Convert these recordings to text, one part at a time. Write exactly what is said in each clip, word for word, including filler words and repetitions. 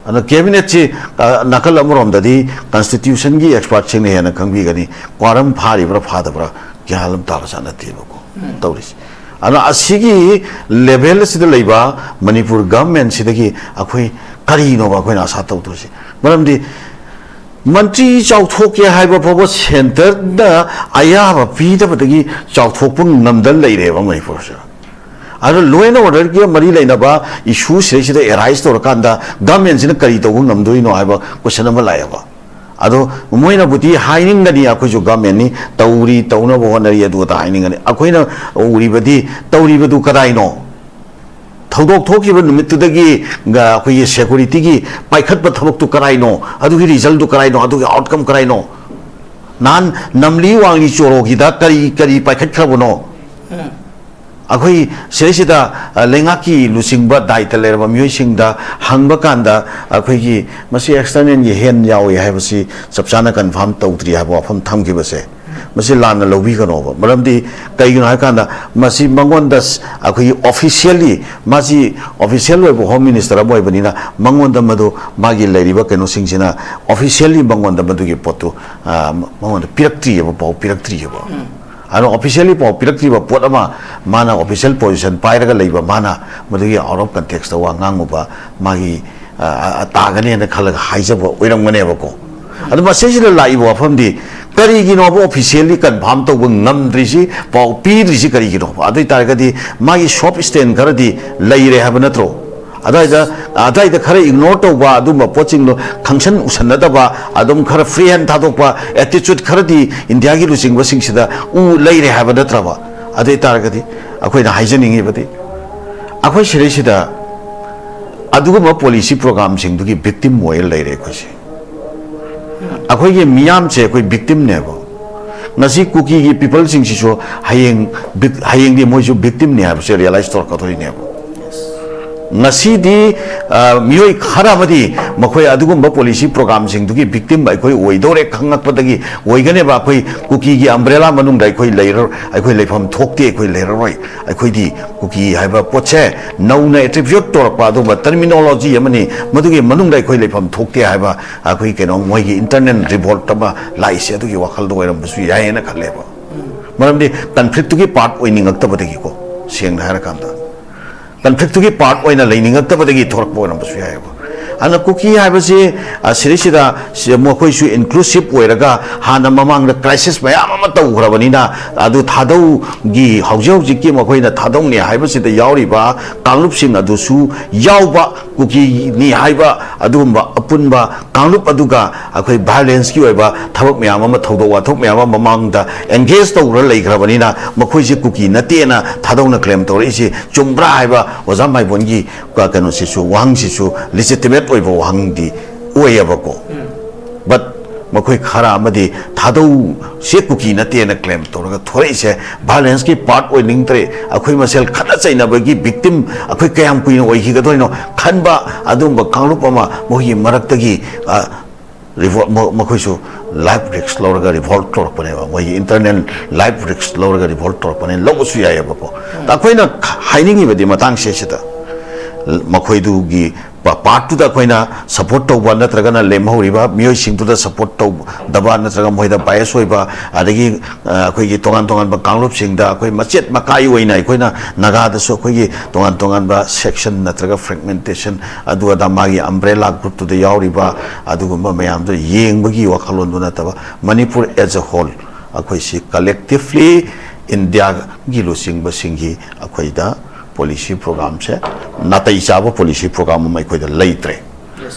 ꯑꯗꯨꯅ ꯀꯦꯕꯤꯅꯦꯠꯁꯤ, ꯑ, ꯅꯥꯀꯜ ꯑꯃꯔꯣꯝꯗꯗꯤ ꯀꯟꯁꯇꯤꯇ꯭ꯌꯨꯁꯟꯒꯤ ꯑꯦꯛꯁꯄꯥꯔꯠꯁꯤꯡꯅ ꯍꯦꯟꯅ ꯈꯪꯕꯤꯒꯅꯤ, ꯀ꯭ꯋꯥꯔꯝ ꯐꯥꯔꯤꯕ꯭ꯔꯥ ꯐꯥꯗꯕ꯭ꯔꯥ ꯒ꯭ꯌꯥꯟ ꯑꯃ ꯇꯥꯕ ꯖꯥꯠ ꯅꯠꯇꯦꯕꯀꯣ ꯇꯧꯔꯤꯁꯦ꯫ ꯑꯗꯨꯅ ꯑꯁꯤꯒꯤ ꯂꯦꯚꯦꯜ ꯑꯁꯤꯗ ꯂꯩꯕ ꯃꯅꯤꯄꯨꯔ ꯒꯚꯔꯟꯃꯦꯟꯁꯤꯗꯒꯤ ꯑꯩꯈꯣꯏ ꯀꯔꯤꯅꯣꯕ ꯑꯩꯈꯣꯏꯅ ꯑꯁꯥ ꯇꯧꯗꯣꯏꯁꯦ? ꯃꯔꯝꯗꯤ ꯃꯟꯇ꯭ꯔꯤ ꯆꯥꯎꯊꯣꯛꯀꯦ ꯍꯥꯏꯕ ꯐꯥꯎꯕ ꯁꯦꯟꯇꯔꯗ ꯑꯌꯥꯕ ꯄꯤꯗꯕꯗꯒꯤ ꯆꯥꯎꯊꯣꯛꯄ ꯉꯝꯗꯅ ꯂꯩꯔꯦꯕ ꯃꯅꯤꯄꯨꯔꯁꯦ꯫ ꯑꯗꯨ law and orderꯒꯤ ꯃꯔꯤ ꯂꯩꯅꯕ ꯏꯁꯨ ꯁꯤꯗꯩꯁꯤꯗ ꯑꯦꯔꯥꯏꯁ ꯇꯧꯔꯀꯥꯟꯗ ꯒꯚꯔꯟꯃꯦꯟꯁꯤꯅ ꯀꯔꯤ ꯇꯧꯕ ꯉꯝꯗꯣꯏꯅꯣ ꯍꯥꯏꯕ ꯀꯣꯏꯁꯟ ꯑꯃ ꯂꯥꯛꯑꯦꯕ꯫ ꯑꯗꯣ ꯃꯣꯏꯅꯕꯨꯗꯤ ꯍꯥꯏꯅꯤꯡꯒꯅꯤ, ꯑꯩꯈꯣꯏꯁꯨ ꯒꯚꯔꯟꯃꯦꯟꯅꯤ, ꯇꯧꯔꯤ, ꯇꯧꯅꯕ ꯍꯣꯠꯅꯔꯤ, ꯑꯗꯨ ꯑꯗꯥ ꯍꯥꯏꯅꯤꯡꯒꯅꯤ꯫ ꯑꯩꯈꯣꯏꯅ ꯎꯔꯤꯕꯗꯤ ꯇꯧꯔꯤꯕꯗꯨ ꯀꯗꯥꯏꯅꯣ? ꯊꯧꯗꯣꯛ ꯊꯣꯛꯈꯤꯕ ꯅꯨꯃꯤꯠꯇꯨꯗꯒꯤ ꯒ-, ꯑꯩꯈꯣꯏꯒꯤ ꯁꯦꯀꯨꯔꯤꯇꯤꯒꯤ ꯄꯥꯏꯈꯠꯄ ꯊꯕꯛꯇꯨ ꯀꯔꯥꯏꯅꯣ? ꯑꯗꯨꯒꯤ ꯔꯤꯖꯜꯗꯨ ꯀꯔꯥꯏꯅꯣ? ꯑꯗꯨꯒꯤ ꯑꯥꯎꯠꯀꯝ ꯀꯔꯥꯏꯅꯣ? ꯅꯍꯥꯟ ꯅꯝꯂꯤ ꯋꯥꯡꯂꯤ ꯆꯣꯔꯣꯒꯤꯗ ꯀꯔꯤ, ꯀꯔꯤ ꯄꯥꯏꯈꯠꯈ꯭ꯔꯕꯅꯣ? ꯑꯩꯈꯣꯏ ꯁꯤꯗꯩꯁꯤꯗ, ꯑ, ꯂꯩꯉꯥꯛꯀꯤ ꯂꯨꯆꯤꯡꯕ ꯗꯥꯏꯇ ꯂꯩꯔꯕ ꯃꯤꯑꯣꯏꯁꯤꯡꯗ ꯍꯪꯕ ꯀꯥꯟꯗ, ꯑꯩꯈꯣꯏꯒꯤ ꯃꯁꯤ ꯑꯦꯛꯁꯇꯔꯅꯦꯜꯒꯤ ꯍꯦꯟ ꯌꯥꯎꯏ ꯍꯥꯏꯕꯁꯤ ꯆꯞ ꯆꯥꯅ ꯀꯟꯐꯥꯔꯝ ꯇꯧꯗ꯭ꯔꯤ ꯍꯥꯏꯕ ꯋꯥꯐꯝ ꯊꯝꯈꯤꯕꯁꯦ, ꯃꯁꯤ ꯂꯥꯟꯅ ꯂꯧꯕꯤꯒꯅꯣꯕ꯫ ꯃꯔꯝꯗꯤ ꯀꯩꯒꯤꯅꯣ ꯍꯥꯏ ꯀꯥꯟꯗ, ꯃꯁꯤ ꯃꯉꯣꯟꯗ ꯁ-, ꯑꯩꯈꯣꯏꯒꯤ ꯑꯣꯐꯤꯁꯤꯌꯦꯜꯂꯤ, ꯃꯥꯁꯤ ꯑꯣꯐꯤꯁꯤꯌꯦꯜ ꯑꯣꯏꯕ ꯍꯣꯝ ꯃꯤꯅꯤꯁꯇꯔ ꯑꯃ ꯑꯣꯏꯕꯅꯤꯅ, ꯃꯉꯣꯟꯗ ꯃꯗꯨ, ꯃꯥꯒꯤ ꯂꯩꯔꯤꯕ ꯀꯩꯅꯣꯁꯤꯡꯁꯤꯅ ꯑꯣꯐꯤꯁꯤꯌꯦꯜꯂꯤ ꯃꯉꯣꯟꯗ ꯃꯗꯨꯒꯤ ꯄꯣꯠꯇꯨ, ꯑ, ꯃꯉꯣꯟꯗ ꯄꯤꯔꯛꯇ꯭ꯔꯤꯑꯕ, ꯄꯥꯎ ꯄꯤꯔꯛꯇ꯭ꯔꯤꯑꯕ꯫ ꯑꯗꯨꯅ ꯑꯣꯐꯤꯁꯤꯌꯦꯜꯂꯤ ꯄꯥꯎ ꯄꯤꯔꯛꯇ꯭ꯔꯤꯕ ꯄꯣꯠ ꯑꯃ, ꯃꯥꯅ ꯑꯣꯐꯤꯁꯤꯌꯦꯜ ꯄꯣꯖꯤꯁꯟ ꯄꯥꯏꯔꯒ ꯂꯩꯕ ꯃꯥꯅ ꯃꯗꯨꯒꯤ ꯑꯥꯎꯠ ꯑꯣꯐ ꯀꯟꯇꯦꯛꯁꯇ ꯋꯥ ꯉꯥꯡꯉꯨꯕ, ꯃꯥꯒꯤ, ꯑ, ꯑ, ꯇꯥꯒꯅꯦꯅ ꯈꯜꯂꯒ ꯍꯥꯏꯖꯕ ꯑꯣꯏꯔꯝꯒꯅꯦꯕꯀꯣ꯫ ꯑꯗꯨ ꯃꯁꯤꯁꯤꯗ ꯂꯥꯛꯏꯕ ꯋꯥꯐꯝꯗꯤ, ꯀꯔꯤꯒꯤꯅꯣꯕ ꯑꯣꯐꯤꯁꯤꯌꯦꯜꯂꯤ ꯀꯟꯐꯥꯔꯝ ꯇꯧꯕ ꯉꯝꯗ꯭ꯔꯤꯁꯤ, ꯄꯥꯎ ꯄꯤꯗ꯭ꯔꯤꯁꯤ ꯀꯔꯤꯒꯤꯅꯣꯕ? ꯑꯗꯨ ꯑꯣꯏ ꯇꯥꯔꯒꯗꯤ ꯃꯥꯒꯤ ꯁꯣꯐ ꯁ꯭ꯇꯦꯟ ꯈꯔꯗꯤ ꯂꯩꯔꯦ ꯍꯥꯏꯕ ꯅꯠꯇ꯭ꯔꯣ? ꯑꯗꯨꯋꯥꯏꯗ, ꯑꯗꯨꯋꯥꯏꯗ ꯈꯔ ꯏꯒꯅꯣꯔ ꯇꯧꯕ, ꯑꯗꯨꯝꯕ ꯄꯣꯠꯁꯤꯡꯗꯣ ꯈꯪꯁꯟ ꯎꯁꯟꯅꯗꯕ, ꯑꯗꯨꯝ ꯈꯔ ꯐ꯭ꯔꯤ ꯍꯦꯟ ꯊꯥꯗꯣꯛꯄ ꯑꯦꯇꯤꯆꯨꯠ ꯈꯔꯗꯤ ꯏꯟꯗꯤꯌꯥꯒꯤ ꯂꯨꯆꯤꯡꯕꯁꯤꯡꯁꯤꯗ ꯎ ꯂꯩꯔꯦ ꯍꯥꯏꯕ ꯅꯠꯇ꯭ꯔꯕ? ꯑꯗꯨ ꯑꯣꯏ ꯇꯥꯔꯒꯗꯤ ꯑꯩꯈꯣꯏꯅ ꯍꯥꯏꯖꯅꯤꯡꯉꯤꯕꯗꯤ, ꯑꯩꯈꯣꯏ ꯁꯤꯗꯩꯁꯤꯗ ꯑꯗꯨꯒꯨꯝꯕ ꯄꯣꯂꯤꯁꯤ ꯄ꯭ꯔꯣꯒꯥꯝꯁꯤꯡꯗꯨꯒꯤ ꯚꯤꯛꯇꯤꯝ ꯑꯣꯏꯔ ꯂꯩꯔꯦ ꯑꯩꯈꯣꯏꯁꯦ꯫ ꯑꯩꯈꯣꯏꯒꯤ ꯃꯤꯌꯥꯝꯁꯦ ꯑꯩꯈꯣꯏ ꯚꯤꯛꯇꯤꯝꯅꯦꯕ꯫ ꯉꯁꯤ ꯀꯨꯀꯤꯒꯤ ꯄꯤꯄꯜꯁꯤꯡꯁꯤꯁꯨ ꯍꯌꯦꯡ ꯚꯤꯛ-, ꯍꯌꯦꯡꯗꯤ ꯃꯣꯏꯁꯨ ꯚꯤꯛꯇꯤꯝꯅꯤ ꯍꯥꯏꯕꯁꯦ ꯔꯤꯌꯦꯂꯥꯏꯁ ꯇꯧꯔꯛꯀꯗꯣꯔꯤꯅꯦꯕ꯫ ꯉꯁꯤꯗꯤ, ꯑ, ꯃꯤꯑꯣꯏ ꯈꯔ ꯑꯃꯗꯤ ꯃꯈꯣꯏ ꯑꯗꯨꯒꯨꯝꯕ ꯄꯣꯂꯤꯁꯤ ꯄ꯭ꯔꯣꯒ꯭ꯔꯥꯝꯁꯤꯡꯗꯨꯒꯤ ꯚꯤꯛꯇꯤꯝ ꯑꯩꯈꯣꯏ ꯑꯣꯏꯗꯧꯔꯦ ꯈꯪꯉꯛꯄꯗꯒꯤ ꯑꯣꯏꯒꯅꯦꯕ꯫ ꯑꯩꯈꯣꯏ ꯀꯨꯀꯤꯒꯤ ꯑꯝꯕ꯭ꯔꯦꯂꯥ ꯃꯅꯨꯡꯗ ꯑꯩꯈꯣꯏ ꯂꯩꯔ-, ꯑꯩꯈꯣꯏ ꯂꯩꯐꯝ ꯊꯣꯛꯇꯦ, ꯑꯩꯈꯣꯏ ꯂꯩꯔꯔꯣꯏ꯫ ꯑꯩꯈꯣꯏꯗꯤ ꯀꯨꯀꯤ ꯍꯥꯏꯕ ꯄꯣꯠꯁꯦ ꯅꯧꯅ ꯑꯦꯇ꯭ꯔꯤꯕ꯭ꯌꯨꯠ ꯇꯧꯔꯛꯄ ꯑꯗꯨꯒꯨꯝꯕ ꯇꯔꯃꯤꯅꯣꯂꯣꯖꯤ ꯑꯃꯅꯤ, ꯃꯗꯨꯒꯤ ꯃꯅꯨꯡꯗ ꯑꯩꯈꯣꯏ ꯂꯩꯐꯝ ꯊꯣꯛꯇꯦ ꯍꯥꯏꯕ ꯑꯩꯈꯣꯏ ꯀꯩꯅꯣ ꯃꯣꯏꯒꯤ ꯏꯟꯇꯔꯅꯦꯜ ꯔꯤꯚꯣꯜꯠ ꯑꯃ ꯂꯥꯛꯏꯁꯦ ꯑꯗꯨꯒꯤ ꯋꯥꯈꯜꯗ ꯑꯣꯏꯔꯝꯕꯁꯨ ꯌꯥꯏꯌꯦꯅ ꯈꯜꯂꯦꯕ꯫ ꯃꯔꯝꯗꯤ ꯀꯟꯐ꯭ꯂꯤꯛꯇꯨꯒꯤ ꯄꯥꯔꯠ ꯑꯣꯏꯅꯤꯡꯉꯛꯇꯕꯗꯒꯤꯀꯣ, ꯁꯦꯡꯅ ꯍꯥꯏꯔꯀꯥꯟꯗ꯫ ꯀꯟꯐ꯭ꯂꯤꯛꯇꯨꯒꯤ ꯄꯥꯔꯠ ꯑꯣꯏꯅ ꯂꯩꯅꯤꯡꯉꯛꯇꯕꯗꯒꯤ ꯊꯣꯛꯂꯛꯄ ꯑꯣꯏꯔꯝꯕꯁꯨ ꯌꯥꯏꯑꯕ꯫ ꯑꯗꯨꯅ ꯀꯨꯀꯤ ꯍꯥꯏꯕꯁꯤ, ꯑ, ꯁꯤꯗꯩꯁꯤꯗ ꯁꯤ-, ꯃꯈꯣꯏꯁꯨ ꯏꯟꯀ꯭ꯂꯨꯁꯤꯞ ꯑꯣꯏꯔꯒ ꯍꯥꯟꯅ ꯃꯃꯥꯡꯗ ꯀ꯭ꯔꯥꯏꯁꯤꯁ ꯃꯌꯥꯝ ꯑꯃ ꯇꯧꯈ꯭ꯔꯕꯅꯤꯅ, ꯑꯗꯨ ꯊꯥꯗꯧꯒꯤ ꯍꯧꯖꯤꯛ ꯍꯧꯖꯤꯛꯀꯤ ꯃꯈꯣꯏꯅ ꯊꯥꯗꯧꯅꯤ ꯍꯥꯏꯕꯁꯤꯗ ꯌꯥꯎꯔꯤꯕ ꯀꯥꯡꯂꯨꯞꯁꯤꯡ ꯑꯗꯨꯁꯨ ꯌꯥꯎꯕ, ꯀꯨꯀꯤꯅꯤ ꯍꯥꯏꯕ ꯑꯗꯨꯒꯨꯝꯕ ꯑꯄꯨꯟꯕ ꯀꯥꯡꯂꯨꯞ ꯑꯗꯨꯒ ꯑꯩꯈꯣꯏ ꯚꯥꯏꯑꯣꯂꯦꯟꯁꯀꯤ ꯑꯣꯏꯕ ꯊꯕꯛ ꯃꯌꯥꯝ ꯑꯃ, ꯊꯧꯗꯣꯛ ꯋꯥꯊꯣꯛ ꯃꯌꯥꯝ ꯑꯃ ꯃꯃꯥꯡꯗ ꯑꯦꯡꯒꯦꯖ ꯇꯧꯔ ꯂꯩꯈ꯭ꯔꯕꯅꯤꯅ, ꯃꯈꯣꯏꯁꯦ ꯀꯨꯀꯤ ꯅꯠꯇꯦꯅ ꯊꯥꯗꯧꯅ ꯀ꯭ꯂꯦꯝ ꯇꯧꯔꯛꯏꯁꯤ ꯆꯨꯝꯕ꯭ꯔꯥ ꯍꯥꯏꯕ ꯑꯣꯖꯥ ꯃꯥꯏꯕꯣꯟꯒꯤ ꯀ-, ꯀꯩꯅꯣꯁꯤꯁꯨ, ꯋꯥꯍꯪꯁꯤꯁꯨ ꯂꯤꯖꯤꯇꯤꯃꯦꯠ ꯑꯣꯏꯕ ꯋꯥꯍꯪꯗꯤ ꯑꯣꯏꯌꯦꯕꯀꯣ꯫ ꯕꯠ ꯃꯈꯣꯏ ꯈꯔ ꯑꯃꯗꯤ ꯊꯥꯗꯧꯁꯦ ꯀꯨꯀꯤ ꯅꯠꯇꯦꯅ ꯀ꯭ꯂꯦꯝ ꯇꯧꯔꯒ ꯊꯣꯔꯛꯏꯁꯦ ꯚꯥꯏꯑꯣꯂꯦꯟꯁꯀꯤ ꯄꯥꯔꯠ ꯑꯣꯏꯅꯤꯡꯗ꯭ꯔꯦ, ꯑꯩꯈꯣꯏ ꯃꯁꯦꯜ ꯈꯠꯅ ꯆꯩꯅꯕꯒꯤ ꯚꯤꯛꯇꯤꯝ ꯑꯩꯈꯣꯏ ꯀꯌꯥꯝ ꯀꯨꯏꯅ ꯑꯣꯏꯈꯤꯒꯗꯣꯏꯅꯣ ꯈꯟꯕ ꯑꯗꯨꯒꯨꯝꯕ ꯀꯥꯡꯂꯨꯞ ꯑꯃ ꯃꯈꯣꯏꯒꯤ ꯃꯔꯛꯇꯒꯤ, ꯑ, ꯔꯤꯚꯣꯜ-, ꯃ-, ꯃꯈꯣꯏꯁꯨ ꯂꯥꯏꯐ ꯔꯤꯛꯁ ꯂꯧꯔꯒ ꯔꯤꯚꯣꯜꯠ ꯇꯧꯔꯛꯄꯅꯦꯕ, ꯃꯣꯏꯒꯤ ꯏꯟꯇꯔꯅꯦꯜ ꯂꯥꯏꯐ ꯔꯤꯛꯁ ꯂꯧꯔꯒ ꯔꯤꯚꯣꯜꯠ ꯇꯧꯔꯛꯄꯅꯦ, ꯂꯧꯕꯁꯨ ꯌꯥꯏꯑꯕꯀꯣ꯫ ꯑꯗ ꯑꯩꯈꯣꯏꯅ ꯈ-, ꯍꯥꯏꯅꯤꯡꯉꯤꯕꯗꯤ ꯃꯇꯥꯡꯁꯦ ꯁꯤꯗ ꯃꯈꯣꯏꯗꯨꯒꯤ ꯄꯥ-, ꯄꯥꯔꯠꯇꯨꯗ ꯑꯩꯈꯣꯏꯅ ꯁꯄꯣꯔꯠ ꯇꯧꯕ ꯅꯠꯇ꯭ꯔꯒꯅ ꯂꯦꯝꯍꯧꯔꯤꯕ ꯃꯤꯑꯣꯏꯁꯤꯡꯗꯨꯗ ꯁꯄꯣꯔꯠ ꯇꯧꯗꯕ ꯅꯠꯇ꯭ꯔꯒ ꯃꯣꯏꯗ ꯕꯥꯏꯑꯁ ꯑꯣꯏꯕ, ꯑꯗꯒꯤ, ꯑ, ꯑꯩꯈꯣꯏꯒꯤ ꯇꯣꯉꯥꯟ ꯇꯣꯉꯥꯟꯕ ꯀꯥꯡꯂꯨꯞꯁꯤꯡꯗ ꯑꯩꯈꯣꯏ ꯃꯆꯦꯠ ꯃꯀꯥꯏ ꯑꯣꯏꯅ ꯑꯩꯈꯣꯏꯅ ꯅꯥꯒꯥꯗꯁꯨ ꯑꯩꯈꯣꯏꯒꯤ ꯇꯣꯉꯥꯟ ꯇꯣꯉꯥꯟꯕ ꯁꯦꯛꯁꯟ ꯅꯠꯇ꯭ꯔꯒ ꯐ꯭ꯔꯦꯒꯃꯦꯟꯇꯦꯁꯟ ꯑꯗꯨ ꯑꯗꯥ ꯃꯥꯒꯤ ꯑꯝꯕ꯭ꯔꯦꯂꯥ ꯒ꯭ꯔꯨꯞꯇꯨꯗ ꯌꯥꯎꯔꯤꯕ ꯑꯗꯨꯒꯨꯝꯕ ꯃꯌꯥꯝꯗꯣ ꯌꯦꯡꯕꯒꯤ ꯋꯥꯈꯜꯂꯣꯟꯗꯨ ꯅꯠꯇꯕ, ꯃꯅꯤꯄꯨꯔ as a whole, ꯑꯩꯈꯣꯏꯁꯤ ꯀꯂꯦꯛꯇꯤꯚꯂꯤ ꯏꯟꯗꯤꯌꯥꯒꯤ ꯂꯨꯆꯤꯡꯕꯁꯤꯡꯒꯤ ꯑꯩꯈꯣꯏꯗ ꯄꯣꯂꯤꯁꯤ ꯄ꯭ꯔꯣꯒ꯭ꯔꯥꯝꯁꯦ ꯅꯥꯇꯩ ꯆꯥꯕ ꯄꯣꯂꯤꯁꯤ ꯄ꯭ꯔꯣꯒ꯭ꯔꯥꯝ ꯑꯃ ꯑꯩꯈꯣꯏꯗ ꯂꯩꯇ꯭ꯔꯦ꯫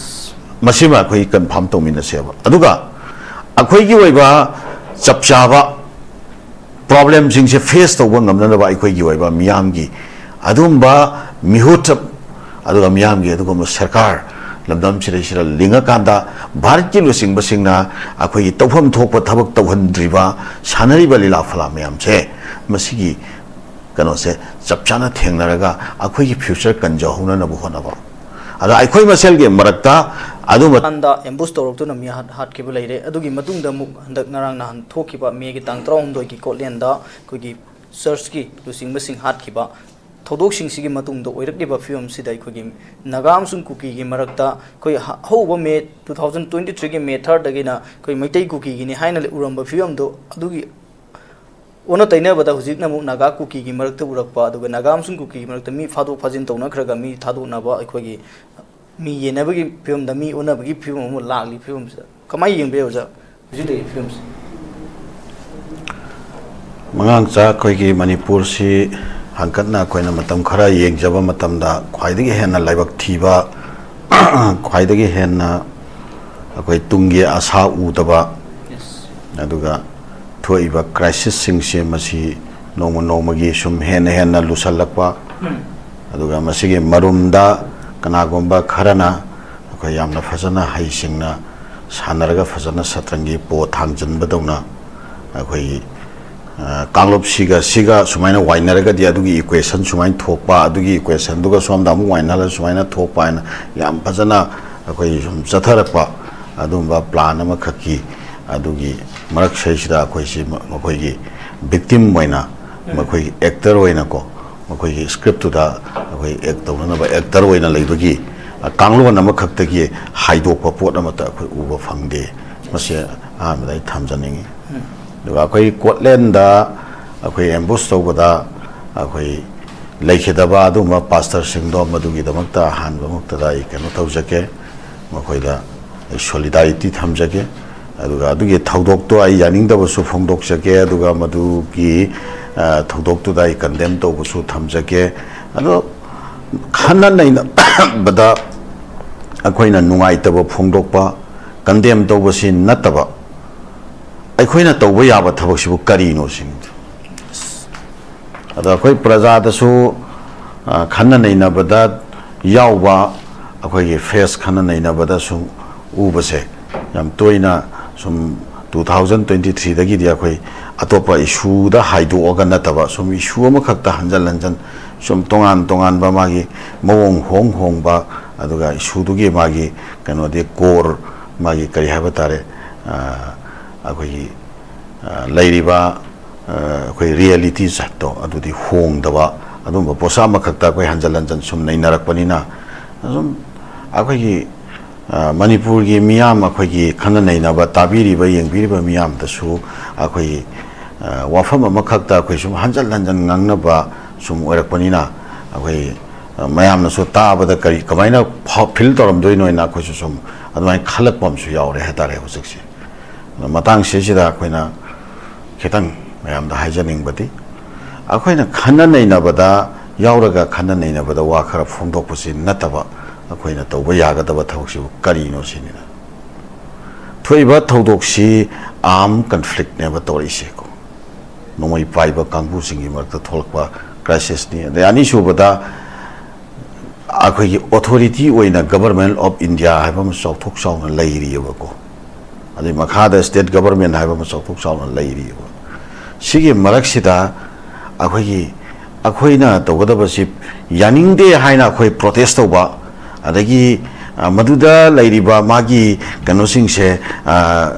ꯃꯁꯤꯃ ꯑꯩꯈꯣꯏ ꯀꯟꯐꯥꯔꯝ ꯇꯧꯃꯤꯟꯅꯁꯦꯕ꯫ ꯑꯗꯨꯒ ꯑꯩꯈꯣꯏꯒꯤ ꯑꯣꯏꯕ ꯆꯞ ꯆꯥꯕ ꯄ꯭ꯔꯣꯕ꯭ꯂꯦꯝꯁꯤꯡꯁꯦ ꯐꯦꯁ ꯇꯧꯕ ꯉꯝꯅꯅꯕ ꯑꯩꯈꯣꯏꯒꯤ ꯑꯣꯏꯕ ꯃꯤꯌꯥꯝꯒꯤ ꯑꯗꯨꯒꯨꯝꯕ ꯃꯤꯍꯨꯠ, ꯑꯗꯨꯒ ꯃꯤꯌꯥꯝꯒꯤ ꯑꯗꯨꯒꯨꯝꯕ ꯁꯔꯀꯥꯔ ꯂꯝꯗꯝꯁꯤꯗꯩꯁꯤꯗ ꯂꯤꯡꯉꯀꯥꯟꯗ ꯚꯥꯔꯠꯀꯤ ꯂꯨꯆꯤꯡꯕꯁꯤꯡꯅ ꯑꯩꯈꯣꯏꯒꯤ ꯇꯧꯐꯝ ꯊꯣꯛꯄ ꯊꯕꯛ ꯇꯧꯍꯟꯗ꯭ꯔꯤꯕ, ꯁꯥꯟꯅꯔꯤꯕ ꯂꯤꯂꯥ ꯐꯂꯥ ꯃꯌꯥꯝꯁꯦ, ꯃꯁꯤꯒꯤ ꯀꯩꯅꯣꯁꯦ ꯆꯞ ꯆꯥꯅ ꯊꯦꯡꯅꯔꯒ ꯑꯩꯈꯣꯏꯒꯤ ꯐ꯭ꯌꯨꯆꯔ ꯀꯟꯖꯍꯧꯅꯅꯕ ꯍꯣꯠꯅꯕ꯫ ꯑꯗ ꯑꯩꯈꯣꯏ ꯃꯁꯦꯜꯒꯤ ꯃꯔꯛꯇ ꯑꯗꯨꯝꯕ ꯍꯥꯟꯗ ꯑꯦꯝꯕꯨꯁ ꯇꯧꯔꯛꯇꯨꯅ ꯃꯤ ꯍꯥꯠ-, ꯍꯥꯠꯈꯤꯕ ꯂꯩꯔꯦ꯫ ꯑꯗꯨꯒꯤ ꯃꯇꯨꯡꯗ ꯑꯃꯨꯛ ꯍꯟꯗꯛ ꯉꯔꯥꯡ ꯅꯍꯥꯟ ꯊꯣꯛꯈꯤꯕ ꯃꯦꯒꯤ ꯇꯥꯡ ꯇꯔꯥꯍꯨꯝꯗꯣꯏꯒꯤ ꯀꯣꯠꯂꯦꯟꯗ ꯑꯩꯈꯣꯏꯒꯤ ꯆꯔꯆꯀꯤ ꯂꯨꯆꯤꯡꯕꯁꯤꯡ ꯍꯥꯠꯈꯤꯕ ꯊꯧꯗꯣꯛꯁꯤꯡꯁꯤꯒꯤ ꯃꯇꯨꯡꯗ ꯑꯣꯏꯔꯛꯂꯤꯕ ꯐꯤꯕꯝꯁꯤꯗ ꯑꯩꯈꯣꯏꯒꯤ ꯅꯥꯒꯥ ꯑꯃꯁꯨꯡ ꯀꯨꯀꯤꯒꯤ ꯃꯔꯛꯇ ꯑꯩꯈꯣꯏ ꯍ-, ꯍꯧꯕ ꯃꯦ two thousand twenty threeꯒꯤ ꯃꯦ thirdꯗꯒꯤꯅ ꯑꯩꯈꯣꯏ ꯃꯩꯇꯩ ꯀꯨꯀꯤꯒꯤꯅꯤ ꯍꯥꯏꯅ ꯎꯔꯝꯕ ꯐꯤꯕꯝꯗꯣ ꯑꯗꯨꯒꯤ ꯑꯣꯟꯅ ꯇꯩꯅꯕꯗ ꯍꯧꯖꯤꯛꯅ ꯑꯃꯨꯛ ꯅꯥꯒꯥ ꯀꯨꯀꯤꯒꯤ ꯃꯔꯛꯇ ꯎꯔꯛꯄ, ꯑꯗꯨꯒ ꯅꯥꯒꯥ ꯑꯃꯁꯨꯡ ꯀꯨꯀꯤꯒꯤ ꯃꯔꯛꯇ ꯃꯤ ꯐꯥꯗꯣꯛ ꯐꯥꯖꯤꯟ ꯇꯧꯅꯈ꯭ꯔꯒ ꯃꯤ ꯊꯥꯗꯣꯛꯅꯕ, ꯑꯩꯈꯣꯏꯒꯤ ꯃꯤ ꯌꯦꯟꯅꯕꯒꯤ ꯐꯤꯕꯝꯗ ꯃꯤ ꯑꯣꯟꯅꯕꯒꯤ ꯐꯤꯕꯝ ꯑꯃ ꯂꯥꯛꯂꯤ ꯐꯤꯕꯝꯁꯤꯗ ꯀꯃꯥꯏꯅ ꯌꯦꯡꯕ ꯌꯥꯏ ꯑꯣꯖꯥ? ꯍꯧꯖꯤꯛ ꯂꯩꯔꯤꯕ ꯐꯤꯕꯝꯁꯦ꯫ ꯃꯉꯥꯡꯆꯥ, ꯑꯩꯈꯣꯏꯒꯤ ꯃꯅꯤꯄꯨꯔꯁꯤ ꯍꯥꯡꯀꯠꯅ ꯑꯩꯈꯣꯏꯅ ꯃꯇꯝ ꯈꯔ ꯌꯦꯡꯖꯕ ꯃꯇꯝꯗ ꯈ꯭ꯋꯥꯏꯗꯒꯤ ꯍꯦꯟꯅ ꯂꯥꯏꯕꯛ ꯊꯤꯕ, ꯈ꯭ꯋꯥꯏꯗꯒꯤ ꯍꯦꯟꯅ ꯑꯩꯈꯣꯏ ꯇꯨꯡꯒꯤ ꯑꯁꯥ ꯎꯗꯕ, ꯑꯗꯨꯒ ꯊꯣꯛꯏꯕ ꯀ꯭ꯔꯥꯏꯁꯤꯁꯁꯤꯡꯁꯦ ꯃꯁꯤ ꯅꯣꯡꯃ ꯅꯣꯡꯃꯒꯤ ꯁꯨꯝ ꯍꯦꯟꯅ ꯍꯦꯟꯅ ꯂꯨꯁꯜꯂꯛꯄ, ꯑꯗꯨꯒ ꯃꯁꯤꯒꯤ ꯃꯔꯨꯝꯗ ꯀꯅꯥꯒꯨꯝꯕ ꯈꯔꯅ ꯑꯩꯈꯣꯏ ꯌꯥꯝꯅ ꯐꯖꯅ ꯍꯩꯁꯤꯡꯅ ꯁꯥꯟꯅꯔꯒ ꯐꯖꯅ ꯁꯇ꯭ꯔꯪꯒꯤ ꯄꯣ ꯊꯥꯡꯖꯤꯟꯕꯗꯧꯅ ꯑꯩꯈꯣꯏꯒꯤ, ꯑ, ꯀꯥꯡꯂꯨꯞꯁꯤꯒ ꯁꯤꯒ ꯁꯨꯃꯥꯏꯅ ꯋꯥꯏꯅꯔꯒꯗꯤ ꯑꯗꯨꯒꯤ ꯏꯀ꯭ꯋꯦꯁꯟ ꯁꯨꯃꯥꯏꯅ ꯊꯣꯛꯄ, ꯑꯗꯨꯒꯤ ꯏꯀ꯭ꯋꯦꯁꯟꯗꯨꯒ ꯁꯣꯝꯗ ꯑꯃꯨꯛ ꯋꯥꯏꯅꯍꯜꯂꯒ ꯁꯨꯃꯥꯏꯅ ꯊꯣꯛꯄ ꯍꯥꯏꯅ ꯌꯥꯝ ꯐꯖꯅ ꯑꯩꯈꯣꯏ ꯁꯨꯝ ꯆꯠꯊꯔꯛꯄ ꯑꯗꯨꯝꯕ ꯄ꯭ꯂꯥꯟ ꯑꯃꯈꯛꯀꯤ ꯑꯗꯨꯒꯤ ꯃꯔꯛꯁꯤꯗꯩꯁꯤꯗ ꯑꯩꯈꯣꯏꯁꯤ ꯃ-, ꯃꯈꯣꯏꯒꯤ ꯚꯤꯛꯇꯤꯝ ꯑꯣꯏꯅ, ꯃꯈꯣꯏꯒꯤ ꯑꯦꯛꯇꯔ ꯑꯣꯏꯅꯀꯣ, ꯃꯈꯣꯏꯒꯤ ꯁ꯭ꯀ꯭ꯔꯤꯞꯇꯨꯗ ꯑꯩꯈꯣꯏ ꯑꯦꯛ ꯇꯧꯅꯅꯕ ꯑꯦꯛꯇꯔ ꯑꯣꯏꯅ ꯂꯩꯕꯒꯤ, ꯑ, ꯀꯥꯡꯂꯣꯟ ꯑꯃꯈꯛꯇꯒꯤ ꯍꯥꯏꯗꯣꯛꯄ ꯄꯣꯠ ꯑꯃꯠꯇ ꯑꯩꯈꯣꯏ ꯎꯕ ꯐꯪꯗꯦ꯫ ꯃꯁꯤ ꯑꯍꯥꯟꯕꯗ ꯑꯩ ꯊꯝꯖꯅꯤꯡꯉꯤ꯫ ꯑꯗꯨꯒ ꯑꯩꯈꯣꯏ ꯀꯣꯠꯂꯦꯟꯗ ꯑꯩꯈꯣꯏ ꯑꯦꯝꯕꯨꯁ ꯇꯧꯕꯗ ꯑꯩꯈꯣꯏ ꯂꯩꯈꯤꯗꯕ ꯑꯗꯨꯒꯨꯝꯕ ꯄꯥꯁꯇꯔꯁꯤꯡꯗꯣ ꯃꯗꯨꯒꯤꯗꯃꯛꯇ ꯑꯍꯥꯟꯕꯃꯛꯇꯗ ꯑꯩ ꯀꯩꯅꯣ ꯇꯧꯖꯒꯦ, ꯃꯈꯣꯏꯗ ꯑꯩ ꯁꯣꯂꯤꯗꯥꯔꯤꯇꯤ ꯊꯝꯖꯒꯦ꯫ ꯑꯗꯨꯒ ꯑꯗꯨꯒꯤ ꯊꯧꯗꯣꯛꯇꯣ ꯑꯩ ꯌꯥꯅꯤꯡꯗꯕꯁꯨ ꯐꯣꯡꯗꯣꯛꯆꯒꯦ, ꯑꯗꯨꯒ ꯃꯗꯨꯒꯤ, ꯑ, ꯊꯧꯗꯣꯛꯇꯨꯗ ꯑꯩ ꯀꯟꯗꯦꯝ ꯇꯧꯕꯁꯨ ꯊꯝꯖꯒꯦ꯫ ꯑꯗꯣ ꯈꯟꯅ ꯅꯩꯅꯕꯗ ꯑꯩꯈꯣꯏꯅ ꯅꯨꯡꯉꯥꯏꯇꯕ ꯐꯣꯡꯗꯣꯛꯄ, ꯀꯟꯗꯦꯝ ꯇꯧꯕꯁꯤ ꯅꯠꯇꯕ ꯑꯩꯈꯣꯏꯅ ꯇꯧꯕ ꯌꯥꯕ ꯊꯕꯛꯁꯤꯕꯨ ꯀꯔꯤꯅꯣ ꯁꯤꯅꯤ꯫ ꯑꯗꯣ ꯑꯩꯈꯣꯏ ꯄ꯭ꯔꯖꯥꯗꯁꯨ, ꯑ, ꯈꯟꯅ ꯅꯩꯅꯕꯗ ꯌꯥꯎꯕ ꯑꯩꯈꯣꯏꯒꯤ ꯐꯦꯁ ꯈꯟꯅ ꯅꯩꯅꯕꯗ ꯁꯨꯝ ꯎꯕꯁꯦ ꯌꯥꯝ ꯇꯣꯏꯅ ꯁꯨꯝ two thousand twenty threeꯗꯒꯤꯗꯤ ꯑꯩꯈꯣꯏ ꯑꯇꯣꯞꯄ ꯏꯁꯨꯗ ꯍꯥꯏꯗꯣꯛꯑꯒ ꯅꯠꯇꯕ, ꯁꯨꯝ ꯏꯁꯨ ꯑꯃꯈꯛꯇ ꯍꯟꯖꯟ ꯍꯟꯖꯟ ꯁꯨꯝ ꯇꯣꯉꯥꯟ ꯇꯣꯉꯥꯟꯕ ꯃꯥꯒꯤ ꯃꯑꯣꯡ ꯍꯣꯡ ꯍꯣꯡꯕ, ꯑꯗꯨꯒ ꯏꯁꯨꯗꯨꯒꯤ ꯃꯥꯒꯤ ꯀꯩꯅꯣꯗꯤ, ꯀꯣꯔ, ꯃꯥꯒꯤ ꯀꯔꯤ ꯍꯥꯏꯕ ꯇꯥꯔꯦ, ꯑ, ꯑꯩꯈꯣꯏꯒꯤ, ꯑ, ꯂꯩꯔꯤꯕ, ꯑ, ꯑꯩꯈꯣꯏ ꯔꯤꯌꯦꯂꯤꯇꯤꯁꯇꯣ ꯑꯗꯨꯗꯤ ꯍꯣꯡꯗꯕ, ꯑꯗꯨꯝꯕ ꯄꯣꯠꯁꯛ ꯑꯃꯈꯛꯇ ꯑꯩꯈꯣꯏ ꯍꯟꯖꯟ ꯍꯟꯖꯟ ꯁꯨꯝ ꯅꯩꯅꯔꯛꯄꯅꯤꯅ, ꯑꯗꯨꯝ ꯑꯩꯈꯣꯏꯒꯤ, ꯑ, ꯃꯅꯤꯄꯨꯔꯒꯤ ꯃꯤꯌꯥꯝ, ꯑꯩꯈꯣꯏꯒꯤ ꯈꯟꯅ ꯅꯩꯅꯕ, ꯇꯥꯕꯤꯔꯤꯕ, ꯌꯦꯡꯕꯤꯔꯤꯕ ꯃꯤꯌꯥꯝꯗꯁꯨ ꯑꯩꯈꯣꯏꯒꯤ, ꯑ, ꯋꯥꯐꯝ ꯑꯃꯈꯛꯇ ꯑꯩꯈꯣꯏ ꯁꯨꯝ ꯍꯟꯖꯟ ꯍꯟꯖꯟ ꯉꯥꯡꯅꯕ ꯁꯨꯝ ꯑꯣꯏꯔꯛꯄꯅꯤꯅ, ꯑꯩꯈꯣꯏ, ꯑ, ꯃꯌꯥꯝꯅꯁꯨ ꯇꯥꯕꯗ ꯀꯔꯤ, ꯀꯃꯥꯏꯅ ꯐꯥꯎ-, ꯐꯤꯜ ꯇꯧꯔꯝꯗꯣꯏꯅꯣ ꯍꯥꯏꯅ ꯑꯩꯈꯣꯏꯁꯨ ꯁꯨꯝ ꯑꯗꯨꯃꯥꯏꯅ ꯈꯜꯂꯛꯄ ꯑꯃꯁꯨ ꯌꯥꯎꯔꯦ ꯍꯥꯏꯇꯥꯔꯦ ꯍꯧꯖꯤꯛꯁꯦ꯫ ꯑꯗꯣ ꯃꯇꯥꯡꯁꯤꯁꯤꯗ ꯑꯩꯈꯣꯏꯅ ꯈꯤꯇꯪ ꯃꯌꯥꯝꯗ ꯍꯥꯏꯖꯅꯤꯡꯕꯗꯤ, ꯑꯩꯈꯣꯏꯅ ꯈꯟꯅ ꯅꯩꯅꯕꯗ ꯌꯥꯎꯔꯒ, ꯈꯟꯅ ꯅꯩꯅꯕꯗ ꯋꯥ ꯈꯔ ꯐꯣꯡꯗꯣꯛꯄꯁꯤ ꯅꯠꯇꯕ, ꯑꯩꯈꯣꯏꯅ ꯇꯧꯕ ꯌꯥꯒꯗꯕ ꯊꯕꯛꯁꯤꯕꯨ ꯀꯔꯤꯅꯣ ꯁꯤꯅꯤꯅ꯫ ꯊꯣꯛꯏꯕ ꯊꯧꯗꯣꯛꯁꯤ ꯑꯥꯔꯝ ꯀꯟꯐ꯭ꯂꯤꯛꯅꯦꯕ ꯇꯧꯔꯛꯏꯁꯦꯀꯣ꯫ ꯅꯣꯡꯃꯩ ꯄꯥꯏꯕ ꯀꯥꯡꯕꯨꯁꯤꯡꯒꯤ ꯃꯔꯛꯇ ꯊꯣꯛꯂꯛꯄ ꯀ꯭ꯔꯥꯏꯁꯤꯁꯅꯤ꯫ ꯑꯗꯩ ꯑꯅꯤꯁꯨꯕꯗ, ꯑꯩꯈꯣꯏꯒꯤ ꯑꯣꯊꯣꯔꯤꯇꯤ ꯑꯣꯏꯅ Government of India ꯍꯥꯏꯕ ꯑꯃ ꯆꯥꯎꯊꯣꯛ ꯆꯥꯎꯅ ꯂꯩꯔꯤꯑꯕꯀꯣ꯫ ꯑꯗꯩ ꯃꯈꯥꯗ state government ꯍꯥꯏꯕ ꯑꯃ ꯆꯥꯎꯊꯣꯛ ꯆꯥꯎꯅ ꯂꯩꯔꯤꯑꯕ꯫ ꯁꯤꯒꯤ ꯃꯔꯛꯁꯤꯗ ꯑꯩꯈꯣꯏꯒꯤ, ꯑꯩꯈꯣꯏꯅ ꯇꯧꯒꯗꯕꯁꯤ ꯌꯥꯅꯤꯡꯗꯦ ꯍꯥꯏꯅ ꯑꯩꯈꯣꯏ ꯄ꯭ꯔꯣꯇꯦꯁ ꯇꯧꯕ, ꯑꯗꯒꯤ, ꯑ, ꯃꯗꯨꯗ ꯂꯩꯔꯤꯕ ꯃꯥꯒꯤ ꯀꯩꯅꯣꯁꯤꯡꯁꯦ, ꯑ,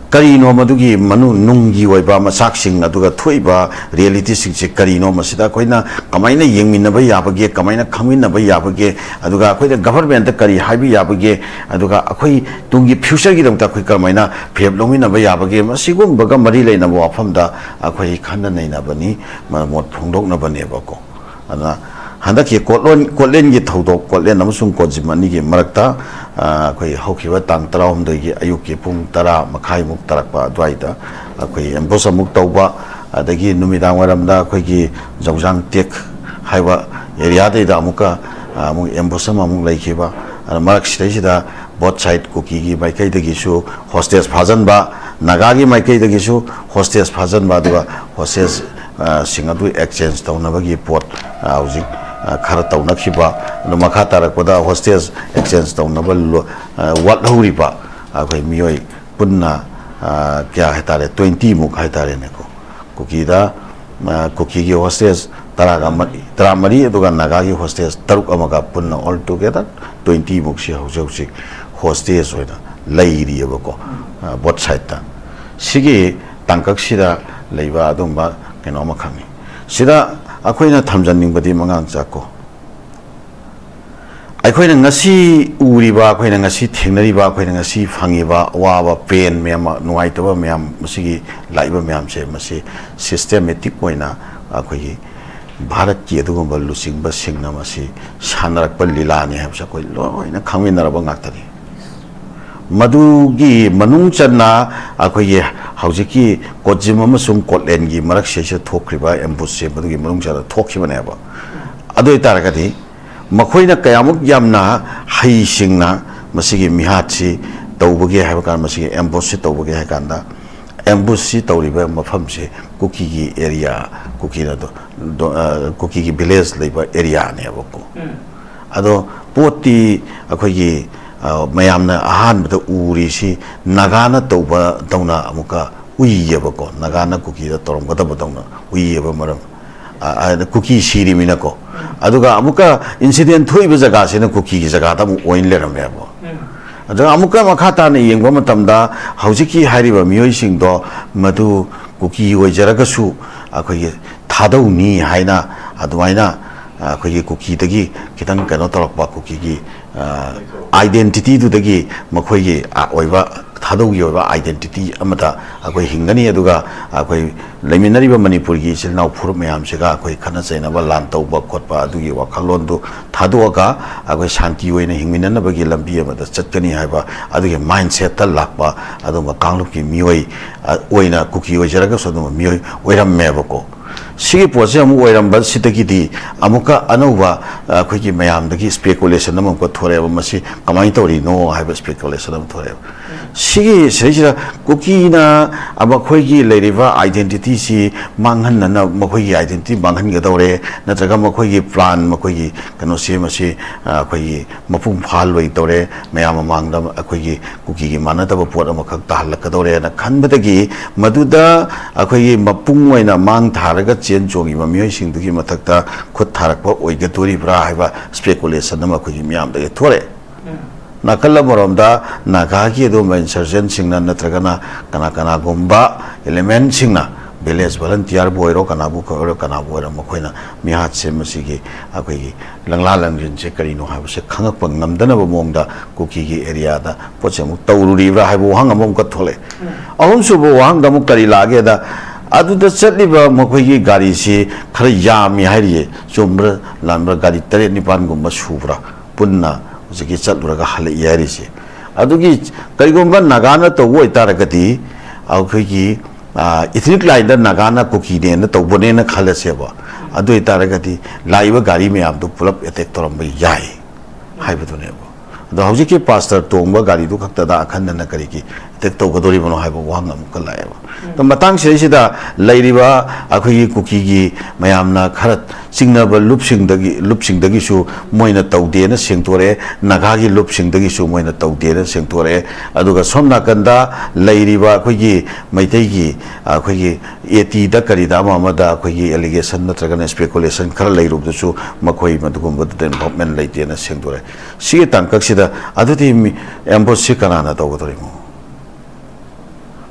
ꯀꯔꯤꯅꯣ ꯃꯗꯨꯒꯤ ꯃꯅꯨꯡ ꯅꯨꯡꯒꯤ ꯑꯣꯏꯕ ꯃꯆꯥꯛꯁꯤꯡ, ꯑꯗꯨꯒ ꯊꯣꯛꯏꯕ ꯔꯤꯌꯦꯂꯤꯇꯤꯁꯤꯡꯁꯦ ꯀꯔꯤꯅꯣ, ꯃꯁꯤꯗ ꯑꯩꯈꯣꯏꯅ ꯀꯃꯥꯏꯅ ꯌꯦꯡꯃꯤꯟꯅꯕ ꯌꯥꯕꯒꯦ, ꯀꯃꯥꯏꯅ ꯈꯪꯃꯤꯟꯅꯕ ꯌꯥꯕꯒꯦ, ꯑꯗꯨꯒ ꯑꯩꯈꯣꯏꯅ ꯒꯚꯔꯟꯃꯦꯟꯠꯇ ꯀꯔꯤ ꯍꯥꯏꯕ ꯌꯥꯕꯒꯦ, ꯑꯗꯨꯒ ꯑꯩꯈꯣꯏ ꯇꯨꯡꯒꯤ ꯐ꯭ꯌꯨꯆꯔꯒꯤꯗꯃꯛꯇ ꯑꯩꯈꯣꯏ ꯀꯔꯝꯍꯥꯏꯅ ꯐꯤꯔꯦꯞ ꯂꯧꯃꯤꯟꯅꯕ ꯌꯥꯕꯒꯦ, ꯃꯁꯤꯒꯨꯝꯕꯒ ꯃꯔꯤ ꯂꯩꯅꯕ ꯋꯥꯐꯝꯗ ꯑꯩꯈꯣꯏ ꯈꯟꯅ ꯅꯩꯅꯕꯅꯤ, ꯃ-, ꯃꯣꯠ ꯐꯣꯡꯗꯣꯛꯅꯕꯅꯦꯕꯀꯣ꯫ ꯑꯗꯨꯅ ꯍꯟꯗꯛꯀꯤ ꯀꯣꯠꯂꯣꯟ-, ꯀꯣꯠꯂꯦꯟꯒꯤ ꯊꯧꯗꯣꯛ, ꯀꯣꯠꯂꯦꯟ ꯑꯃꯁꯨꯡ ꯀꯣꯠꯖꯤꯝ ꯑꯅꯤꯒꯤ ꯃꯔꯛꯇ, ꯑ, ꯑꯩꯈꯣꯏ ꯍꯧꯈꯤꯕ ꯇꯥꯡ ꯇꯔꯥꯍꯨꯝꯗꯣꯏꯒꯤ ꯑꯌꯨꯛꯀꯤ ꯄꯨꯡ ꯇꯔꯥ ꯃꯈꯥꯏꯃꯨꯛ ꯇꯥꯔꯛꯄ ꯑꯗꯨꯋꯥꯏꯗ ꯑꯩꯈꯣꯏ ꯑꯦꯝꯕꯨꯁ ꯑꯃꯨꯛ ꯇꯧꯕ, ꯑꯗꯒꯤ ꯅꯨꯃꯤꯗꯥꯡ ꯋꯥꯏꯔꯝꯗ ꯑꯩꯈꯣꯏꯒꯤ ꯖꯧꯖꯥꯡ ꯇꯦꯛ ꯍꯥꯏꯕ ꯑꯦꯔꯤꯌꯥꯗꯩꯗ ꯑꯃꯨꯛꯀ, ꯑ, ꯑꯃꯨꯛ ꯑꯦꯝꯕꯨꯁ ꯑꯃ ꯑꯃꯨꯛ ꯂꯩꯈꯤꯕ꯫ ꯑꯗ ꯃꯔꯛꯁꯤꯗꯩꯁꯤꯗ both side, ꯀꯨꯀꯤꯒꯤ ꯃꯥꯏꯀꯩꯗꯒꯤꯁꯨ ꯍꯣꯁꯇꯦꯖ ꯐꯥꯖꯤꯟꯕ, ꯅꯥꯒꯥꯒꯤ ꯃꯥꯏꯀꯩꯗꯒꯤꯁꯨ ꯍꯣꯁꯇꯦꯖ ꯐꯥꯖꯤꯟꯕ, ꯑꯗꯨꯒ ꯍꯣꯁꯇꯦꯖ, ꯑ, ꯁꯤꯡ ꯑꯗꯨ exchange ꯇꯧꯅꯕꯒꯤ ꯄꯣꯠ, ꯑ, ꯍꯧꯖꯤꯛ, ꯑ, ꯈꯔ ꯇꯧꯅꯈꯤꯕ꯫ ꯑꯗꯨ ꯃꯈꯥ ꯇꯥꯔꯛꯄꯗ ꯍꯣꯁꯇꯦꯖ exchange ꯇꯧꯅꯕ ꯂꯣ-, ꯑ, ꯋꯥꯠꯍꯧꯔꯤꯕ ꯑꯩꯈꯣꯏ ꯃꯤꯑꯣꯏ ꯄꯨꯟꯅ ꯑ, ꯀꯌꯥ ꯍꯥꯏꯇꯥꯔꯦ, ꯇ꯭ꯋꯦꯟꯇꯤ ꯃꯨꯛ ꯍꯥꯏꯇꯥꯔꯦꯅꯦꯀꯣ꯫ ꯀꯨꯀꯤꯗ, ꯑ, ꯀꯨꯀꯤꯒꯤ ꯍꯣꯁꯇꯦꯖ ꯇꯔꯥꯒ ꯃꯔꯤ, ꯇꯔꯥꯃꯔꯤ, ꯑꯗꯨꯒ ꯅꯥꯒꯥꯒꯤ ꯍꯣꯁꯇꯦꯖ ꯇꯔꯨꯛ ꯑꯃꯒ ꯄꯨꯟꯅ all together ꯇ꯭ꯋꯦꯟꯇꯤ ꯃꯨꯛꯁꯤ ꯍꯧꯖꯤꯛ ꯍꯧꯖꯤꯛ ꯍꯣꯁꯇꯦꯖ ꯑꯣꯏꯅ ꯂꯩꯔꯤꯑꯕꯀꯣ, ꯑ, both side ꯇ꯫ ꯁꯤꯒꯤ ꯇꯥꯡꯀꯛꯁꯤꯗ ꯂꯩꯕ ꯑꯗꯨꯝꯕ ꯀꯩꯅꯣ ꯑꯃꯈꯛꯅꯤ꯫ ꯁꯤꯗ ꯑꯩꯈꯣꯏꯅ ꯊꯝꯖꯅꯤꯡꯕꯗꯤ, ꯃꯉꯥꯡ ꯆꯥꯛꯀꯣ, ꯑꯩꯈꯣꯏꯅ ꯉꯁꯤ ꯎꯔꯤꯕ, ꯑꯩꯈꯣꯏꯅ ꯉꯁꯤ ꯊꯦꯡꯅꯔꯤꯕ, ꯑꯩꯈꯣꯏꯅ ꯉꯁꯤ ꯐꯪꯉꯤꯕ ꯑꯋꯥꯕ, ꯄꯦꯟ ꯃꯌꯥꯝ, ꯅꯨꯡꯉꯥꯏꯇꯕ ꯃꯌꯥꯝ, ꯃꯁꯤꯒꯤ ꯂꯥꯛꯏꯕ ꯃꯌꯥꯝꯁꯦ, ꯃꯁꯤ systematic ꯑꯣꯏꯅ ꯑꯩꯈꯣꯏꯒꯤ ꯚꯥꯔꯠꯀꯤ ꯑꯗꯨꯒꯨꯝꯕ ꯂꯨꯆꯤꯡꯕꯁꯤꯡꯅ ꯃꯁꯤ ꯁꯥꯟꯅꯔꯛꯄ ꯂꯤꯂꯥꯅꯤ ꯍꯥꯏꯕꯁꯦ ꯑꯩꯈꯣꯏ ꯂꯣꯏꯅ ꯈꯪꯃꯤꯟꯅꯔꯕ ꯉꯥꯛꯇꯅꯤ꯫ ꯃꯗꯨꯒꯤ ꯃꯅꯨꯡ ꯆꯟꯅ ꯑꯩꯈꯣꯏꯒꯤ ꯍꯧꯖꯤꯛꯀꯤ ꯀꯣꯠꯖꯤꯝ ꯑꯃꯁꯨꯡ ꯀꯣꯠꯂꯦꯟꯒꯤ ꯃꯔꯛꯁꯤꯗꯩꯁꯤꯗ ꯊꯣꯛꯈ꯭ꯔꯤꯕ ambush ꯁꯦ ꯃꯗꯨꯒꯤ ꯃꯅꯨꯡ ꯆꯟꯅ ꯊꯣꯛꯈꯤꯕꯅꯦꯕ꯫ ꯑꯗꯨ ꯑꯣꯏꯇꯥꯔꯒꯗꯤ ꯃꯈꯣꯏꯅ ꯀꯌꯥꯃꯨꯛ ꯌꯥꯝꯅ ꯍꯩꯁꯤꯡꯅ ꯃꯁꯤꯒꯤ ꯃꯤꯍꯥꯠꯁꯤ ꯇꯧꯕꯒꯦ ꯍꯥꯏꯕ ꯀꯥꯟꯗ, ꯃꯁꯤꯒꯤ ambush ꯁꯤ ꯇꯧꯕꯒꯦ ꯍꯥꯏ ꯀꯥꯟꯗ, ambush ꯁꯤ ꯇꯧꯔꯤꯕ ꯃꯐꯝꯁꯦ ꯀꯨꯀꯤꯒꯤ area, ꯀꯨꯀꯤꯅ ꯗꯣ-, ꯗꯣ-, ꯑ, ꯀꯨꯀꯤꯒꯤ village ꯂꯩꯕ area ꯅꯦꯕꯀꯣ꯫ ꯑꯗꯣ ꯄꯣꯠꯇꯤ ꯑꯩꯈꯣꯏꯒꯤ, ꯑ, ꯃꯌꯥꯝꯅ ꯑꯍꯥꯟꯕꯗ ꯎꯔꯤꯁꯤ ꯅꯥꯒꯥꯅ ꯇꯧꯕ ꯗꯧꯅ ꯑꯃꯨꯛꯀ ꯎꯏꯌꯦꯕꯀꯣ, ꯅꯥꯒꯥꯅ ꯀꯨꯀꯤꯗ ꯇꯧꯔꯝꯒꯗꯕ ꯗꯧꯅ ꯎꯏꯌꯦꯕ꯫ ꯃꯔꯝ, ꯑ, ꯑ, ꯀꯨꯀꯤ ꯁꯤꯔꯤꯃꯤꯅꯀꯣ꯫ ꯑꯗꯨꯒ ꯑꯃꯨꯛꯀ incident ꯊꯣꯛꯏꯕ ꯖꯒꯥꯁꯤꯅ ꯀꯨꯀꯤꯒꯤ ꯖꯒꯥꯗ ꯑꯃꯨꯛ ꯑꯣꯏꯅ ꯂꯩꯔꯝꯃꯦꯕ꯫ ꯑꯗꯨꯒ ꯑꯃꯨꯛꯀ ꯃꯈꯥ ꯇꯥꯅ ꯌꯦꯡꯕ ꯃꯇꯝꯗ, ꯍꯧꯖꯤꯛꯀꯤ ꯍꯥꯏꯔꯤꯕ ꯃꯤꯑꯣꯏꯁꯤꯡꯗꯣ ꯃꯗꯨ ꯀꯨꯀꯤ ꯑꯣꯏꯖꯔꯒꯁꯨ ꯑꯩꯈꯣꯏꯒꯤ ꯊꯥꯗꯧꯅꯤ ꯍꯥꯏꯅ, ꯑꯗꯨꯃꯥꯏꯅ ꯑꯩꯈꯣꯏꯒꯤ ꯀꯨꯀꯤꯗꯒꯤ ꯈꯤꯇꯪ ꯀꯩꯅꯣ ꯇꯧꯔꯛꯄ, ꯀꯨꯀꯤꯒꯤ, ꯑ, identity ꯗꯨꯗꯒꯤ ꯃꯈꯣꯏꯒꯤ, ꯑ, ꯑꯣꯏꯕ, ꯊꯥꯗꯧꯒꯤ ꯑꯣꯏꯕ identity ꯑꯃꯗ ꯑꯩꯈꯣꯏ ꯍꯤꯡꯒꯅꯤ꯫ ꯑꯗꯨꯒ ꯑꯩꯈꯣꯏ ꯂꯩꯃꯤꯟꯅꯔꯤꯕ ꯃꯅꯤꯄꯨꯔꯒꯤ ꯏꯆꯤꯜ ꯏꯅꯥꯎ ꯐꯨꯔꯨꯞ ꯃꯌꯥꯝꯁꯤꯒ ꯑꯩꯈꯣꯏ ꯈꯠꯅ ꯆꯩꯅꯕ, ꯂꯥꯟ ꯇꯧꯕ ꯈꯣꯠꯄ ꯑꯗꯨꯒꯤ ꯋꯥꯈꯜꯂꯣꯟꯗꯨ ꯊꯥꯗꯣꯛꯑꯒ ꯑꯩꯈꯣꯏ ꯁꯥꯟꯇꯤ ꯑꯣꯏꯅ ꯍꯤꯡꯃꯤꯟꯅꯅꯕꯒꯤ ꯂꯝꯕꯤ ꯑꯃꯗ ꯆꯠꯀꯅꯤ ꯍꯥꯏꯕ ꯑꯗꯨꯒꯤ mindset ꯇ ꯂꯥꯛꯄ ꯑꯗꯨꯒꯨꯝꯕ ꯀꯥꯡꯂꯨꯞꯀꯤ ꯃꯤꯑꯣꯏ, ꯑ, ꯑꯣꯏꯅ ꯀꯨꯀꯤ ꯑꯣꯏꯖꯔꯒꯁꯨ ꯑꯗꯨꯒꯨꯝꯕ ꯃꯤꯑꯣꯏ ꯑꯣꯏꯔꯝꯃꯦꯕꯀꯣ꯫ ꯁꯤꯒꯤ ꯄꯣꯠꯁꯦ ꯑꯃꯨꯛ ꯑꯣꯏꯔꯝꯕꯁꯤꯗꯒꯤꯗꯤ ꯑꯃꯨꯛꯀ ꯑꯅꯧꯕ, ꯑ, ꯑꯩꯈꯣꯏꯒꯤ ꯃꯌꯥꯝꯗꯒꯤ speculation ꯑꯃ ꯑꯃꯨꯛꯀ ꯊꯣꯔꯛꯑꯦꯕ꯫ ꯃꯁꯤ ꯀꯃꯥꯏꯅ ꯇꯧꯔꯤꯅꯣ ꯍꯥꯏꯕ speculation ꯑꯃ ꯊꯣꯔꯛꯑꯦꯕ꯫ ꯁꯤꯒꯤ ꯁꯤꯗꯩꯁꯤꯗ ꯀꯨꯀꯤꯅ ꯃꯈꯣꯏꯒꯤ ꯂꯩꯔꯤꯕ identity ꯁꯤ ꯃꯥꯡꯍꯟꯅꯅ, ꯃꯈꯣꯏꯒꯤ identity ꯃꯥꯡꯍꯟꯒꯗꯧꯔꯦ, ꯅꯠꯇ꯭ꯔꯒ ꯃꯈꯣꯏꯒꯤ plan, ꯃꯈꯣꯏꯒꯤ ꯀꯩꯅꯣꯁꯦ, ꯃꯁꯤ ꯑꯩꯈꯣꯏꯒꯤ ꯃꯄꯨꯡ ꯐꯥꯍꯜꯂꯣꯏꯗꯧꯔꯦ, ꯃꯌꯥꯝ ꯃꯃꯥꯡꯗ ꯑꯩꯈꯣꯏꯒꯤ ꯀꯨꯀꯤꯒꯤ ꯃꯥꯟꯅꯗꯕ ꯄꯣꯠ ꯑꯃꯈꯛ ꯇꯥꯍꯜꯂꯛꯀꯗꯧꯔꯦꯅ ꯈꯟꯕꯗꯒꯤ, ꯃꯗꯨꯗ ꯑꯩꯈꯣꯏꯒꯤ ꯃꯄꯨꯡ ꯑꯣꯏꯅ ꯃꯥꯡ ꯊꯥꯔꯒ ꯆꯦꯟ ꯆꯣꯡꯉꯤꯕ ꯃꯤꯑꯣꯏꯁꯤꯡꯗꯨꯒꯤ ꯃꯊꯛꯇ ꯈꯨꯠ ꯊꯥꯔꯛꯄ ꯑꯣꯏꯒꯗꯣꯔꯤꯕ꯭ꯔꯥ ꯍꯥꯏꯕ speculation ꯑꯃ ꯑꯩꯈꯣꯏꯒꯤ ꯃꯤꯌꯥꯝꯗꯒꯤ ꯊꯣꯛꯂꯛꯑꯦ꯫ ꯅꯥꯀꯜ ꯑꯃꯔꯣꯝꯗ ꯅꯥꯒꯥꯒꯤ ꯑꯗꯨꯒꯨꯝꯕ insurgent ꯁꯤꯡꯅ ꯅꯠꯇ꯭ꯔꯒꯅ ꯀꯅꯥ ꯀꯅꯥꯒꯨꯝꯕ element ꯁꯤꯡꯅ, village volunteer ꯕꯨ ꯑꯣꯏꯔꯣ, ꯀꯅꯥꯕꯨ ꯑꯣꯏꯔꯣ, ꯀꯅꯥꯕꯨ ꯑꯣꯏꯔꯣ, ꯃꯈꯣꯏꯅ ꯃꯤꯍꯥꯠꯁꯦ ꯃꯁꯤꯒꯤ ꯑꯩꯈꯣꯏꯒꯤ ꯂꯪꯂꯥ ꯂꯪꯖꯤꯟꯁꯦ ꯀꯔꯤꯅꯣ ꯍꯥꯏꯕꯁꯦ ꯈꯪꯉꯛꯄ ꯉꯝꯗꯅꯕ ꯃꯑꯣꯡꯗ ꯀꯨꯀꯤꯒꯤ area ꯗ ꯄꯣꯠꯁꯦ ꯑꯃꯨꯛ ꯇꯧꯔꯨꯔꯤꯕ꯭ꯔꯥ ꯍꯥꯏꯕ ꯋꯥꯍꯪ ꯑꯃꯃꯨꯛꯀ ꯊꯣꯛꯂꯛꯑꯦ꯫ ꯑꯍꯨꯝꯁꯨꯕ ꯋꯥꯍꯪꯗ ꯑꯃꯨꯛ ꯀꯔꯤ ꯂꯥꯛꯒꯦꯗ, ꯑꯗꯨꯗ ꯆꯠꯂꯤꯕ ꯃꯈꯣꯏꯒꯤ ꯒꯥꯔꯤꯁꯤ ꯈꯔ ꯌꯥꯝꯃꯤ ꯍꯥꯏꯔꯤꯌꯦ, ꯆꯨꯝꯕ꯭ꯔꯥ ꯂꯥꯟꯕ꯭ꯔꯥ? ꯒꯥꯔꯤ ꯇꯔꯦꯠ ꯅꯤꯄꯥꯟꯒꯨꯝꯕ ꯁꯨꯕ꯭ꯔꯥ ꯄꯨꯟꯅ ꯍꯧꯖꯤꯛꯀꯤ ꯆꯠꯂꯨꯔꯒ ꯍꯜꯂꯛꯏ ꯍꯥꯏꯔꯤꯁꯦ? ꯑꯗꯨꯒꯤ ꯀꯔꯤꯒꯨꯝꯕ ꯅꯥꯒꯥꯅ ꯇꯧꯕ ꯑꯣꯏꯇꯥꯔꯒꯗꯤ, ꯑꯩꯈꯣꯏꯒꯤ ethnic line ꯗ ꯅꯥꯒꯥꯅ ꯀꯨꯀꯤꯅꯦꯅ ꯇꯧꯕꯅꯦꯅ ꯈꯜꯂꯁꯦꯕ, ꯑꯗꯨ ꯑꯣꯏꯇꯥꯔꯒꯗꯤ ꯂꯥꯛꯏꯕ ꯒꯥꯔꯤ ꯃꯌꯥꯝꯗꯨ ꯄꯨꯂꯞ attack ꯇꯧꯔꯝꯕ ꯌꯥꯏ ꯍꯥꯏꯕꯗꯨꯅꯦꯕ꯫ ꯑꯗꯣ ꯍꯧꯖꯤꯛꯀꯤ pastor ꯇꯣꯡꯕ ꯒꯥꯔꯤꯗꯨ ꯈꯛꯇꯗ ꯑꯈꯟꯅꯅ ꯀꯔꯤꯒꯤ attack ꯇꯧꯒꯗꯧꯔꯤꯕꯅꯣ ꯍꯥꯏꯕ ꯋꯥꯍꯪ ꯑꯃꯨꯛꯀ ꯂꯥꯛꯑꯦꯕ꯫ ꯑꯗꯣ ꯃꯇꯥꯡꯁꯤꯗꯩꯁꯤꯗ ꯂꯩꯔꯤꯕ ꯑꯩꯈꯣꯏꯒꯤ ꯀꯨꯀꯤꯒꯤ ꯃꯌꯥꯝꯅ ꯈꯔ ꯆꯤꯡꯅꯕ ꯂꯨꯞꯁꯤꯡꯗꯒꯤ, ꯂꯨꯞꯁꯤꯡꯗꯒꯤꯁꯨ ꯃꯣꯏꯅ ꯇꯧꯗꯦꯅ ꯁꯦꯡꯗꯣꯔꯛꯑꯦ, ꯅꯥꯒꯥꯒꯤ ꯂꯨꯞꯁꯤꯡꯗꯒꯤꯁꯨ ꯃꯣꯏꯅ ꯇꯧꯗꯦꯅ ꯁꯦꯡꯗꯣꯔꯛꯑꯦ꯫ ꯑꯗꯨꯒ ꯁꯣꯝ ꯅꯥꯀꯟꯗ ꯂꯩꯔꯤꯕ ꯑꯩꯈꯣꯏꯒꯤ ꯃꯩꯇꯩꯒꯤ, ꯑꯩꯈꯣꯏꯒꯤ AT ꯗ ꯀꯔꯤꯗ ꯑꯃ ꯑꯃꯗ ꯑꯩꯈꯣꯏꯒꯤ allegation ꯅꯠꯇ꯭ꯔꯒꯅ speculation ꯈꯔ ꯂꯩꯔꯨꯕꯗꯨꯁꯨ ꯃꯈꯣꯏ ꯃꯗꯨꯒꯨꯝꯕꯗꯨꯗ involvement ꯂꯩꯇꯦꯅ ꯁꯦꯡꯗꯣꯔꯛꯑꯦ꯫ ꯁꯤꯒꯤ ꯇꯥꯡꯀꯛꯁꯤꯗ ꯑꯗꯨꯗꯤ ꯃꯤ ambush ꯁꯤ ꯀꯅꯥꯅ ꯇꯧꯒꯗꯧꯔꯤꯅꯣ?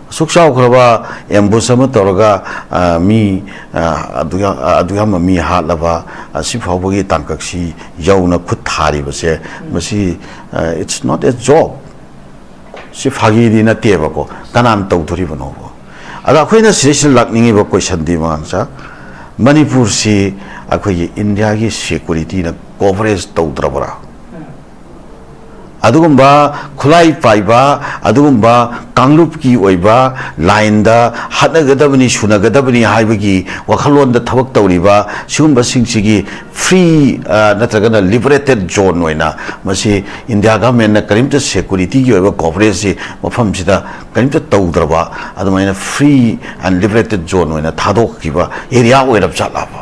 ꯑꯁꯨꯛ ꯆꯥꯎꯈ꯭ꯔꯕ ambush ꯑꯃ ꯇꯧꯔꯒ, ꯑ, ꯃꯤ, ꯑ, ꯑꯗꯨ ꯌꯥꯝ, ꯑꯗꯨ ꯌꯥꯝꯕ ꯃꯤ ꯍꯥꯠꯂꯕ, ꯑꯁꯤ ꯐꯥꯎꯕꯒꯤ ꯇꯥꯡꯀꯛꯁꯤ ꯌꯧꯅ ꯈꯨꯠ ꯊꯥꯔꯤꯕꯁꯦ, ꯃꯁꯤ, ꯑ, it's not a joke꯫ ꯁꯤ ꯐꯥꯒꯤꯗꯤ ꯅꯠꯇꯦꯕꯀꯣ꯫ ꯀꯅꯥꯅ ꯇꯧꯗꯣꯔꯤꯕꯅꯣꯕ? ꯑꯗ ꯑꯩꯈꯣꯏꯅ ꯁꯤꯗꯩꯁꯤꯗ ꯂꯥꯛꯅꯤꯡꯉꯤꯕ question ꯗꯤ, ꯃꯉꯥꯡꯆꯥ, ꯃꯅꯤꯄꯨꯔꯁꯤ ꯑꯩꯈꯣꯏꯒꯤ India ꯒꯤ security ꯅ coverage ꯇꯧꯗ꯭ꯔꯕ꯭ꯔꯥ? ꯑꯗꯨꯒꯨꯝꯕ ꯈꯨꯠꯂꯥꯏ ꯄꯥꯏꯕ, ꯑꯗꯨꯒꯨꯝꯕ ꯀꯥꯡꯂꯨꯞꯀꯤ ꯑꯣꯏꯕ ꯂꯥꯏꯟꯗ ꯍꯥꯠꯅꯒꯗꯕꯅꯤ, ꯁꯨꯅꯒꯗꯕꯅꯤ ꯍꯥꯏꯕꯒꯤ ꯋꯥꯈꯜꯂꯣꯟꯗ ꯊꯕꯛ ꯇꯧꯔꯤꯕ ꯁꯤꯒꯨꯝꯕꯁꯤꯡꯁꯤꯒꯤ ꯐ꯭ꯔꯤ, ꯑ, ꯅꯠꯇ꯭ꯔꯒꯅ ꯂꯤꯕꯔꯦꯇꯦꯠ ꯖꯣꯟ ꯑꯣꯏꯅ ꯃꯁꯤ ꯏꯟꯗꯤꯌꯥ ꯒꯚꯔꯟꯃꯦꯟꯠꯅ ꯀꯔꯤꯝꯇ ꯁꯦꯀꯨꯔꯤꯇꯤꯒꯤ ꯑꯣꯏꯕ ꯀꯣꯚꯔꯦꯖꯁꯤ ꯃꯐꯝꯁꯤꯗ ꯀꯔꯤꯝꯇ ꯇꯧꯗ꯭ꯔꯕ ꯑꯗꯨꯃꯥꯏꯅ ꯐ꯭ꯔꯤ ꯑꯦꯟ ꯂꯤꯕꯔꯦꯇꯦꯠ ꯖꯣꯟ ꯑꯣꯏꯅ ꯊꯥꯗꯣꯛꯈꯤꯕ ꯑꯦꯔꯤꯌꯥ ꯑꯣꯏꯔꯕ ꯖꯥꯠꯂꯕ?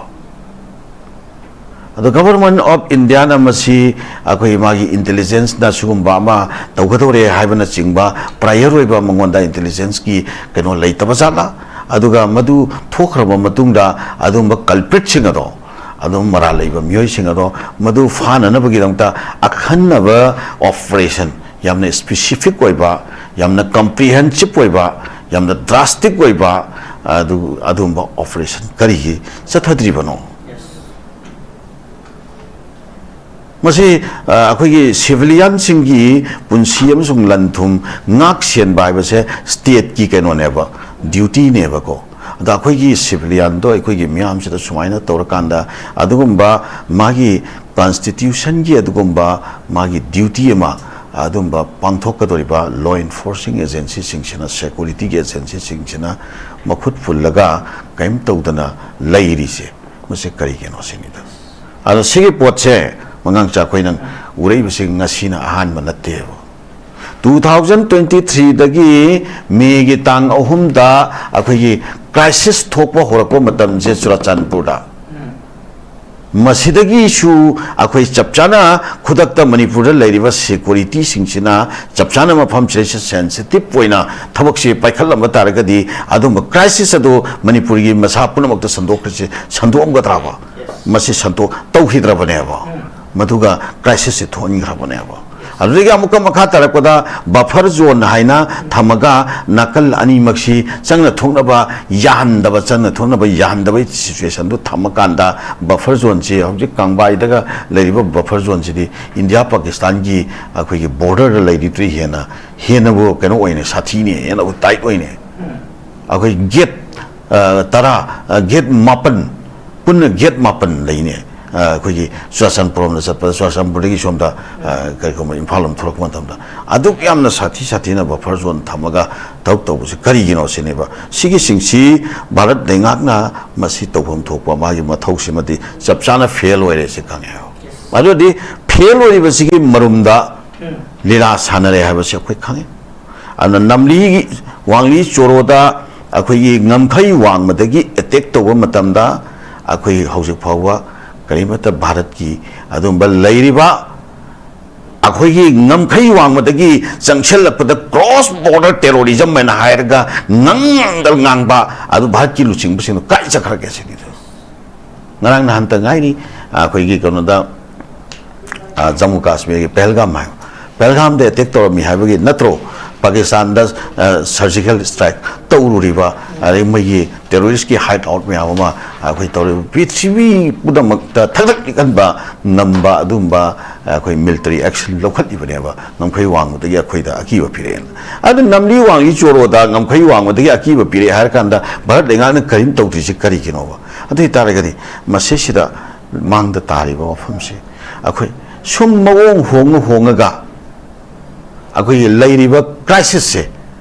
ꯑꯗꯣ ꯒꯚꯔꯟꯃꯦꯟꯠ ꯑꯣꯐ ꯏꯟꯗꯤꯌꯥꯅ ꯃꯁꯤ ꯑꯩꯈꯣꯏ ꯃꯥꯒꯤ ꯏꯟꯇꯦꯂꯤꯖꯦꯟꯁꯅ ꯁꯤꯒꯨꯝꯕ ꯑꯃ ꯇꯧꯒꯗꯧꯔꯦ ꯍꯥꯏꯕꯅꯆꯤꯡꯕ ꯄ꯭ꯔꯥꯏꯌꯔ ꯑꯣꯏꯕ ꯃꯉꯣꯟꯗ ꯏꯟꯇꯦꯂꯤꯖꯦꯟꯁꯀꯤ ꯀꯩꯅꯣ ꯂꯩꯇꯕ ꯖꯥꯠꯂꯥ? ꯑꯗꯨꯒ ꯃꯗꯨ ꯊꯣꯛꯈ꯭ꯔꯕ ꯃꯇꯨꯡꯗ ꯑꯗꯨꯒꯨꯝꯕ ꯀꯜꯄ꯭ꯔꯤꯠꯁꯤꯡ ꯑꯗꯣ, ꯑꯗꯨꯝ ꯃꯔꯥꯜ ꯂꯩꯕ ꯃꯤꯑꯣꯏꯁꯤꯡ ꯑꯗꯣ ꯃꯗꯨ ꯐꯥꯅꯅꯕꯒꯤꯗꯃꯛꯇ ꯑꯈꯟꯅꯕ ꯑꯣꯄꯔꯦꯁꯟ, ꯌꯥꯝꯅ ꯁ꯭ꯄꯦꯁꯤꯐꯤꯛ ꯑꯣꯏꯕ, ꯌꯥꯝꯅ ꯀꯝꯄ꯭ꯔꯤꯍꯦꯟꯁꯤꯞ ꯑꯣꯏꯕ, ꯌꯥꯝꯅ ꯗ꯭ꯔꯥꯁꯇꯤꯛ ꯑꯣꯏꯕ ꯑꯗꯨ, ꯑꯗꯨꯒꯨꯝꯕ ꯑꯣꯄꯔꯦꯁꯟ ꯀꯔꯤꯒꯤ ꯆꯠꯊꯗ꯭ꯔꯤꯕꯅꯣ? ꯃꯁꯤ, ꯑ, ꯑꯩꯈꯣꯏꯒꯤ ꯁꯤꯚꯤꯂꯤꯌꯟꯁꯤꯡꯒꯤ ꯄꯨꯟꯁꯤ ꯑꯃꯁꯨꯡ ꯂꯟ ꯊꯨꯝ ꯉꯥꯛ ꯁꯦꯟꯕ ꯍꯥꯏꯕꯁꯦ ꯁ꯭ꯇꯦꯠꯀꯤ ꯀꯩꯅꯣꯅꯦꯕ, ꯗ꯭ꯌꯨꯇꯤꯅꯦꯕꯀꯣ꯫ ꯑꯗꯣ ꯑꯩꯈꯣꯏꯒꯤ ꯁꯤꯚꯤꯂꯤꯌꯟꯗꯣ ꯑꯩꯈꯣꯏꯒꯤ ꯃꯤꯌꯥꯝꯁꯤꯗ ꯁꯨꯃꯥꯏꯅ ꯇꯧꯔꯀꯥꯟꯗ ꯑꯗꯨꯒꯨꯝꯕ ꯃꯥꯒꯤ ꯀꯟꯁꯇꯤꯇ꯭ꯌꯨꯁꯟꯒꯤ ꯑꯗꯨꯒꯨꯝꯕ ꯃꯥꯒꯤ ꯗ꯭ꯌꯨꯇꯤ ꯑꯃ ꯑꯗꯨꯝꯕ ꯄꯥꯡꯊꯣꯛꯀꯗꯧꯔꯤꯕ ꯂꯣ ꯏꯟꯐꯣꯔꯁꯤꯡ ꯑꯦꯖꯦꯟꯁꯤꯁꯤꯡꯁꯤꯅ, ꯁꯦꯀꯨꯔꯤꯇꯤꯒꯤ ꯑꯦꯖꯦꯟꯁꯤꯁꯤꯡꯁꯤꯅ ꯃꯈꯨꯠ ꯄꯨꯜꯂꯒ ꯀꯔꯤꯝ ꯇꯧꯗꯅ ꯂꯩꯔꯤꯁꯦ, ꯃꯁꯤ ꯀꯔꯤꯒꯤꯅꯣ ꯁꯤꯅꯤꯗ꯫ ꯑꯗꯣ ꯁꯤꯒꯤ ꯄꯣꯠꯁꯦ, ꯃꯉꯥꯡꯆꯥ, ꯑꯩꯈꯣꯏꯅ ꯎꯔꯛꯏꯕꯁꯤ ꯉꯁꯤꯅ ꯑꯍꯥꯟꯕ ꯅꯠꯇꯦꯕ꯫ ꯇꯨ ꯊꯥꯎꯖꯟ ꯇ꯭ꯋꯦꯟꯇꯤ ꯊ꯭ꯔꯤꯗꯒꯤ ꯃꯦꯒꯤ ꯇꯥꯡ ꯑꯍꯨꯝꯗ ꯑꯩꯈꯣꯏꯒꯤ ꯀ꯭ꯔꯥꯏꯁꯤꯁ ꯊꯣꯛꯄ ꯍꯧꯔꯛꯄ ꯃꯇꯝꯁꯦ ꯆꯨꯔꯥꯆꯥꯟꯄꯨꯔꯗ, ꯃꯁꯤꯗꯒꯤꯁꯨ ꯑꯩꯈꯣꯏ ꯆꯞ ꯆꯥꯅ ꯈꯨꯗꯛꯇ ꯃꯅꯤꯄꯨꯔꯗ ꯂꯩꯔꯤꯕ ꯁꯦꯀꯨꯔꯤꯇꯤꯁꯤꯡꯁꯤꯅ ꯆꯞ ꯆꯥꯅ ꯃꯐꯝꯁꯤꯗꯩꯁꯤꯗ ꯁꯦꯟꯁꯤꯇꯤꯞ ꯑꯣꯏꯅ ꯊꯕꯛꯁꯤ ꯄꯥꯏꯈꯠꯂꯝꯕ ꯇꯥꯔꯒꯗꯤ ꯑꯗꯨꯝꯕ ꯀ꯭ꯔꯥꯏꯁꯤꯁ ꯑꯗꯨ ꯃꯅꯤꯄꯨꯔꯒꯤ ꯃꯁꯥ ꯄꯨꯝꯅꯃꯛꯇ ꯁꯟꯗꯣꯛꯈ꯭ꯔꯤꯁꯤ ꯁꯟꯗꯣꯛꯑꯝꯒꯗ꯭ꯔꯕ? ꯃꯁꯤ ꯁꯟꯗꯣꯛ ꯇꯧꯈꯤꯗ꯭ꯔꯕꯅꯦꯕ꯫ ꯃꯗꯨꯒ ꯀ꯭ꯔꯥꯏꯁꯤꯁꯁꯤ ꯊꯣꯛꯍꯟꯈ꯭ꯔꯕꯅꯦꯕ꯫ ꯑꯗꯨꯗꯒꯤ ꯑꯃꯨꯛꯀ ꯃꯈꯥ ꯇꯥꯔꯛꯄꯗ ꯕꯐꯔ ꯖꯣꯟ ꯍꯥꯏꯅ ꯊꯝꯃꯒ ꯅꯥꯀꯜ ꯑꯅꯤꯃꯛꯁꯤ ꯆꯪꯅ ꯊꯣꯛꯅꯕ ꯌꯥꯍꯟꯗꯕ, ꯆꯪꯅ ꯊꯣꯛꯅꯕ ꯌꯥꯍꯟꯗꯕꯒꯤ ꯁꯤꯆꯨꯋꯦꯁꯟꯗꯨ ꯊꯝꯃꯀꯥꯟꯗ ꯕꯐꯔ ꯖꯣꯟꯁꯤ, ꯍꯧꯖꯤꯛ ꯀꯥꯡꯕꯥꯏꯗꯒ ꯂꯩꯔꯤꯕ ꯕꯐꯔ ꯖꯣꯟꯁꯤꯗꯤ ꯏꯟꯗꯤꯌꯥ ꯄꯥꯀꯤꯁꯇꯥꯟꯒꯤ ꯑꯩꯈꯣꯏꯒꯤ ꯕꯣꯔꯗꯔꯗ ꯂꯩꯔꯤꯗꯨꯗꯤ ꯍꯦꯟꯅ, ꯍꯦꯟꯅꯕꯨ ꯀꯩꯅꯣ ꯑꯣꯏꯅ ꯁꯥꯊꯤꯅꯦ, ꯍꯦꯟꯅꯕꯨ ꯇꯥꯏꯠ ꯑꯣꯏꯅꯦ꯫ ꯑꯩꯈꯣꯏ ꯒꯦꯠ, ꯑ, ꯇꯔꯥ, ꯑ, ꯒꯦꯠ ꯃꯥꯄꯟ, ꯄꯨꯟꯅ ꯒꯦꯠ ꯃꯥꯄꯟ ꯂꯩꯅꯦ꯫ ꯑꯩꯈꯣꯏꯒꯤ ꯆꯨꯔꯥꯆꯥꯟꯄꯨꯔ ꯂꯣꯝꯗ ꯆꯠꯄꯗ, ꯆꯨꯔꯥꯆꯥꯟꯄꯨꯔꯗꯒꯤ ꯁꯣꯝꯗ ꯀꯔꯤꯒꯨꯝꯕ ꯏꯝꯐꯥꯜ ꯂꯣꯝ ꯊꯣꯛꯂꯛꯄ ꯃꯇꯝꯗ ꯑꯗꯨꯛ ꯌꯥꯝꯅ ꯁꯥꯊꯤ ꯁꯥꯊꯤꯅ ꯕꯐꯔ ꯖꯣꯟ ꯊꯝꯃꯒ ꯊꯕꯛ ꯇꯧꯕꯁꯤ ꯀꯔꯤꯒꯤꯅꯣ ꯁꯤꯅꯦꯕ꯫ ꯁꯤꯒꯤꯁꯤꯡꯁꯤ ꯚꯥꯔꯠ ꯂꯩꯉꯥꯛꯅ ꯃꯁꯤ ꯇꯧꯐꯝ ꯊꯣꯛꯄ ꯃꯥꯒꯤ ꯃꯊꯧꯁꯤꯃꯗꯤ ꯆꯞ ꯆꯥꯅ ꯐꯦꯜ ꯑꯣꯏꯔꯦ ꯁꯤ ꯈꯪꯉꯦ꯫ ꯑꯗꯨꯗꯤ ꯐꯦꯜ ꯑꯣꯏꯔꯤꯕꯁꯤꯒꯤ ꯃꯔꯨꯝꯗ ꯂꯤꯂꯥ ꯁꯥꯟꯅꯔꯦ ꯍꯥꯏꯕꯁꯤ ꯑꯩꯈꯣꯏ ꯈꯪꯉꯤ꯫ ꯑꯗꯨꯅ ꯅꯝꯂꯤ ꯋꯥꯡꯂꯤ ꯆꯣꯔꯣꯗ ꯑꯩꯈꯣꯏꯒꯤ ꯉꯝꯈꯩ ꯋꯥꯡꯃꯗꯒꯤ ꯑꯦꯇꯦꯛ ꯇꯧꯕ ꯃꯇꯝꯗ ꯑꯩꯈꯣꯏ ꯍꯧꯖꯤꯛ ꯐꯥꯎꯕ ꯀꯔꯤꯃꯠꯇ ꯚꯥꯔꯠꯀꯤ ꯑꯗꯨꯝꯕ ꯂꯩꯔꯤꯕ ꯑꯩꯈꯣꯏꯒꯤ ꯉꯝꯈꯩ ꯋꯥꯡꯃꯗꯒꯤ ꯆꯪꯁꯤꯜꯂꯛꯄꯗ ꯀ꯭ꯔꯣꯁ ꯕꯣꯔꯗꯔ ꯇꯦꯔꯣꯔꯤꯖꯝ ꯍꯥꯏꯅ ꯍꯥꯏꯔꯒ ꯉꯥꯡꯗ ꯉꯥꯡꯕ ꯑꯗꯨ ꯚꯥꯔꯠꯀꯤ ꯂꯨꯆꯤꯡꯕꯁꯤꯡꯗꯣ ꯀꯥꯏ ꯆꯠꯈ꯭ꯔꯒꯦ ꯁꯤꯅꯤꯗꯣ꯫ ꯉꯔꯥꯡ ꯅꯍꯥꯟꯇ ꯉꯥꯏꯔꯤ ꯑꯩꯈꯣꯏꯒꯤ ꯀꯩꯅꯣꯗ, ꯖꯝꯃꯨ ꯀꯥꯁꯃꯤꯔꯒꯤ ꯄꯍꯜꯒꯥꯝ ꯍꯥꯏꯕ, ꯄꯍꯜꯒꯥꯝꯗ ꯑꯦꯇꯦꯛ ꯇꯧꯔꯝꯃꯤ ꯍꯥꯏꯕꯒꯤ ꯅꯠꯇ꯭ꯔꯣ ꯄꯥꯀꯤꯁꯇꯥꯟꯗ ꯁꯔꯖꯤꯀꯦꯜ ꯁ꯭ꯇ꯭ꯔꯥꯏꯛ ꯇꯧꯔꯨꯔꯤꯕ, ꯑꯗꯩ ꯃꯣꯏꯒꯤ ꯇꯦꯔꯣꯔꯤꯁꯀꯤ ꯍꯥꯏꯠ ꯑꯥꯎꯠ ꯃꯌꯥꯝ ꯑꯃ ꯑꯩꯈꯣꯏ ꯇꯧꯔꯤꯕ? ꯄ꯭ꯔꯤꯊꯤꯕꯤ ꯄꯨꯝꯅꯃꯛꯇ ꯊꯛꯊꯛ ꯅꯤꯛꯍꯟꯕ ꯉꯝꯕ ꯑꯗꯨꯒꯨꯝꯕ ꯑꯩꯈꯣꯏ ꯃꯤꯂꯤꯇꯔꯤ ꯑꯦꯛꯁꯟ ꯂꯧꯈꯠꯂꯤꯕꯅꯦꯕ꯫ ꯉꯝꯈꯩ ꯋꯥꯡꯃꯗꯒꯤ ꯑꯩꯈꯣꯏꯗ ꯑꯀꯤꯕ ꯄꯤꯔꯛꯑꯦꯅ꯫ ꯑꯗꯨ ꯅꯝꯂꯤ ꯋꯥꯡꯂꯤ ꯆꯣꯔꯣꯗ ꯉꯝꯈꯩ ꯋꯥꯡꯃꯗꯒꯤ ꯑꯀꯤꯕ ꯄꯤꯔꯛꯑꯦ ꯍꯥꯏꯔ ꯀꯥꯟꯗ ꯚꯥꯔꯠ ꯂꯩꯉꯥꯛꯅ ꯀꯔꯤꯝ ꯇꯧꯗ꯭ꯔꯤꯁꯤ ꯀꯔꯤꯒꯤꯅꯣꯕ? ꯑꯗꯨ ꯑꯣꯏ ꯇꯥꯔꯒꯗꯤ ꯃꯁꯤꯁꯤꯗ ꯃꯥꯡꯗ ꯇꯥꯔꯤꯕ ꯋꯥꯐꯝꯁꯤ ꯑꯩꯈꯣꯏ ꯁꯨꯝ ꯃꯑꯣꯡ ꯍꯣꯡꯉ ꯍꯣꯡꯉꯒ ꯑꯩꯈꯣꯏꯒꯤ ꯂꯩꯔꯤꯕ ꯀ꯭ꯔꯥꯏꯁꯤꯁꯁꯦ,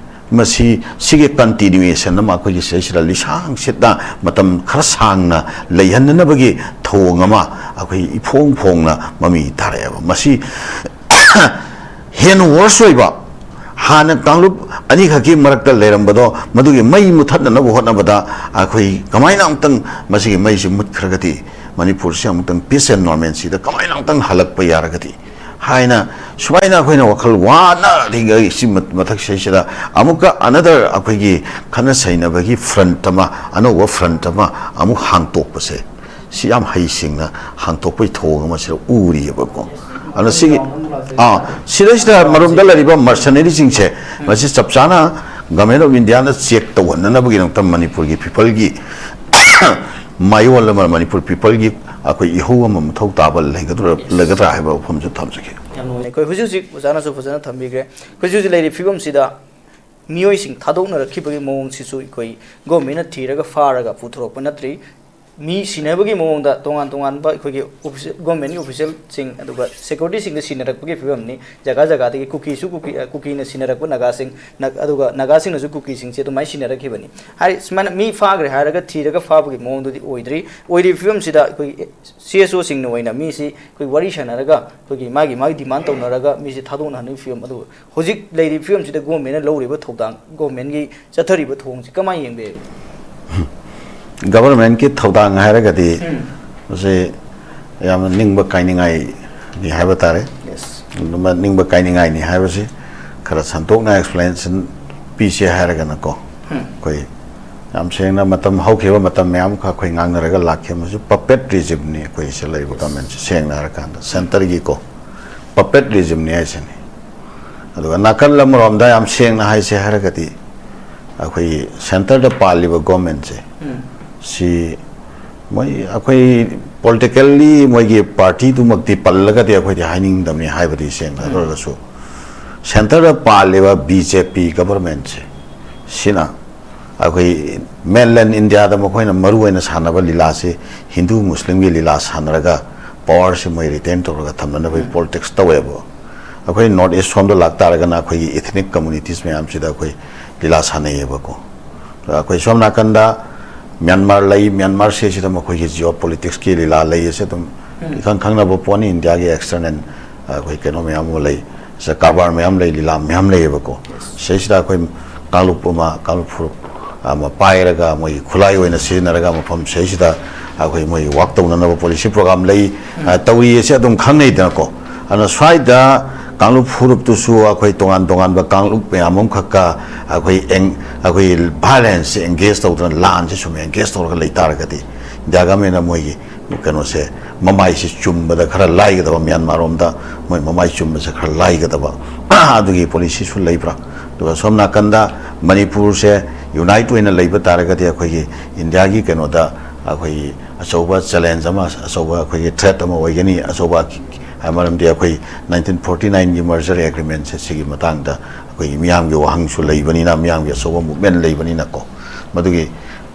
ꯃꯁꯤ ꯁꯤꯒꯤ ꯀꯟꯇꯤꯅ꯭ꯌꯨꯌꯦꯁꯟ ꯑꯃ ꯑꯩꯈꯣꯏꯒꯤ ꯁꯤꯗꯩꯁꯤꯗ ꯂꯤꯁꯥꯡ ꯁꯤꯠꯅ ꯃꯇꯝ ꯈꯔ ꯁꯥꯡꯅ ꯂꯩꯍꯟꯅꯅꯕꯒꯤ ꯊꯧꯑꯣꯡ ꯑꯃ ꯑꯩꯈꯣꯏ ꯏꯐꯣꯡ ꯐꯣꯡꯅ ꯃꯃꯤ ꯇꯥꯔꯛꯑꯦꯕ꯫ ꯃꯁꯤ ꯍꯦꯟꯅ ꯋꯔꯁ ꯑꯣꯏꯕ, ꯍꯥꯟꯅ ꯀꯥꯡꯂꯨꯞ ꯑꯅꯤꯈꯛꯀꯤ ꯃꯔꯛꯇ ꯂꯩꯔꯝꯕꯗꯣ ꯃꯗꯨꯒꯤ ꯃꯩ ꯃꯨꯊꯠꯅꯅꯕ ꯍꯣꯠꯅꯕꯗ ꯑꯩꯈꯣꯏ ꯀꯃꯥꯏꯅ ꯑꯃꯨꯛꯇꯪ ꯃꯁꯤꯒꯤ ꯃꯩꯁꯤ ꯃꯨꯠꯈ꯭ꯔꯒꯗꯤ ꯃꯅꯤꯄꯨꯔꯁꯤ ꯑꯃꯨꯛꯇꯪ ꯄꯤꯁ ꯑꯦꯟ ꯅꯣꯔꯃꯦꯟꯁꯤꯗ ꯀꯃꯥꯏꯅ ꯑꯃꯨꯛꯇꯪ ꯍꯜꯂꯛꯄ ꯌꯥꯔꯒꯗꯤ ꯍꯥꯏꯅ ꯁꯨꯃꯥꯏꯅ ꯑꯩꯈꯣꯏꯅ ꯋꯥꯈꯜ ꯋꯥꯅꯔꯤꯉꯩ ꯁꯤ ꯃꯊꯛꯁꯤꯗꯩꯁꯤꯗ ꯑꯃꯨꯛꯀ ꯑꯅꯗꯔ ꯑꯩꯈꯣꯏꯒꯤ ꯈꯠꯅ ꯆꯩꯅꯕꯒꯤ ꯐ꯭ꯔꯟꯠ ꯑꯃ, ꯑꯅꯧꯕ ꯐ꯭ꯔꯟꯠ ꯑꯃ ꯑꯃꯨꯛ ꯍꯥꯡꯇꯣꯛꯄꯁꯦ, ꯁꯤ ꯌꯥꯝ ꯍꯩꯁꯤꯡꯅ ꯍꯥꯡꯇꯣꯛꯄꯒꯤ ꯊꯧꯑꯣꯡ ꯑꯃ ꯁꯤꯗ ꯎꯔꯤꯑꯕꯀꯣ꯫ ꯑꯗꯨꯅ ꯁꯤꯒꯤ, ꯑꯥ, ꯁꯤꯗꯩꯁꯤꯗ ꯃꯔꯨꯝꯗ ꯂꯩꯔꯤꯕ ꯃꯔꯁꯅꯔꯤꯁꯤꯡꯁꯦ ꯃꯁꯤ ꯆꯞ ꯆꯥꯅ ꯒꯃꯦꯟ ꯑꯣꯐ ꯏꯟꯗꯤꯌꯥꯅ ꯆꯦꯛ ꯇꯧꯍꯟꯅꯅꯕꯒꯤꯗꯃꯛꯇ ꯃꯅꯤꯄꯨꯔꯒꯤ ꯄꯤꯄꯜꯒꯤ ꯃꯌꯣꯜ ꯑꯃ, ꯃꯅꯤꯄꯨꯔ ꯄꯤꯄꯜꯒꯤ ꯑꯩꯈꯣꯏ ꯏꯍꯧ ꯑꯃ ꯃꯊꯧ ꯇꯥꯕ ꯂꯩꯒꯗ꯭ꯔꯥ, ꯂꯩꯒꯗ꯭ꯔꯥ ꯍꯥꯏꯕ ꯋꯥꯐꯝꯁꯨ ꯊꯝꯖꯒꯦ꯫ ꯌꯥꯝ ꯅꯨꯡꯉꯥꯏ꯫ ꯑꯩꯈꯣꯏ ꯍꯧꯖꯤꯛ ꯍꯧꯖꯤꯛ ꯑꯣꯖꯥꯅꯁꯨ ꯐꯖꯅ ꯊꯝꯕꯤꯈ꯭ꯔꯦ꯫ ꯍꯧꯖꯤꯛ ꯍꯧꯖꯤꯛ ꯂꯩꯔꯤꯕ ꯐꯤꯕꯝꯁꯤꯗ ꯃꯤꯑꯣꯏꯁꯤꯡ ꯊꯥꯗꯣꯛꯅꯔꯛꯈꯤꯕꯒꯤ ꯃꯑꯣꯡꯁꯤꯁꯨ ꯑꯩꯈꯣꯏ ꯒꯣꯔꯃꯦꯟꯅ ꯊꯤꯔꯒ ꯐꯥꯔꯒ ꯄꯨꯊꯣꯔꯛꯄ ꯅꯠꯇ꯭ꯔꯤ꯫ ꯃꯤ ꯁꯤꯟꯅꯕꯒꯤ ꯃꯑꯣꯡꯗ ꯇꯣꯉꯥꯟ ꯇꯣꯉꯥꯟꯕ ꯑꯩꯈꯣꯏꯒꯤ ꯑꯣꯐꯤꯁ-, ꯒꯣꯔꯃꯦꯟꯒꯤ ꯑꯣꯐꯤꯁꯤꯌꯦꯜꯁꯤꯡ ꯑꯗꯨꯒ ꯁꯦꯀ꯭ꯌꯨꯔꯤꯇꯤꯁꯤꯡꯗ ꯁꯤꯟꯅꯔꯛꯄꯒꯤ ꯐꯤꯕꯝꯅꯤ꯫ ꯖꯒꯥ ꯖꯒꯥꯗꯒꯤ ꯀꯨꯀꯤꯁꯨ ꯀꯨꯀꯤ, ꯑ, ꯀꯨꯀꯤꯅ ꯁꯤꯟꯅꯔꯛꯄ ꯅꯥꯒꯥꯁꯤꯡ, ꯅ-, ꯑꯗꯨꯒ ꯅꯥꯒꯥꯁꯤꯡꯅꯁꯨ ꯀꯨꯀꯤꯁꯤꯡꯁꯦ ꯑꯗꯨꯃꯥꯏꯅ ꯁꯤꯟꯅꯔꯛꯈꯤꯕꯅꯤ꯫ ꯍꯥꯏ, ꯁꯨꯃꯥꯏꯅ ꯃꯤ ꯐꯥꯈ꯭ꯔꯦ ꯍꯥꯏꯔꯒ ꯊꯤꯔꯒ ꯐꯥꯕꯒꯤ ꯃꯑꯣꯡꯗꯨꯗꯤ ꯑꯣꯏꯗ꯭ꯔꯤ꯫ ꯑꯣꯏꯔꯤꯕ ꯐꯤꯕꯝꯁꯤꯗ ꯑꯩꯈꯣꯏꯒꯤ ꯁꯤ ꯑꯦꯁ ꯑꯣꯁꯤꯡꯅ ꯑꯣꯏꯅ ꯃꯤꯁꯤ ꯑꯩꯈꯣꯏ ꯋꯥꯔꯤ ꯁꯥꯟꯅꯔꯒ ꯑꯩꯈꯣꯏꯒꯤ ꯃꯥꯒꯤ, ꯃꯥꯒꯤ ꯗꯤꯃꯥꯟ ꯇꯧꯅꯔꯒ ꯃꯤꯁꯤ ꯊꯥꯗꯣꯛꯅꯍꯟꯕꯒꯤ ꯐꯤꯕꯝ ꯑꯗꯨ ꯍꯧꯖꯤꯛ ꯂꯩꯔꯤꯕ ꯐꯤꯕꯝꯁꯤꯗ ꯒꯣꯔꯃꯦꯟꯅ ꯂꯧꯔꯤꯕ ꯊꯧꯗꯥꯡ, ꯒꯣꯔꯃꯦꯟꯒꯤ ꯆꯠꯊꯔꯤꯕ ꯊꯧꯑꯣꯡꯁꯤ ꯀꯃꯥꯏꯅ ꯌꯦꯡꯕꯤꯔꯤ? ꯒꯚꯔꯟꯃꯦꯟꯠꯀꯤ ꯊꯧꯗꯥꯡ ꯍꯥꯏꯔꯒꯗꯤ ꯃꯁꯤ ꯌꯥꯝꯅ ꯅꯤꯡꯕ ꯀꯥꯏꯅꯤꯡꯉꯥꯏꯅꯤ ꯍꯥꯏꯕ ꯇꯥꯔꯦ꯫ Yes. ꯑꯗꯨꯃ ꯅꯤꯡꯕ ꯀꯥꯏꯅꯤꯡꯉꯥꯏꯅꯤ ꯍꯥꯏꯕꯁꯤ ꯈꯔ ꯁꯟꯗꯣꯛꯅ ꯑꯦꯛꯁꯄ꯭ꯂꯦꯅꯦꯁꯟ ꯄꯤꯁꯦ ꯍꯥꯏꯔꯒꯅꯀꯣ, ꯑꯩꯈꯣꯏ ꯌꯥꯝ ꯁꯦꯡꯅ ꯃꯇꯝ ꯍꯧꯈꯤꯕ ꯃꯇꯝ ꯃꯌꯥꯝ ꯑꯃꯈꯛ ꯑꯩꯈꯣꯏ ꯉꯥꯡꯅꯔꯒ ꯂꯥꯛꯈꯤꯕ ꯑꯃꯁꯨ ꯄꯄꯦꯠ ꯔꯤꯖꯤꯝꯅꯤ ꯑꯩꯈꯣꯏ ꯁꯤ ꯂꯩꯔꯤꯕ ꯒꯚꯔꯟꯃꯦꯟꯠꯁꯦ, ꯁꯦꯡꯅ ꯍꯥꯏꯔꯀꯥꯟꯗ ꯁꯦꯟꯇꯔꯒꯤꯀꯣ ꯄꯄꯦꯠ ꯔꯤꯖꯤꯝꯅꯤ ꯍꯥꯏꯁꯤꯅꯤ꯫ ꯑꯗꯨꯒ ꯅꯥꯀꯜ ꯑꯃꯔꯣꯝꯗ ꯌꯥꯝ ꯁꯦꯡꯅ ꯍꯥꯏꯁꯦ ꯍꯥꯏꯔꯒꯗꯤ ꯑꯩꯈꯣꯏꯒꯤ ꯁꯦꯟꯇꯔꯗ ꯄꯥꯜꯂꯤꯕ ꯒꯣꯔꯃꯦꯟꯠꯁꯦ ꯁꯤ ꯃꯣꯏ ꯑꯩꯈꯣꯏ ꯄꯣꯂꯤꯇꯤꯀꯦꯜꯂꯤ ꯃꯣꯏꯒꯤ ꯄꯥꯔꯇꯤꯗꯨꯃꯛꯇꯤ ꯄꯜꯂꯒꯗꯤ ꯑꯩꯈꯣꯏꯗꯤ ꯍꯥꯏꯅꯤꯡꯗꯕꯅꯤ ꯍꯥꯏꯕꯗꯤ ꯁꯦꯡꯅ ꯍꯥꯏꯔꯒꯁꯨ ꯁꯦꯟꯇꯔꯗ ꯄꯥꯜꯂꯤꯕ ꯕꯤ ꯖꯦ ꯄꯤ ꯒꯚꯔꯟꯃꯦꯟꯠꯁꯦ ꯁꯤꯅ ꯑꯩꯈꯣꯏ ꯃꯦꯟꯂꯦꯟ ꯏꯟꯗꯤꯌꯥꯗ ꯃꯈꯣꯏꯅ ꯃꯔꯨ ꯑꯣꯏꯅ ꯁꯥꯟꯅꯕ ꯂꯤꯂꯥꯁꯤ ꯍꯤꯟꯗꯨ ꯃꯨꯁꯂꯤꯝꯒꯤ ꯂꯤꯂꯥ ꯁꯥꯟꯅꯔꯒ ꯄꯋꯥꯔꯁꯤ ꯃꯣꯏ ꯔꯤꯇꯦꯟ ꯇꯧꯔꯒ ꯊꯝꯅꯅꯕꯒꯤ ꯄꯣꯂꯤꯇꯤꯛꯁ ꯇꯧꯋꯦꯕ꯫ ꯑꯩꯈꯣꯏ ꯅꯣꯔꯠ ꯏꯁ ꯁꯣꯝꯗ ꯂꯥꯛꯇꯥꯔꯒꯅ ꯑꯩꯈꯣꯏꯒꯤ ꯏꯊꯅꯤꯛ ꯀꯝꯃꯨꯅꯤꯇꯤꯁ ꯃꯌꯥꯝꯁꯤꯗ ꯑꯩꯈꯣꯏ ꯂꯤꯂꯥ ꯁꯥꯟꯅꯩꯌꯦꯕꯀꯣ꯫ ꯑꯩꯈꯣꯏ ꯁꯣꯝ ꯅꯥꯀꯟꯗ ꯃ꯭ꯌꯥꯟꯃꯥꯔ ꯂꯩ, ꯃ꯭ꯌꯥꯟꯃꯥꯔꯁꯦ ꯁꯤꯗ ꯃꯈꯣꯏꯒꯤ ꯖꯤꯑꯣ ꯄꯣꯂꯤꯇꯤꯛꯁꯀꯤ ꯂꯤꯂꯥ ꯂꯩ ꯑꯁꯤ ꯑꯗꯨꯝ ꯏꯈꯪ ꯈꯪꯅꯕ ꯄꯣꯠꯅꯤ꯫ ꯏꯟꯗꯤꯌꯥꯒꯤ ꯑꯦꯛꯁꯇꯔꯅꯦꯜ ꯑꯩꯈꯣꯏ ꯀꯩꯅꯣ ꯃꯌꯥꯝ ꯑꯃ ꯂꯩ, ꯁꯤꯗ ꯀꯔꯕꯥꯔ ꯃꯌꯥꯝ ꯂꯩ, ꯂꯤꯂꯥ ꯃꯌꯥꯝ ꯂꯩꯌꯦꯕꯀꯣ꯫ ꯁꯤꯗꯩꯁꯤꯗ ꯑꯩꯈꯣꯏ ꯀꯥꯡꯂꯨꯞ ꯑꯃ, ꯀꯥꯡꯂꯨꯞ ꯐꯨꯔꯨꯞ ꯑꯃ ꯄꯥꯏꯔꯒ ꯃꯣꯏꯒꯤ ꯈꯨꯠꯂꯥꯏ ꯑꯣꯏꯅ ꯁꯤꯖꯤꯟꯅꯔꯒ ꯃꯐꯝ ꯁꯤꯗꯩꯁꯤꯗ ꯑꯩꯈꯣꯏ ꯃꯣꯏꯒꯤ ꯋꯥꯛ ꯇꯧꯅꯅꯕ ꯄꯣꯂꯤꯁꯤ ꯄ꯭ꯔꯣꯒ꯭ꯔꯥꯝ ꯂꯩ, ꯑ, ꯇꯧꯔꯤ ꯑꯁꯤ ꯑꯗꯨꯝ ꯈꯪꯅꯩꯗꯅꯀꯣ꯫ ꯑꯗꯨꯅ ꯁ꯭ꯋꯥꯏꯗ ꯀꯥꯡꯂꯨꯞ ꯐꯨꯔꯨꯞꯇꯨꯁꯨ ꯑꯩꯈꯣꯏ ꯇꯣꯉꯥꯟ ꯇꯣꯉꯥꯟꯕ ꯀꯥꯡꯂꯨꯞ ꯃꯌꯥꯝ ꯑꯃꯈꯛꯀ ꯑꯩꯈꯣꯏ ꯑꯦꯡ-, ꯑꯩꯈꯣꯏ ꯚꯥꯏꯂꯦꯟꯁꯁꯦ ꯑꯦꯡꯒꯦꯖ ꯇꯧꯗꯅ, ꯂꯥꯟꯁꯦ ꯁꯨꯝ ꯑꯦꯡꯒꯦꯖ ꯇꯧꯔꯒ ꯂꯩ ꯇꯥꯔꯒꯗꯤ ꯏꯟꯗꯤꯌꯥ ꯒꯃꯦꯟꯅ ꯃꯣꯏꯒꯤ ꯀꯩꯅꯣꯁꯦ, ꯃꯃꯥꯏꯁꯦ ꯆꯨꯝꯕꯗ ꯈꯔ ꯂꯥꯏꯒꯗꯕ, ꯃ꯭ꯌꯥꯟꯃꯥꯔꯔꯣꯝꯗ ꯃꯣꯏ ꯃꯃꯥꯏ ꯆꯨꯝꯕꯁꯦ ꯈꯔ ꯂꯥꯏꯒꯗꯕ ꯑꯗꯨꯒꯤ ꯄꯣꯂꯤꯁꯤꯁꯨ ꯂꯩꯕ꯭ꯔꯥ? ꯑꯗꯨꯒ ꯁꯣꯝ ꯅꯥꯀꯟꯗ ꯃꯅꯤꯄꯨꯔꯁꯦ ꯌꯨꯅꯥꯏꯠ ꯑꯣꯏꯅ ꯂꯩꯕ ꯇꯥꯔꯒꯗꯤ ꯑꯩꯈꯣꯏꯒꯤ ꯏꯟꯗꯤꯌꯥꯒꯤ ꯀꯩꯅꯣꯗ ꯑꯩꯈꯣꯏꯒꯤ ꯑꯆꯧꯕ ꯆꯦꯂꯦꯟꯖ ꯑꯃ, ꯑꯆꯧꯕ ꯑꯩꯈꯣꯏꯒꯤ ꯊ꯭ꯔꯦꯠ ꯑꯃ ꯑꯣꯏꯒꯅꯤ꯫ ꯑꯆꯧꯕ, ꯃꯔꯝꯗꯤ ꯑꯩꯈꯣꯏ ꯅꯥꯏꯟꯇꯤꯟ ꯐꯣꯔꯇꯤ ꯅꯥꯏꯟꯒꯤ ꯃꯔꯖꯔ ꯑꯦꯒ꯭ꯔꯤꯃꯦꯟꯁꯦ ꯁꯤꯒꯤ ꯃꯇꯥꯡꯗ ꯑꯩꯈꯣꯏꯒꯤ ꯃꯤꯌꯥꯝꯒꯤ ꯋꯥꯍꯪꯁꯨ ꯂꯩꯕꯅꯤꯅ, ꯃꯤꯌꯥꯝꯒꯤ ꯑꯆꯧꯕ ꯃꯨꯞꯃꯦꯟ ꯂꯩꯕꯅꯤꯅꯀꯣ, ꯃꯗꯨꯒꯤ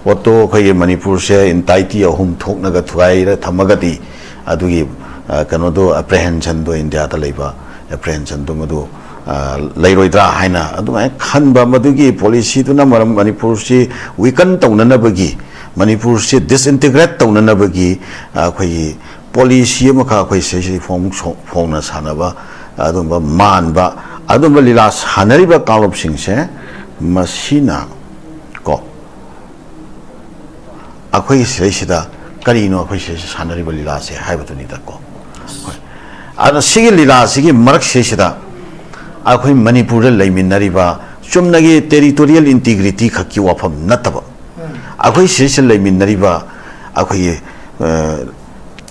ꯄꯣꯠꯇꯣ ꯑꯩꯈꯣꯏꯒꯤ ꯃꯅꯤꯄꯨꯔꯁꯦ entity ꯑꯍꯨꯝ ꯊꯣꯛꯅꯒ ꯊꯨꯒꯥꯏꯔ ꯊꯝꯃꯒꯗꯤ, ꯑꯗꯨꯒꯤ, ꯑ, ꯀꯩꯅꯣꯗꯣ, apprehensionꯗꯣ, ꯏꯟꯗꯤꯌꯥꯗ ꯂꯩꯕ apprehensionꯗꯣ ꯃꯗꯨ, ꯑ, ꯂꯩꯔꯣꯏꯗ꯭ꯔꯥ ꯍꯥꯏꯅ ꯑꯗꯨꯃꯥꯏꯅ ꯈꯟꯕ, ꯃꯗꯨꯒꯤ policyꯗꯨꯅ ꯃꯔꯝ ꯃꯅꯤꯄꯨꯔꯁꯤ weaken ꯇꯧꯅꯅꯕꯒꯤ, ꯃꯅꯤꯄꯨꯔꯁꯤ disintegrate ꯇꯧꯅꯅꯕꯒꯤ, ꯑ, ꯑꯩꯈꯣꯏꯒꯤ policy ꯑꯃꯈꯛ ꯑꯩꯈꯣꯏ ꯁꯤꯁꯤ ꯐꯣꯡ-, ꯐꯣꯡꯅ ꯁꯥꯟꯅꯕ, ꯑꯗꯨꯝꯕ ꯃꯥꯟꯕ, ꯑꯗꯨꯝꯕ ꯂꯤꯂꯥ ꯁꯥꯟꯅꯔꯤꯕ ꯀꯥꯡꯂꯨꯞꯁꯤꯡꯁꯦ, ꯃꯁꯤꯅ ꯀꯣ, ꯑꯩꯈꯣꯏꯒꯤ ꯁꯤꯗꯩꯁꯤꯗ ꯀꯔꯤꯅꯣ ꯑꯩꯈꯣꯏ ꯁꯤꯗꯩꯁꯤꯗ ꯁꯥꯟꯅꯔꯤꯕ ꯂꯤꯂꯥꯁꯦ ꯍꯥꯏꯕꯗꯨꯅꯤꯗꯀꯣ꯫ ꯍꯣꯏ꯫ ꯑꯗꯨꯅ ꯁꯤꯒꯤ ꯂꯤꯂꯥꯁꯤꯒꯤ ꯃꯔꯛꯁꯤꯗꯩꯁꯤꯗ ꯑꯩꯈꯣꯏ ꯃꯅꯤꯄꯨꯔꯗ ꯂꯩꯃꯤꯟꯅꯔꯤꯕ ꯆꯨꯝꯅꯒꯤ territorial integrity ꯈꯛꯀꯤ ꯋꯥꯐꯝ ꯅꯠꯇꯕ, ꯑꯩꯈꯣꯏ ꯁꯤꯗꯩꯁꯤꯗ ꯂꯩꯃꯤꯟꯅꯔꯤꯕ ꯑꯩꯈꯣꯏꯒꯤ, ꯑ,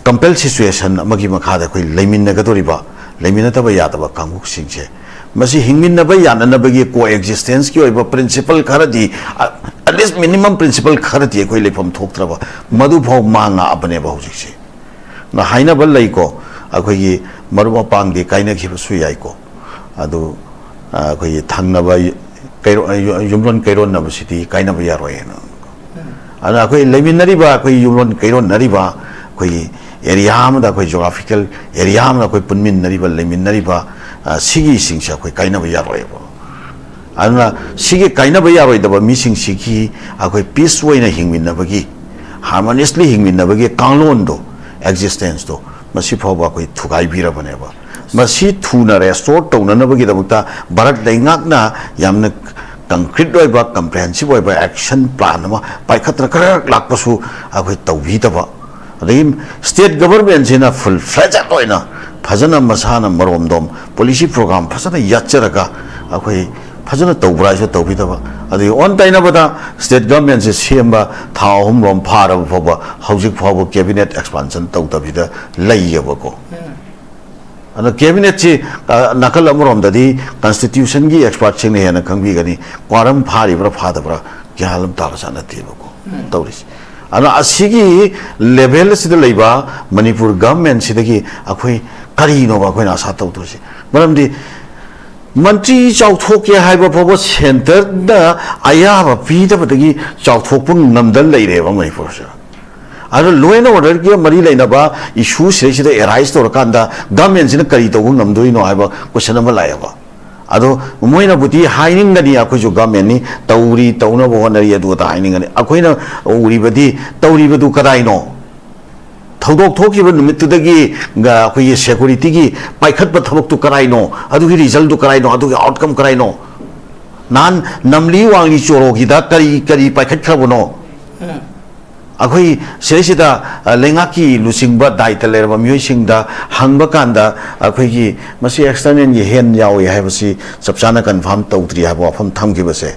compel situation ꯑꯃꯒꯤ ꯃꯈꯥꯗ ꯑꯩꯈꯣꯏ ꯂꯩꯃꯤꯟꯅꯒꯗꯧꯔꯤꯕ, ꯂꯩꯃꯤꯟꯅꯗꯕ ꯌꯥꯗꯕ ꯀꯥꯡꯕꯨꯁꯤꯡꯁꯦ, ꯃꯁꯤ ꯍꯤꯡꯃꯤꯟꯅꯕ ꯌꯥꯅꯅꯕꯒꯤ co-existenceꯀꯤ ꯑꯣꯏꯕ principle ꯈꯔꯗꯤ, ꯑ, at least minimum principle ꯈꯔꯗꯤ ꯑꯩꯈꯣꯏ ꯂꯩꯐꯝ ꯊꯣꯛꯇ꯭ꯔꯕ, ꯃꯗꯨꯐꯥꯎ ꯃꯥ ꯉꯥꯛꯑꯕꯅꯦꯕ ꯍꯧꯖꯤꯛꯁꯦ꯫ ꯅ ꯍꯥꯏꯅꯕ ꯂꯩꯀꯣ, ꯑꯩꯈꯣꯏꯒꯤ ꯃꯔꯨꯞ ꯃꯄꯥꯡꯗꯤ ꯀꯥꯏꯅꯈꯤꯕꯁꯨ ꯌꯥꯏꯀꯣ, ꯑꯗꯨ, ꯑ, ꯑꯩꯈꯣꯏꯒꯤ ꯊꯪꯅꯕ ꯀꯩꯔꯣ-, ꯌꯨꯝꯂꯣꯟ ꯀꯩꯔꯣꯟꯅꯕꯁꯤꯗꯤ ꯀꯥꯏꯅꯕ ꯌꯥꯔꯣꯏꯅ꯫ ꯑꯗꯨꯅ ꯑꯩꯈꯣꯏ ꯂꯩꯃꯤꯟꯅꯔꯤꯕ, ꯑꯩꯈꯣꯏ ꯌꯨꯝꯂꯣꯟ ꯀꯩꯔꯣꯟꯅꯔꯤꯕ, ꯑꯩꯈꯣꯏꯒꯤ area ꯑꯃꯗ, ꯑꯩꯈꯣꯏ geographical area ꯑꯃꯗ ꯑꯩꯈꯣꯏ ꯄꯨꯟꯃꯤꯟꯅꯔꯤꯕ, ꯂꯩꯃꯤꯟꯅꯔꯤꯕ, ꯑ, ꯁꯤꯒꯤꯁꯤꯡꯁꯦ ꯑꯩꯈꯣꯏ ꯀꯥꯏꯅꯕ ꯌꯥꯔꯣꯏꯕ꯫ ꯑꯗꯨꯅ ꯁꯤꯒꯤ ꯀꯥꯏꯅꯕ ꯌꯥꯔꯣꯏꯗꯕ ꯃꯤꯁꯤꯡꯁꯤꯒꯤ ꯑꯩꯈꯣꯏ peace ꯑꯣꯏꯅ ꯍꯤꯡꯃꯤꯟꯅꯕꯒꯤ, harmoniously ꯍꯤꯡꯃꯤꯟꯅꯕꯒꯤ ꯀꯥꯡꯂꯣꯟꯗꯣ, existenceꯇꯣ, ꯃꯁꯤ ꯐꯥꯎꯕ ꯑꯩꯈꯣꯏ ꯊꯨꯒꯥꯏꯕꯤꯔꯕꯅꯦꯕ꯫ ꯃꯁꯤ ꯊꯨꯅ restore ꯇꯧꯅꯅꯕꯒꯤꯗꯃꯛꯇ ꯚꯥꯔꯠ ꯂꯩꯉꯥꯛꯅ ꯌꯥꯝꯅ concrete ꯑꯣꯏꯕ, comprehensive ꯑꯣꯏꯕ action plan ꯑꯃ ꯄꯥꯏꯈꯠꯇꯅ ꯈꯔ ꯈꯔ ꯂꯥꯛꯄꯁꯨ ꯑꯩꯈꯣꯏ ꯇꯧꯕꯤꯗꯕ, ꯑꯗꯒꯤ state governmentꯁꯤꯅ full fledged ꯑꯣꯏꯅ ꯐꯖꯅ ꯃꯁꯥꯅ ꯃꯔꯣꯝꯗꯣꯝ policy program ꯐꯖꯅ ꯌꯥꯠꯆꯔꯒ ꯑꯩꯈꯣꯏ ꯐꯖꯅ ꯇꯧꯕ꯭ꯔꯥ ꯍꯥꯏꯁꯨ ꯇꯧꯕꯤꯗꯕ, ꯑꯗꯒꯤ ꯑꯣꯟ ꯇꯩꯅꯕꯗ state governmentꯁꯦ ꯁꯦꯝꯕ ꯊꯥ ꯑꯍꯨꯝꯔꯣꯝ ꯐꯥꯔꯕ ꯐꯥꯎꯕ ꯍꯧꯖꯤꯛ ꯐꯥꯎꯕ cabinet expansion ꯇꯧꯗꯕꯤꯗ ꯂꯩꯌꯦꯕꯀꯣ꯫ ꯑꯗꯣ cabinetꯁꯤ, ꯑ, ꯅꯥꯀꯜ ꯑꯃꯔꯣꯝꯗꯗꯤ constitutionꯒꯤ expertꯁꯤꯡꯅ ꯍꯦꯟꯅ ꯈꯪꯕꯤꯒꯅꯤ, quorum ꯐꯥꯔꯤꯕ꯭ꯔꯥ ꯐꯥꯗꯕ꯭ꯔꯥ ꯒ꯭ꯌꯥꯟ ꯑꯃ ꯇꯥꯕ ꯖꯥꯠ ꯅꯠꯇꯦꯕꯀꯣ ꯇꯧꯔꯤꯁꯦ꯫ ꯑꯗꯣ ꯑꯁꯤꯒꯤ level ꯑꯁꯤꯗ ꯂꯩꯕ ꯃꯅꯤꯄꯨꯔ governmentꯁꯤꯗꯒꯤ ꯑꯩꯈꯣꯏ ꯀꯔꯤꯅꯣꯕ ꯑꯩꯈꯣꯏꯅ ꯑꯁꯥ ꯇꯧꯗꯣꯏꯁꯦ? ꯃꯔꯝꯗꯤ ꯃꯟꯇ꯭ꯔꯤ ꯆꯥꯎꯊꯣꯛꯀꯦ ꯍꯥꯏꯕ ꯐꯥꯎꯕ ꯁꯦꯟꯇꯔꯗ ꯑꯌꯥꯕ ꯄꯤꯗꯕꯗꯒꯤ ꯆꯥꯎꯊꯣꯛꯄ ꯉꯝꯗꯅ ꯂꯩꯔꯦꯕ ꯃꯅꯤꯄꯨꯔꯁꯦ꯫ ꯑꯗꯣ law and orderꯒ ꯃꯔꯤ ꯂꯩꯅꯕ issue ꯁꯤꯗꯩꯁꯤꯗ arise ꯇꯧꯔꯀꯥꯟꯗ governmentꯁꯤꯅ ꯀꯔꯤ ꯇꯧꯕ ꯉꯝꯗꯣꯏꯅꯣ ꯍꯥꯏꯕ question ꯑꯃ ꯂꯥꯛꯑꯦꯕ꯫ ꯑꯗꯣ ꯃꯣꯏꯅꯕꯨꯗꯤ ꯍꯥꯏꯅꯤꯡꯒꯅꯤ, "ꯑꯩꯈꯣꯏꯁꯨ governmentꯅꯤ, ꯇꯧꯔꯤ, ꯇꯧꯅꯕ ꯍꯣꯠꯅꯔꯤ," ꯑꯗꯨ ꯑꯗꯥ ꯍꯥꯏꯅꯤꯡꯒꯅꯤ꯫ ꯑꯩꯈꯣꯏꯅ ꯎꯔꯤꯕꯗꯤ ꯇꯧꯔꯤꯕꯗꯨ ꯀꯗꯥꯏꯅꯣ? ꯊꯧꯗꯣꯛ ꯊꯣꯛꯈꯤꯕ ꯅꯨꯃꯤꯠꯇꯨꯗꯒꯤ ꯒ-, ꯑꯩꯈꯣꯏꯒꯤ securityꯒꯤ ꯄꯥꯏꯈꯠꯄ ꯊꯕꯛꯇꯨ ꯀꯔꯥꯏꯅꯣ? ꯑꯗꯨꯒꯤ resultꯗꯨ ꯀꯔꯥꯏꯅꯣ? ꯑꯗꯨꯒꯤ outcome ꯀꯔꯥꯏꯅꯣ? ꯅꯍꯥꯟ ꯅꯝꯂꯤ ꯋꯥꯡꯂꯤ ꯆꯣꯔꯣꯒꯤꯗ ꯀꯔꯤ, ꯀꯔꯤ ꯄꯥꯏꯈꯠꯈ꯭ꯔꯕꯅꯣ? ꯑꯩꯈꯣꯏ ꯁꯤꯗꯩꯁꯤꯗ, ꯑ, ꯂꯩꯉꯥꯛꯀꯤ ꯂꯨꯆꯤꯡꯕ ꯗꯥꯏꯇ ꯂꯩꯔꯕ ꯃꯤꯑꯣꯏꯁꯤꯡꯗ ꯍꯪꯕ ꯀꯥꯟꯗ, ꯑꯩꯈꯣꯏꯒꯤ ꯃꯁꯤ externalꯒꯤ hand ꯌꯥꯎꯏ ꯍꯥꯏꯕꯁꯤ ꯆꯞ ꯆꯥꯅ confirm ꯇꯧꯗ꯭ꯔꯤ ꯍꯥꯏꯕ ꯋꯥꯐꯝ ꯊꯝꯈꯤꯕꯁꯦ,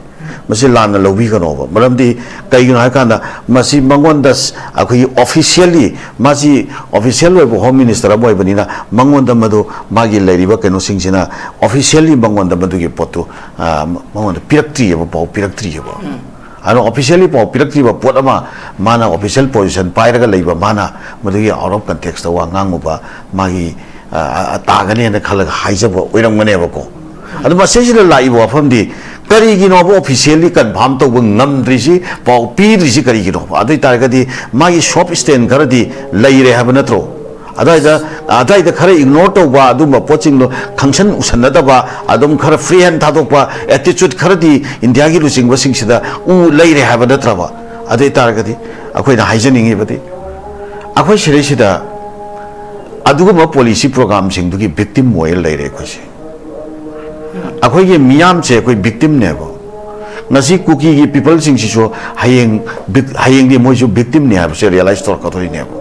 ꯃꯁꯤ ꯂꯥꯟꯅ ꯂꯧꯕꯤꯒꯅꯣꯕ꯫ ꯃꯔꯝꯗꯤ ꯀꯩꯒꯤꯅꯣ ꯍꯥꯏ ꯀꯥꯟꯗ, ꯃꯁꯤ ꯃꯉꯣꯟꯗ ꯁ-, ꯑꯩꯈꯣꯏꯒꯤ officially, ꯃꯥꯁꯤ official ꯑꯣꯏꯕ home minister ꯑꯃ ꯑꯣꯏꯕꯅꯤꯅ, ꯃꯉꯣꯟꯗ ꯃꯗꯨ, ꯃꯥꯒꯤ ꯂꯩꯔꯤꯕ ꯀꯩꯅꯣꯁꯤꯡꯁꯤꯅ officially ꯃꯉꯣꯟꯗ ꯃꯗꯨꯒꯤ ꯄꯣꯠꯇꯨ, ꯑ, ꯃꯉꯣꯟꯗ ꯄꯤꯔꯛꯇ꯭ꯔꯤꯑꯕ, ꯄꯥꯎ ꯄꯤꯔꯛꯇ꯭ꯔꯤꯑꯕ꯫ ꯑꯗꯨꯅ officially ꯄꯥꯎ ꯄꯤꯔꯛꯇ꯭ꯔꯤꯕ ꯄꯣꯠ ꯑꯃ, ꯃꯥꯅ official position ꯄꯥꯏꯔꯒ ꯂꯩꯕ ꯃꯥꯅ ꯃꯗꯨꯒꯤ out of contextꯇ ꯋꯥ ꯉꯥꯡꯉꯨꯕ, ꯃꯥꯒꯤ, ꯑ, ꯑ, ꯇꯥꯒꯅꯦꯅ ꯈꯜꯂꯒ ꯍꯥꯏꯖꯕ ꯑꯣꯏꯔꯝꯒꯅꯦꯕꯀꯣ꯫ ꯑꯗꯨ ꯃꯁꯤꯁꯤꯗ ꯂꯥꯛꯏꯕ ꯋꯥꯐꯝꯗꯤ, ꯀꯔꯤꯒꯤꯅꯣꯕ officially confirm ꯇꯧꯕ ꯉꯝꯗ꯭ꯔꯤꯁꯤ, ꯄꯥꯎ ꯄꯤꯗ꯭ꯔꯤꯁꯤ ꯀꯔꯤꯒꯤꯅꯣꯕ? ꯑꯗꯨ ꯑꯣꯏ ꯇꯥꯔꯒꯗꯤ ꯃꯥꯒꯤ soft stand ꯈꯔꯗꯤ ꯂꯩꯔꯦ ꯍꯥꯏꯕ ꯅꯠꯇ꯭ꯔꯣ? ꯑꯗꯨꯋꯥꯏꯗ, ꯑꯗꯨꯋꯥꯏꯗ ꯈꯔ ignore ꯇꯧꯕ, ꯑꯗꯨꯝꯕ ꯄꯣꯠꯁꯤꯡꯗꯣ ꯈꯪꯁꯟ ꯎꯁꯟꯅꯗꯕ, ꯑꯗꯨꯝ ꯈꯔ free hand ꯊꯥꯗꯣꯛꯄ attitude ꯈꯔꯗꯤ ꯏꯟꯗꯤꯌꯥꯒꯤ ꯂꯨꯆꯤꯡꯕꯁꯤꯡꯁꯤꯗ ꯎ ꯂꯩꯔꯦ ꯍꯥꯏꯕ ꯅꯠꯇ꯭ꯔꯕ? ꯑꯗꯨ ꯑꯣꯏ ꯇꯥꯔꯒꯗꯤ ꯑꯩꯈꯣꯏꯅ ꯍꯥꯏꯖꯅꯤꯡꯉꯤꯕꯗꯤ, ꯑꯩꯈꯣꯏ ꯁꯤꯗꯩꯁꯤꯗ ꯑꯗꯨꯒꯨꯝꯕ policy programꯁꯤꯡꯗꯨꯒꯤ victim ꯑꯣꯏꯔ ꯂꯩꯔꯦ ꯑꯩꯈꯣꯏꯁꯦ꯫ ꯑꯩꯈꯣꯏꯒꯤ ꯃꯤꯌꯥꯝꯁꯦ ꯑꯩꯈꯣꯏ victimꯅꯦꯕ꯫ ꯉꯁꯤ ꯀꯨꯀꯤꯒꯤ peopleꯁꯤꯡꯁꯤꯁꯨ ꯍꯌꯦꯡ vic-, ꯍꯌꯦꯡꯗꯤ ꯃꯣꯏꯁꯨ victimꯅꯦ ꯍꯥꯏꯕꯁꯦ realize ꯇꯧꯔꯛꯀꯗꯣꯔꯤꯅꯦꯕ꯫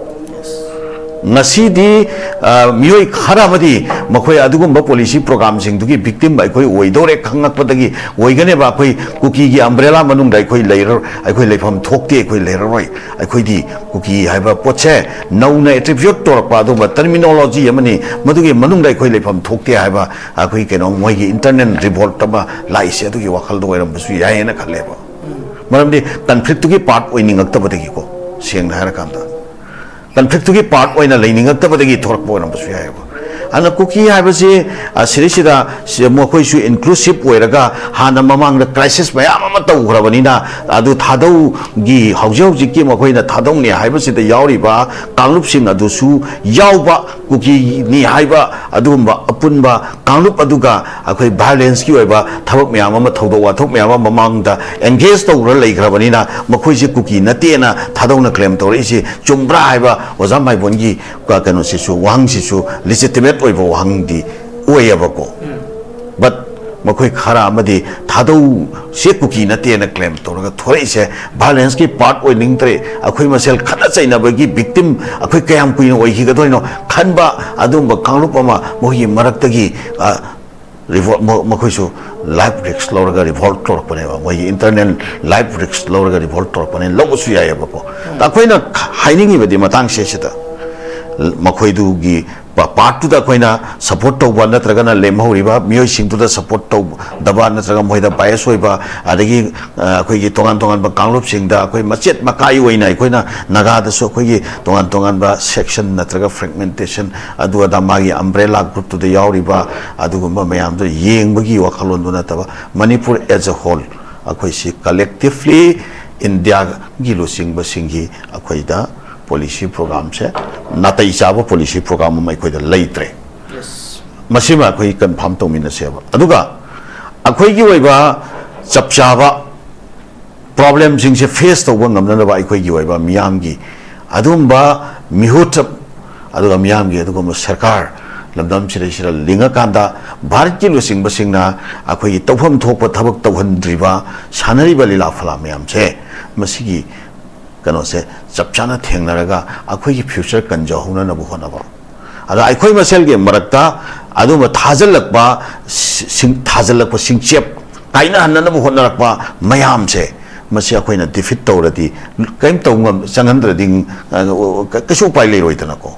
ꯉꯁꯤꯗꯤ, ꯑ, ꯃꯤꯑꯣꯏ ꯈꯔ ꯑꯃꯗꯤ ꯃꯈꯣꯏ ꯑꯗꯨꯒꯨꯝꯕ policy programꯁꯤꯡꯗꯨꯒꯤ victim ꯑꯩꯈꯣꯏ ꯑꯣꯏꯗꯧꯔꯦ ꯈꯪꯉꯛꯄꯗꯒꯤ ꯑꯣꯏꯒꯅꯦꯕ꯫ ꯑꯩꯈꯣꯏ ꯀꯨꯀꯤꯒꯤ umbrella ꯃꯅꯨꯡꯗ ꯑꯩꯈꯣꯏ ꯂꯩꯔ-, ꯑꯩꯈꯣꯏ ꯂꯩꯐꯝ ꯊꯣꯛꯇꯦ, ꯑꯩꯈꯣꯏ ꯂꯩꯔꯔꯣꯏ꯫ ꯑꯩꯈꯣꯏꯗꯤ ꯀꯨꯀꯤ ꯍꯥꯏꯕ ꯄꯣꯠꯁꯦ ꯅꯧꯅ attribute ꯇꯧꯔꯛꯄ ꯑꯗꯨꯒꯨꯝꯕ terminology ꯑꯃꯅꯤ꯫ ꯃꯗꯨꯒꯤ ꯃꯅꯨꯡꯗ ꯑꯩꯈꯣꯏ ꯂꯩꯐꯝ ꯊꯣꯛꯇꯦ ꯍꯥꯏꯕ ꯑꯩꯈꯣꯏ ꯀꯩꯅꯣ ꯃꯣꯏꯒꯤ internal revolt ꯑꯃ ꯂꯥꯛꯏꯁꯦ ꯑꯗꯨꯒꯤ ꯋꯥꯈꯜꯗ ꯑꯣꯏꯔꯝꯕꯁꯨ ꯌꯥꯏꯌꯦꯅ ꯈꯜꯂꯦꯕ꯫ ꯃꯔꯝꯗꯤ conflictꯇꯨꯒꯤ part ꯑꯣꯏꯅꯤꯡꯉꯛꯇꯕꯗꯒꯤꯀꯣ, ꯁꯦꯡꯅ ꯍꯥꯏꯔꯀꯥꯟꯗ conflictꯇꯨꯒꯤ part ꯑꯣꯏꯅ ꯂꯩꯅꯤꯡꯉꯛꯇꯕꯗꯒꯤ ꯊꯣꯛꯂꯛꯄ ꯑꯣꯏꯔꯝꯕꯁꯨ ꯌꯥꯏꯌꯦꯕ꯫ ꯑꯗꯨꯅ ꯀꯨꯀꯤ ꯍꯥꯏꯕꯁꯤ, ꯑ, ꯁꯤꯗꯩꯁꯤꯗ ꯁꯤ-, ꯃꯈꯣꯏꯁꯨ inclusive ꯑꯣꯏꯔꯒ ꯍꯥꯟꯅ ꯃꯃꯥꯡꯗ crisis ꯃꯌꯥꯝ ꯑꯃ ꯇꯧꯈ꯭ꯔꯕꯅꯤꯅ, ꯑꯗꯨ ꯊꯥꯗꯧꯒꯤ ꯍꯧꯖꯤꯛ ꯍꯧꯖꯤꯛꯀꯤ ꯃꯈꯣꯏꯅ ꯊꯥꯗꯧꯅꯤ ꯍꯥꯏꯕꯁꯤꯗ ꯌꯥꯎꯔꯤꯕ ꯀꯥꯡꯂꯨꯞꯁꯤꯡ ꯑꯗꯨꯁꯨ ꯌꯥꯎꯕ, ꯀꯨꯀꯤꯅꯤ ꯍꯥꯏꯕ ꯑꯗꯨꯒꯨꯝꯕ ꯑꯄꯨꯟꯕ ꯀꯥꯡꯂꯨꯞ ꯑꯗꯨꯒ ꯑꯩꯈꯣꯏ violence ꯀꯤ ꯑꯣꯏꯕ ꯊꯕꯛ ꯃꯌꯥꯝ ꯑꯃ, ꯊꯧꯗꯣꯛ ꯋꯥꯊꯣꯛ ꯃꯌꯥꯝ ꯑꯃ ꯃꯃꯥꯡꯗ engage ꯇꯧꯔ ꯂꯩꯈ꯭ꯔꯕꯅꯤꯅ, ꯃꯈꯣꯏꯁꯤ ꯀꯨꯀꯤ ꯅꯠꯇꯦꯅ ꯊꯥꯗꯧꯅ claim ꯇꯧꯔꯛꯏꯁꯤ ꯆꯨꯝꯕ꯭ꯔꯥ ꯍꯥꯏꯕ ꯑꯣꯖꯥ ꯃꯥꯏꯕꯣꯟꯒꯤ ꯀ-, ꯀꯩꯅꯣꯁꯤꯁꯨ, ꯋꯥꯍꯪꯁꯤꯁꯨ legitimate ꯑꯣꯏꯕ ꯋꯥꯍꯪꯗꯤ ꯑꯣꯏꯌꯦꯕꯀꯣ꯫ But ꯃꯈꯣꯏ ꯈꯔ ꯑꯃꯗꯤ ꯊꯥꯗꯧꯁꯦ ꯀꯨꯀꯤ ꯅꯠꯇꯦꯅ claim ꯇꯧꯔꯒ ꯊꯣꯔꯛꯏꯁꯦ violence ꯀꯤ part ꯑꯣꯏꯅꯤꯡꯗ꯭ꯔꯦ, ꯑꯩꯈꯣꯏ ꯃꯁꯦꯜ ꯈꯠꯅ ꯆꯩꯅꯕꯒꯤ victim ꯑꯩꯈꯣꯏ ꯀꯌꯥꯝ ꯀꯨꯏꯅ ꯑꯣꯏꯈꯤꯒꯗꯣꯏꯅꯣ ꯈꯟꯕ ꯑꯗꯨꯒꯨꯝꯕ ꯀꯥꯡꯂꯨꯞ ꯑꯃ ꯃꯈꯣꯏꯒꯤ ꯃꯔꯛꯇꯒꯤ, ꯑ, revolt, ꯃ-, ꯃꯈꯣꯏꯁꯨ life risk ꯂꯧꯔꯒ revolt ꯇꯧꯔꯛꯄꯅꯦꯕ, ꯃꯣꯏꯒꯤ internal life risk ꯂꯧꯔꯒ revolt ꯇꯧꯔꯛꯄꯅꯦ, ꯂꯧꯕꯁꯨ ꯌꯥꯏꯑꯕꯀꯣ꯫ ꯑꯩꯈꯣꯏꯅ ꯍꯥꯏꯅꯤꯡꯉꯤꯕꯗꯤ ꯃꯇꯥꯡꯁꯦ ꯁꯤꯗ ꯃꯈꯣꯏꯗꯨꯒꯤ ꯄ-, part ꯇꯨꯗ ꯑꯩꯈꯣꯏꯅ support ꯇꯧꯕ ꯅꯠꯇ꯭ꯔꯒꯅ ꯂꯦꯝꯍꯧꯔꯤꯕ ꯃꯤꯑꯣꯏꯁꯤꯡꯗꯨꯗ support ꯇꯧꯗꯕ ꯅꯠꯇ꯭ꯔꯒ ꯃꯣꯏꯗ bias ꯑꯣꯏꯕ, ꯑꯗꯒꯤ, ꯑ, ꯑꯩꯈꯣꯏꯒꯤ ꯇꯣꯉꯥꯟ ꯇꯣꯉꯥꯟꯕ ꯀꯥꯡꯂꯨꯞꯁꯤꯡꯗ ꯑꯩꯈꯣꯏ ꯃꯆꯦꯠ ꯃꯀꯥꯏ ꯑꯣꯏꯅ ꯑꯩꯈꯣꯏꯅ ꯅꯥꯒꯥꯗꯁꯨ ꯑꯩꯈꯣꯏꯒꯤ ꯇꯣꯉꯥꯟ ꯇꯣꯉꯥꯟꯕ section ꯅꯠꯇ꯭ꯔꯒ fragmentation, ꯑꯗꯨ ꯑꯗꯥ ꯃꯥꯒꯤ umbrella group ꯇꯨꯗ ꯌꯥꯎꯔꯤꯕ ꯑꯗꯨꯒꯨꯝꯕ ꯃꯌꯥꯝꯗꯣ ꯌꯦꯡꯕꯒꯤ ꯋꯥꯈꯜꯂꯣꯟꯗꯨ ꯅꯠꯇꯕ, Manipur as a whole ꯑꯩꯈꯣꯏꯁꯤ collectively India ꯒꯤ ꯂꯨꯆꯤꯡꯕꯁꯤꯡꯒꯤ ꯑꯩꯈꯣꯏꯗ policy program ꯁꯦ ꯅꯥꯇꯩ ꯆꯥꯕ policy program ꯑꯃ ꯑꯩꯈꯣꯏꯗ ꯂꯩꯇ꯭ꯔꯦ꯫ ꯃꯁꯤꯃ ꯑꯩꯈꯣꯏ confirm ꯇꯧꯃꯤꯟꯅꯁꯦꯕ꯫ ꯑꯗꯨꯒ ꯑꯩꯈꯣꯏꯒꯤ ꯑꯣꯏꯕ ꯆꯞ ꯆꯥꯕ problem ꯁꯤꯡꯁꯦ face ꯇꯧꯕ ꯉꯝꯅꯅꯕ ꯑꯩꯈꯣꯏꯒꯤ ꯑꯣꯏꯕ ꯃꯤꯌꯥꯝꯒꯤ ꯑꯗꯨꯒꯨꯝꯕ ꯃꯤꯍꯨꯠ, ꯑꯗꯨꯒ ꯃꯤꯌꯥꯝꯒꯤ ꯑꯗꯨꯒꯨꯝꯕ ꯁꯔꯀꯥꯔ ꯂꯝꯗꯝꯁꯤꯗꯩꯁꯤꯗ ꯂꯤꯡꯉꯀꯥꯟꯗ ꯚꯥꯔꯠꯀꯤ ꯂꯨꯆꯤꯡꯕꯁꯤꯡꯅ ꯑꯩꯈꯣꯏꯒꯤ ꯇꯧꯐꯝ ꯊꯣꯛꯄ ꯊꯕꯛ ꯇꯧꯍꯟꯗ꯭ꯔꯤꯕ, ꯁꯥꯟꯅꯔꯤꯕ ꯂꯤꯂꯥ ꯐꯂꯥ ꯃꯌꯥꯝꯁꯦ, ꯃꯁꯤꯒꯤ ꯀꯩꯅꯣꯁꯦ ꯆꯞ ꯆꯥꯅ ꯊꯦꯡꯅꯔꯒ ꯑꯩꯈꯣꯏꯒꯤ future ꯀꯟꯖꯍꯧꯅꯅꯕ ꯍꯣꯠꯅꯕ꯫ ꯑꯗ ꯑꯩꯈꯣꯏ ꯃꯁꯦꯜꯒꯤ ꯃꯔꯛꯇ ꯑꯗꯨꯝꯕ ꯊꯥꯖꯤꯜꯂꯛꯄ, ꯁꯤꯡ-, ꯊꯥꯖꯤꯜꯂꯛꯄ ꯁꯤꯡꯆꯦꯞ ꯀꯥꯏꯅꯍꯟꯅꯅꯕ ꯍꯣꯠꯅꯔꯛꯄ ꯃꯌꯥꯝꯁꯦ, ꯃꯁꯤ ꯑꯩꯈꯣꯏꯅ defeat ꯇꯧꯔꯗꯤ, ꯀꯔꯤꯝ ꯇꯧ ꯉꯝ-, ꯆꯪꯍꯟꯗ꯭ꯔꯗꯤ, ꯑ, ꯀꯩꯁꯨ ꯎꯄꯥꯏ ꯂꯩꯔꯣꯏꯗꯅꯀꯣ꯫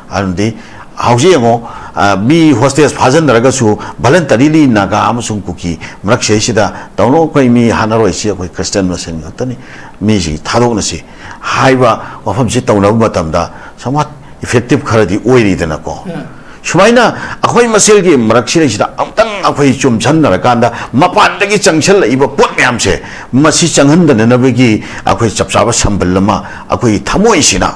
ꯑꯗꯨꯗꯤ ꯍꯧꯖꯤꯛ ꯌꯦꯡꯉꯣ, ꯑ, ꯃꯤ hostage ꯐꯥꯖꯤꯟꯅꯔꯒꯁꯨ voluntarily ꯅꯥꯒꯥ ꯑꯃꯁꯨꯡ ꯀꯨꯀꯤ ꯃꯔꯛꯁꯤꯗꯩꯁꯤꯗ ꯇꯧꯅꯨ, ꯑꯩꯈꯣꯏ ꯃꯤ ꯍꯥꯠꯅꯔꯣꯏꯁꯤ, ꯑꯩꯈꯣꯏ Christian ꯃꯁꯦꯟ ꯈꯛꯇꯅꯤ, ꯃꯤꯁꯤꯡ ꯊꯥꯗꯣꯛꯅꯁꯤ ꯍꯥꯏꯕ ꯋꯥꯐꯝꯁꯤ ꯇꯧꯅꯕ ꯃꯇꯝꯗ somewhat effective ꯈꯔꯗꯤ ꯑꯣꯏꯔꯤꯗꯅꯀꯣ꯫ ꯎꯝ꯫ ꯁꯨꯃꯥꯏꯅ ꯑꯩꯈꯣꯏ ꯃꯁꯦꯜꯒꯤ ꯃꯔꯛꯁꯤꯗꯩꯁꯤꯗ ꯑꯃꯨꯛꯇꯪ ꯑꯩꯈꯣꯏ ꯆꯨꯝꯁꯟꯅꯔꯀꯥꯟꯗ, ꯃꯄꯥꯟꯗꯒꯤ ꯆꯪꯁꯜꯂꯛꯏꯕ ꯄꯣꯠ ꯃꯌꯥꯝꯁꯦ, ꯃꯁꯤ ꯆꯪꯍꯟꯗꯅꯅꯕꯒꯤ ꯑꯩꯈꯣꯏ ꯆꯞ ꯆꯥꯕ ꯁꯝꯕꯜ ꯑꯃ ꯑꯩꯈꯣꯏꯒꯤ ꯊꯃꯣꯏꯁꯤꯅ,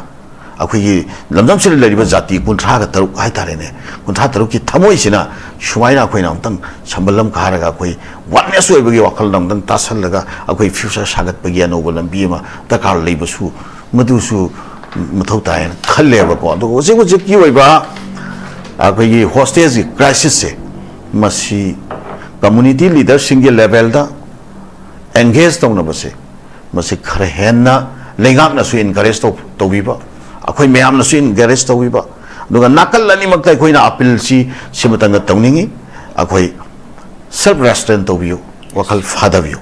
ꯑꯩꯈꯣꯏꯒꯤ ꯂꯝꯗꯝꯁꯤꯗ ꯂꯩꯔꯤꯕ ꯖꯥꯇꯤ ꯀꯨꯟꯊ꯭ꯔꯥꯒ ꯇꯔꯨꯛ ꯍꯥꯏꯇꯥꯔꯦꯅꯦ, ꯀꯨꯟꯊ꯭ꯔꯥ ꯇꯔꯨꯛꯀꯤ ꯊꯃꯣꯏꯁꯤꯅ ꯁꯨꯃꯥꯏꯅ ꯑꯩꯈꯣꯏꯅ ꯑꯃꯨꯛꯇꯪ ꯁꯝꯕꯜ ꯑꯃ ꯈꯥꯔꯒ ꯑꯩꯈꯣꯏ ꯋꯥꯟꯅꯦꯁ ꯑꯣꯏꯕꯒꯤ ꯋꯥꯈꯜꯗ ꯑꯃꯨꯛꯇꯪ ꯇꯥꯁꯜꯂꯒ ꯑꯩꯈꯣꯏ ꯐ꯭ꯌꯨꯆꯔ ꯁꯥꯒꯠꯄꯒꯤ ꯑꯅꯧꯕ ꯂꯝꯕꯤ ꯑꯃ ꯗꯔꯀꯥꯔ ꯂꯩꯕꯁꯨ, ꯃꯗꯨꯁꯨ ꯃꯊꯧ ꯇꯥꯏ ꯍꯥꯏꯅ ꯈꯜꯂꯦꯕꯀꯣ꯫ ꯑꯗꯨꯒ ꯍꯧꯖꯤꯛ ꯍꯧꯖꯤꯛꯀꯤ ꯑꯣꯏꯕ ꯑꯩꯈꯣꯏꯒꯤ ꯍꯣꯁꯇꯦꯖꯀꯤ ꯀ꯭ꯔꯥꯏꯁꯤꯁꯁꯦ, ꯃꯁꯤ ꯀꯝꯃꯨꯅꯤꯇꯤ ꯂꯤꯗꯔꯁꯤꯡꯒꯤ ꯂꯦꯚꯦꯜꯗ ꯑꯦꯡꯒꯦꯖ ꯇꯧꯅꯕꯁꯦ, ꯃꯁꯤ ꯈꯔ ꯍꯦꯟꯅ ꯂꯩꯉꯥꯛꯅꯁꯨ ꯏꯟꯀꯔꯦꯖ ꯇꯧꯕꯤꯕ, ꯑꯩꯈꯣꯏ ꯃꯌꯥꯝꯅꯁꯨ ꯏꯟꯀꯔꯦꯖ ꯇꯧꯕꯤꯕ, ꯑꯗꯨꯒ ꯅꯥꯀꯜ ꯑꯅꯤꯃꯛꯇ ꯑꯩꯈꯣꯏꯅ ꯑꯄꯤꯜꯁꯤ ꯁꯤꯃꯇꯪꯒ ꯇꯧꯅꯤꯡꯏ꯫ ꯑꯩꯈꯣꯏ ꯁꯦꯜꯐ ꯔꯦꯁꯇ꯭ꯔꯦꯟ ꯇꯧꯕꯤꯌꯨ, ꯋꯥꯈꯜ ꯐꯥꯗꯕꯤꯌꯨ꯫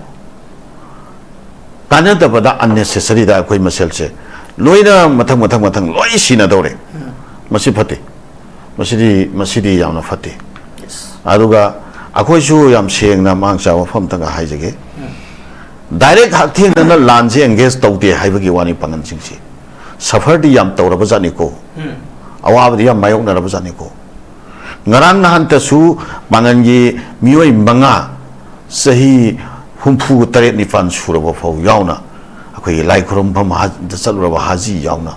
ꯀꯥꯟꯅꯗꯕꯗ, ꯑꯟꯅꯦꯁꯦꯁꯔꯤꯗ ꯑꯩꯈꯣꯏ ꯃꯁꯦꯜꯁꯦ ꯂꯣꯏꯅ ꯃꯊꯪ ꯃꯊꯪ ꯃꯊꯪ ꯂꯣꯏ ꯁꯤꯅꯗꯧꯔꯦ꯫ ꯃꯁꯤ ꯐꯠꯇꯦ, ꯃꯁꯤꯗꯤ, ꯃꯁꯤꯗꯤ ꯌꯥꯝꯅ ꯐꯠꯇꯦ꯫ ꯑꯗꯨꯒ ꯑꯩꯈꯣꯏꯁꯨ ꯌꯥꯝ ꯁꯦꯡꯅ ꯃꯥꯡ ꯆꯥꯕ ꯃꯐꯝ ꯑꯃꯇꯪꯒ ꯍꯥꯏꯖꯒꯦ꯫ ꯗꯥꯏꯔꯦꯛ ꯍꯛꯊꯦꯡꯅꯅ ꯂꯥꯟꯁꯦ ꯑꯦꯡꯒꯦꯖ ꯇꯧꯗꯦ ꯍꯥꯏꯕꯒꯤ ꯋꯥꯅꯤ ꯄꯥꯡꯒꯜꯁꯤꯡꯁꯤ꯫ ꯁꯐꯔꯗꯤ ꯌꯥꯝ ꯇꯧꯔꯕ ꯖꯥꯠꯅꯤꯀꯣ, ꯑꯋꯥꯕꯗꯤ ꯌꯥꯝ ꯃꯥꯌꯣꯛꯅꯔꯕ ꯖꯥꯠꯅꯤꯀꯣ꯫ ꯉꯔꯥꯡ ꯅꯍꯥꯟꯇꯁꯨ ꯄꯥꯡꯒꯜꯒꯤ ꯃꯤꯑꯣꯏ ꯃꯉꯥ, ꯆꯍꯤ ꯍꯨꯝꯐꯨ ꯇꯔꯦꯠ ꯅꯤꯄꯥꯟ ꯁꯨꯔꯕ ꯐꯥꯎ ꯌꯥꯎꯅ, ꯑꯩꯈꯣꯏꯒꯤ ꯂꯥꯏ ꯈꯨꯔꯨꯝꯐꯝ ꯍꯥ-, ꯗ ꯆꯠꯂꯨꯔꯕ ꯍꯥꯖꯤ ꯌꯥꯎꯅ,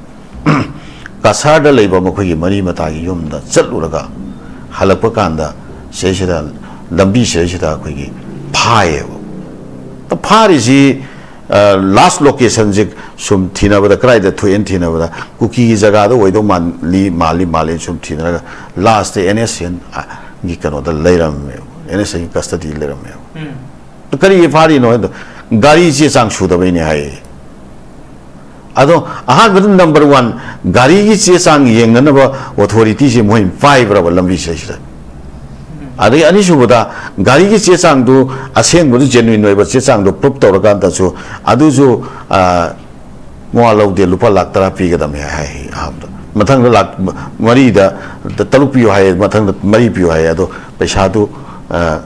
ꯀꯁꯥꯔꯗ ꯂꯩꯕ ꯃꯈꯣꯏꯒꯤ ꯃꯔꯤ ꯃꯇꯥꯒꯤ ꯌꯨꯝꯗ ꯆꯠꯂꯨꯔꯒ ꯍꯜꯂꯛꯄ ꯀꯥꯟꯗ, ꯁꯤꯗꯩꯁꯤꯗ, ꯂꯝꯕꯤ ꯁꯤꯗꯩꯁꯤꯗ ꯑꯩꯈꯣꯏꯒꯤ ꯐꯥꯏꯌꯦꯕ꯫ ꯐꯥꯔꯤꯁꯤ, ꯑ, ꯂꯥꯁ ꯂꯣꯀꯦꯁꯟꯁꯦ ꯁꯨꯝ ꯊꯤꯅꯕꯗ, ꯀꯗꯥꯏꯗ ꯊꯣꯛꯑꯦꯅ ꯊꯤꯅꯕꯗ, ꯀꯨꯀꯤꯒꯤ ꯖꯒꯥꯗ ꯑꯣꯏꯗꯧ ꯃꯥꯜꯂꯤ, ꯃꯥꯜꯂꯤ, ꯃꯥꯜꯂꯤ ꯁꯨꯝ ꯊꯤꯅꯔꯒ, ꯂꯥꯁꯇ ꯑꯦꯟ ꯑꯦꯁ ꯑꯦꯟꯒꯤ ꯀꯩꯅꯣꯗ ꯂꯩꯔꯝꯃꯦꯕ, ꯑꯦꯟ ꯑꯦꯁ ꯑꯦꯟꯒꯤ ꯀꯁꯇꯗꯤ ꯂꯩꯔꯝꯃꯦꯕ꯫ ꯀꯔꯤꯒꯤ ꯐꯥꯔꯤꯅꯣ ꯍꯥꯏꯕꯗ, ꯒꯥꯔꯤ ꯆꯦ ꯆꯥꯡ ꯁꯨꯗꯕꯩꯅꯦ ꯍꯥꯏꯌꯦ꯫ ꯑꯗꯣ ꯑꯍꯥꯟꯕꯗ ꯅꯝꯕꯔ ꯋꯥꯟ, ꯒꯥꯔꯤꯒꯤ ꯆꯦ ꯆꯥꯡ ꯌꯦꯡꯅꯅꯕ ꯑꯣꯊꯣꯔꯤꯇꯤꯁꯦ ꯃꯣꯏ ꯄꯥꯏꯕ꯭ꯔꯕ ꯂꯝꯕꯤ ꯁꯤꯗꯩꯁꯤꯗ? ꯑꯗꯒꯤ ꯑꯅꯤꯁꯨꯕꯗ, ꯒꯥꯔꯤꯒꯤ ꯆꯦ ꯆꯥꯡꯗꯨ, ꯑꯁꯦꯡꯕꯗꯨ, ꯖꯦꯅꯨꯏꯟ ꯑꯣꯏꯕ ꯆꯦ ꯆꯥꯡꯗꯨ ꯄ꯭ꯔꯨꯞ ꯇꯧꯔꯀꯥꯟꯗꯁꯨ, ꯑꯗꯨꯁꯨ, ꯑ, ꯃꯋꯥ ꯂꯧꯗꯦ, ꯂꯨꯄꯥ ꯂꯥꯛ ꯇꯔꯥ ꯄꯤꯒꯗꯕꯅꯦ ꯍꯥꯏ ꯑꯍꯥꯟꯕꯗ꯫ ꯃꯊꯪꯗ ꯂꯥꯛ ꯃꯔꯤꯗ, ꯇꯔꯨꯛ ꯄꯤꯌꯨ ꯍꯥꯏ, ꯃꯊꯪꯗ ꯃꯔꯤ ꯄꯤꯌꯨ ꯍꯥꯏ꯫ ꯑꯗꯣ ꯄꯩꯁꯥꯗꯨ, ꯑ,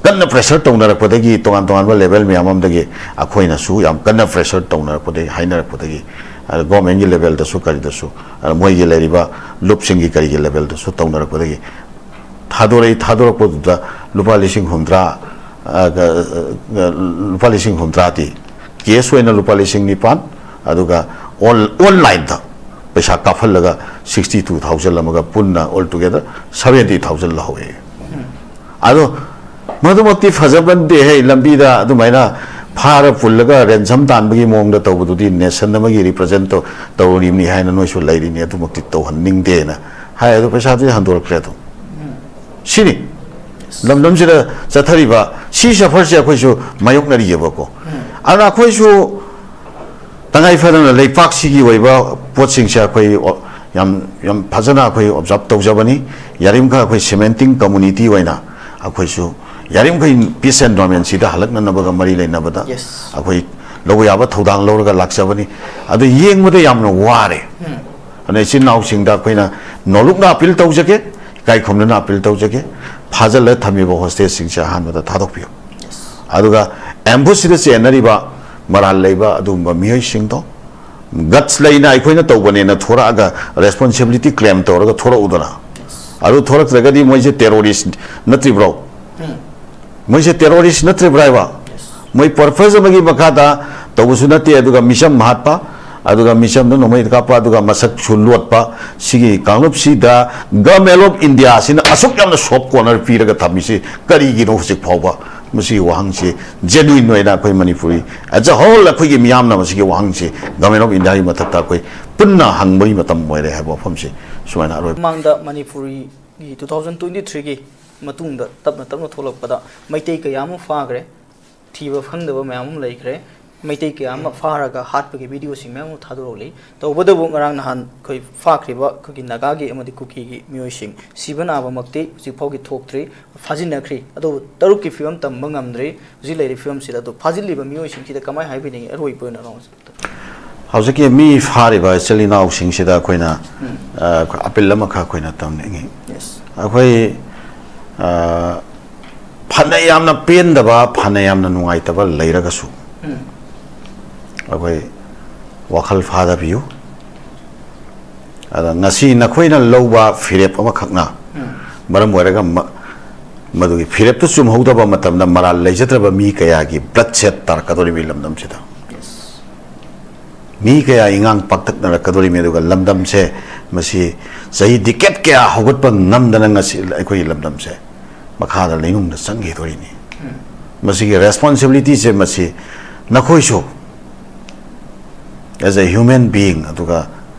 ꯀꯟꯅ ꯄ꯭ꯔꯦꯁꯔ ꯇꯧꯅꯔꯛꯄꯗꯒꯤ, ꯇꯣꯉꯥꯟ ꯇꯣꯉꯥꯟꯕ ꯂꯦꯚꯦꯜ ꯃꯌꯥꯝ ꯑꯃꯗꯒꯤ ꯑꯩꯈꯣꯏꯅꯁꯨ ꯌꯥꯝ ꯀꯟꯅ ꯄ꯭ꯔꯦꯁꯔ ꯇꯧꯅꯔꯛꯄꯗꯒꯤ, ꯍꯥꯏꯅꯔꯛꯄꯗꯒꯤ, ꯑꯗ ꯒꯣꯔꯃꯦꯟꯒꯤ ꯂꯦꯚꯦꯜꯗꯁꯨ ꯀꯔꯤꯗꯁꯨ, ꯑꯗ ꯃꯣꯏꯒꯤ ꯂꯩꯔꯤꯕ ꯂꯨꯞꯁꯤꯡꯒꯤ ꯀꯔꯤꯒꯤ ꯂꯦꯚꯦꯜꯗꯁꯨ ꯇꯧꯅꯔꯛꯄꯗꯒꯤ ꯊꯥꯗꯣꯔꯛꯏ꯫ ꯊꯥꯗꯣꯔꯛꯄꯗꯨꯗ ꯂꯨꯄꯥ ꯂꯤꯁꯤꯡ ꯍꯨꯝꯗ꯭ꯔꯥ, ꯑ, ꯒ-, ꯑ, ꯂꯨꯄꯥ ꯂꯤꯁꯤꯡ ꯍꯨꯝꯗ꯭ꯔꯥꯗꯤ ꯀꯦꯁ ꯑꯣꯏꯅ ꯂꯨꯄꯥ ꯂꯤꯁꯤꯡ ꯅꯤꯄꯥꯟ, ꯑꯗꯨꯒ ꯑꯣꯟ-, ꯑꯣꯟꯂꯥꯏꯟꯗ ꯄꯩꯁꯥ ꯀꯥꯞꯍꯜꯂꯒ sixty two thousand ꯑꯃꯒ ꯄꯨꯟꯅ all together seventy thousand ꯂꯧꯍꯧꯋꯦ꯫ ꯑꯗꯣ ꯃꯗꯨꯃꯛꯇꯤ ꯐꯖꯕ ꯅꯠꯇꯦ꯫ ꯍꯦ, ꯂꯝꯕꯤꯗ ꯑꯗꯨꯃꯥꯏꯅ ꯐꯥꯔ ꯄꯨꯜꯂꯒ ꯔꯦꯟꯁꯝ ꯇꯥꯟꯕꯒꯤ ꯃꯑꯣꯡꯗ ꯇꯧꯕꯗꯨꯗꯤ ꯅꯦꯁꯟ ꯑꯃꯒꯤ ꯔꯤꯄ꯭ꯔꯖꯦꯟ ꯇꯧ-, ꯇꯧꯔꯤꯕꯅꯤ ꯍꯥꯏꯅ ꯅꯣꯏꯁꯨ ꯂꯩꯔꯤꯅꯤ, ꯑꯗꯨꯃꯛꯇꯤ ꯇꯧꯍꯟꯅꯤꯡꯗꯦꯅ ꯍꯥꯏ꯫ ꯑꯗꯣ ꯄꯩꯁꯥꯗꯨꯗꯤ ꯍꯟꯗꯣꯔꯛꯇ꯭ꯔꯦ ꯑꯗꯨꯝ꯫ ꯁꯤꯅꯤ ꯂꯝꯗꯝꯁꯤꯗ ꯆꯠꯊꯔꯤꯕ ꯁꯤ ꯁꯐꯔꯁꯦ ꯑꯩꯈꯣꯏꯁꯨ ꯃꯥꯌꯣꯛꯅꯔꯤꯑꯕꯀꯣ꯫ ꯑꯗꯨꯅ ꯑꯩꯈꯣꯏꯁꯨ ꯇꯉꯥꯏ ꯐꯗꯅ ꯂꯩꯄꯥꯛꯁꯤꯒꯤ ꯑꯣꯏꯕ ꯄꯣꯠꯁꯤꯡꯁꯦ ꯑꯩꯈꯣꯏ ꯑꯣ-, ꯌꯥꯝ, ꯌꯥꯝ ꯐꯖꯅ ꯑꯩꯈꯣꯏ ꯑꯣꯕꯖꯥꯔꯞ ꯇꯧꯖꯕꯅꯤ꯫ ꯌꯥꯔꯤꯃꯈꯩ ꯑꯩꯈꯣꯏ ꯁꯤꯃꯦꯟꯇꯤꯡ ꯀꯝꯃꯨꯅꯤꯇꯤ ꯑꯣꯏꯅ ꯑꯩꯈꯣꯏꯁꯨ ꯌꯥꯔꯤꯃꯈꯩ ꯄꯤꯁ ꯑꯦꯟꯚꯥꯏꯔꯣꯟꯃꯦꯟꯁꯤꯗ ꯍꯜꯂꯛꯅꯅꯕꯒ ꯃꯔꯤ ꯂꯩꯅꯕꯗ Yes. ꯑꯩꯈꯣꯏ ꯂꯧꯕ ꯌꯥꯕ ꯊꯧꯗꯥꯡ ꯂꯧꯔꯒ ꯂꯥꯛꯆꯕꯅꯤ꯫ ꯑꯗꯨ ꯌꯦꯡꯕꯗ ꯌꯥꯝꯅ ꯋꯥꯔꯦ꯫ ꯑꯗꯨꯅ ꯏꯆꯤꯟ ꯏꯅꯥꯎꯁꯤꯡꯗ ꯑꯩꯈꯣꯏꯅ ꯅꯣꯂꯨꯛꯅ ꯑꯄꯤꯜ ꯇꯧꯖꯒꯦ, ꯏꯀꯥꯏ ꯈꯨꯝꯅꯅ ꯑꯄꯤꯜ ꯇꯧꯖꯒꯦ, ꯐꯥꯖꯤꯜꯂ ꯊꯝꯃꯤꯕ ꯍꯣꯁꯇꯦꯖꯁꯤꯡꯁꯦ ꯑꯍꯥꯟꯕꯗ ꯊꯥꯗꯣꯛꯄꯤꯌꯨ꯫ ꯑꯗꯨꯒ ꯑꯦꯝꯕꯨꯁꯁꯤꯗ ꯆꯦꯟꯅꯔꯤꯕ ꯃꯔꯥꯜ ꯂꯩꯕ ꯑꯗꯨꯒꯨꯝꯕ ꯃꯤꯑꯣꯏꯁꯤꯡꯗꯣ ꯒꯠꯁ ꯂꯩꯅ ꯑꯩꯈꯣꯏꯅ ꯇꯧꯕꯅꯦꯅ ꯊꯣꯔꯛꯑꯒ ꯔꯦꯁꯄꯣꯟꯁꯤꯕꯤꯂꯤꯇꯤ ꯀ꯭ꯂꯦꯝ ꯇꯧꯔꯒ ꯊꯣꯔꯛꯎꯗꯅ꯫ ꯑꯗꯨ ꯊꯣꯔꯛꯇ꯭ꯔꯒꯗꯤ ꯃꯣꯏꯁꯦ ꯇꯦꯔꯣꯔꯤꯁ ꯅꯠꯇ꯭ꯔꯤꯕ꯭ꯔꯣ? ꯃꯣꯏꯁꯦ ꯇꯦꯔꯣꯔꯤꯁ ꯅꯠꯇ꯭ꯔꯤꯕ꯭ꯔꯥ ꯍꯥꯏꯕ? ꯃꯣꯏ ꯄꯔꯄꯁ ꯑꯃꯒꯤ ꯃꯈꯥꯗ ꯇꯧꯕꯁꯨ ꯅꯠꯇꯦ, ꯑꯗꯨꯒ ꯃꯤꯆꯝ ꯍꯥꯠꯄ, ꯑꯗꯨꯒ ꯃꯤꯆꯝꯗ ꯅꯣꯡꯃꯩ ꯀꯥꯞꯄ, ꯑꯗꯨꯒ ꯃꯁꯛꯁꯨ ꯂꯣꯠꯄ, ꯁꯤꯒꯤ ꯀꯥꯡꯂꯨꯞꯁꯤꯗ Government of India ꯁꯤꯅ ꯑꯁꯨꯛ ꯌꯥꯝꯅ soft corner ꯄꯤꯔꯒ ꯊꯝꯃꯤꯁꯤ ꯀꯔꯤꯒꯤꯅꯣ ꯍꯧꯖꯤꯛ ꯐꯥꯎꯕ? ꯃꯁꯤꯒꯤ ꯋꯥꯍꯪꯁꯤ ꯖꯦꯅꯨꯏꯟ ꯑꯣꯏꯅ ꯑꯩꯈꯣꯏ ꯃꯅꯤꯄꯨꯔꯤ as a whole ꯑꯩꯈꯣꯏꯒꯤ ꯃꯤꯌꯥꯝꯅ ꯃꯁꯤꯒꯤ ꯋꯥꯍꯪꯁꯤ Government of India ꯒꯤ ꯃꯊꯛꯇ ꯑꯩꯈꯣꯏ ꯄꯨꯟꯅ ꯍꯪꯕꯒꯤ ꯃꯇꯝ ꯑꯣꯏꯔꯦ ꯍꯥꯏꯕ ꯋꯥꯐꯝꯁꯤ ꯁꯨꯃꯥꯏꯅ ꯑꯔꯣꯏꯕ꯫ ꯃꯃꯥꯡꯗ ꯃꯅꯤꯄꯨꯔꯒꯤ two thousand twenty three ꯒꯤ ꯃꯇꯨꯡꯗ ꯇꯞꯅ ꯇꯞꯅ ꯊꯣꯛꯂꯛꯄꯗ ꯃꯩꯇꯩ ꯀꯌꯥ ꯑꯃ ꯐꯥꯈ꯭ꯔꯦ, ꯊꯤꯕ ꯈꯪꯗꯕ ꯃꯌꯥꯝ ꯑꯃ ꯂꯩꯈ꯭ꯔꯦ꯫ ꯃꯩꯇꯩ ꯀꯌꯥ ꯑꯃ ꯐꯥꯔꯒ ꯍꯥꯠꯄꯒꯤ ꯚꯤꯗꯤꯑꯣꯁꯤꯡ ꯃꯌꯥꯝ ꯑꯃ ꯊꯥꯗꯣꯔꯛꯂꯤ꯫ ꯇꯧꯕꯇꯕꯨ ꯉꯔꯥꯡ ꯅꯍꯥꯟ ꯑꯩꯈꯣꯏ ꯐꯥꯈ꯭ꯔꯤꯕ ꯑꯩꯈꯣꯏꯒꯤ ꯅꯥꯒꯥꯒꯤ ꯑꯃꯗꯤ ꯀꯨꯀꯤꯒꯤ ꯃꯤꯑꯣꯏꯁꯤꯡ ꯁꯤꯕ ꯅꯥꯕꯃꯛꯇꯤ ꯍꯧꯖꯤꯛ ꯐꯥꯎꯒꯤ ꯊꯣꯛꯇ꯭ꯔꯤ꯫ ꯐꯥꯖꯤꯟꯅꯈ꯭ꯔꯤ, ꯑꯗꯨꯕꯨ ꯇꯔꯨꯛꯀꯤ ꯐꯤꯕꯝ ꯇꯝꯕ ꯉꯝꯗ꯭ꯔꯤ꯫ ꯍꯧꯖꯤꯛ ꯂꯩꯔꯤꯕ ꯐꯤꯕꯝꯁꯤꯗ ꯑꯗꯨ ꯐꯥꯖꯤꯜꯂꯤꯕ ꯃꯤꯑꯣꯏꯁꯤꯡꯁꯤꯗ ꯀꯃꯥꯏꯅ ꯍꯥꯏꯕꯤꯅꯤꯡꯉꯤ? ꯑꯔꯣꯏꯕ ꯑꯣꯏꯅ ꯅꯥꯎꯁꯦ꯫ ꯍꯧꯖꯤꯛꯀꯤ ꯃꯤ ꯐꯥꯔꯤꯕ ꯏꯆꯤꯜ ꯏꯅꯥꯎꯁꯤꯡꯁꯤꯗ ꯑꯩꯈꯣꯏꯅ, ꯑ, ꯑꯄꯤꯜ ꯑꯃꯈꯛ ꯑꯩꯈꯣꯏꯅ ꯇꯝꯅꯤꯡꯉꯤ꯫ Yes. ꯑꯩꯈꯣꯏ, ꯑ, ꯐꯅ ꯌꯥꯝꯅ ꯄꯦꯟꯗꯕ, ꯐꯅ ꯌꯥꯝꯅ ꯅꯨꯡꯉꯥꯏꯇꯕ ꯂꯩꯔꯒꯁꯨ, ꯑꯩꯈꯣꯏ ꯋꯥꯈꯜ ꯐꯥꯗꯕꯤꯌꯨ꯫ ꯑꯗ ꯉꯁꯤ ꯅꯈꯣꯏꯅ ꯂꯧꯕ ꯐꯤꯔꯦꯞ ꯑꯃꯈꯛꯅ ꯃꯔꯝ ꯑꯣꯏꯔꯒ ꯃ-, ꯃꯗꯨꯒꯤ ꯐꯤꯔꯦꯞꯇꯨ ꯆꯨꯝꯍꯧꯗꯕ ꯃꯇꯝꯗ ꯃꯔꯥꯜ ꯂꯩꯖꯗ꯭ꯔꯕ ꯃꯤ ꯀꯌꯥꯒꯤ blood shed ꯇꯥꯔꯛꯀꯗꯧꯔꯤꯕ ꯂꯝꯗꯝꯁꯤꯗ꯫ ꯃꯤ ꯀꯌꯥ ꯏꯉꯥꯡ ꯄꯥꯛꯇꯛꯅꯔꯛꯀꯗꯧꯔꯤꯕꯅꯤ꯫ ꯑꯗꯨꯒ ꯂꯝꯗꯝꯁꯦ ꯃꯁꯤ ꯆꯍꯤ decade ꯀꯌꯥ ꯍꯧꯒꯠꯄ ꯉꯝꯗꯅ ꯉꯁꯤ ꯑꯩꯈꯣꯏꯒꯤ ꯂꯝꯗꯝꯁꯦ ꯃꯈꯥꯗ ꯂꯩꯅꯨꯡꯗ ꯆꯪꯈꯤꯗꯣꯔꯤꯅꯤ꯫ ꯃꯁꯤꯒꯤ responsibilityꯁꯦ ꯃꯁꯤ ꯅꯈꯣꯏꯁꯨ as a human being, ꯑꯗꯨꯒ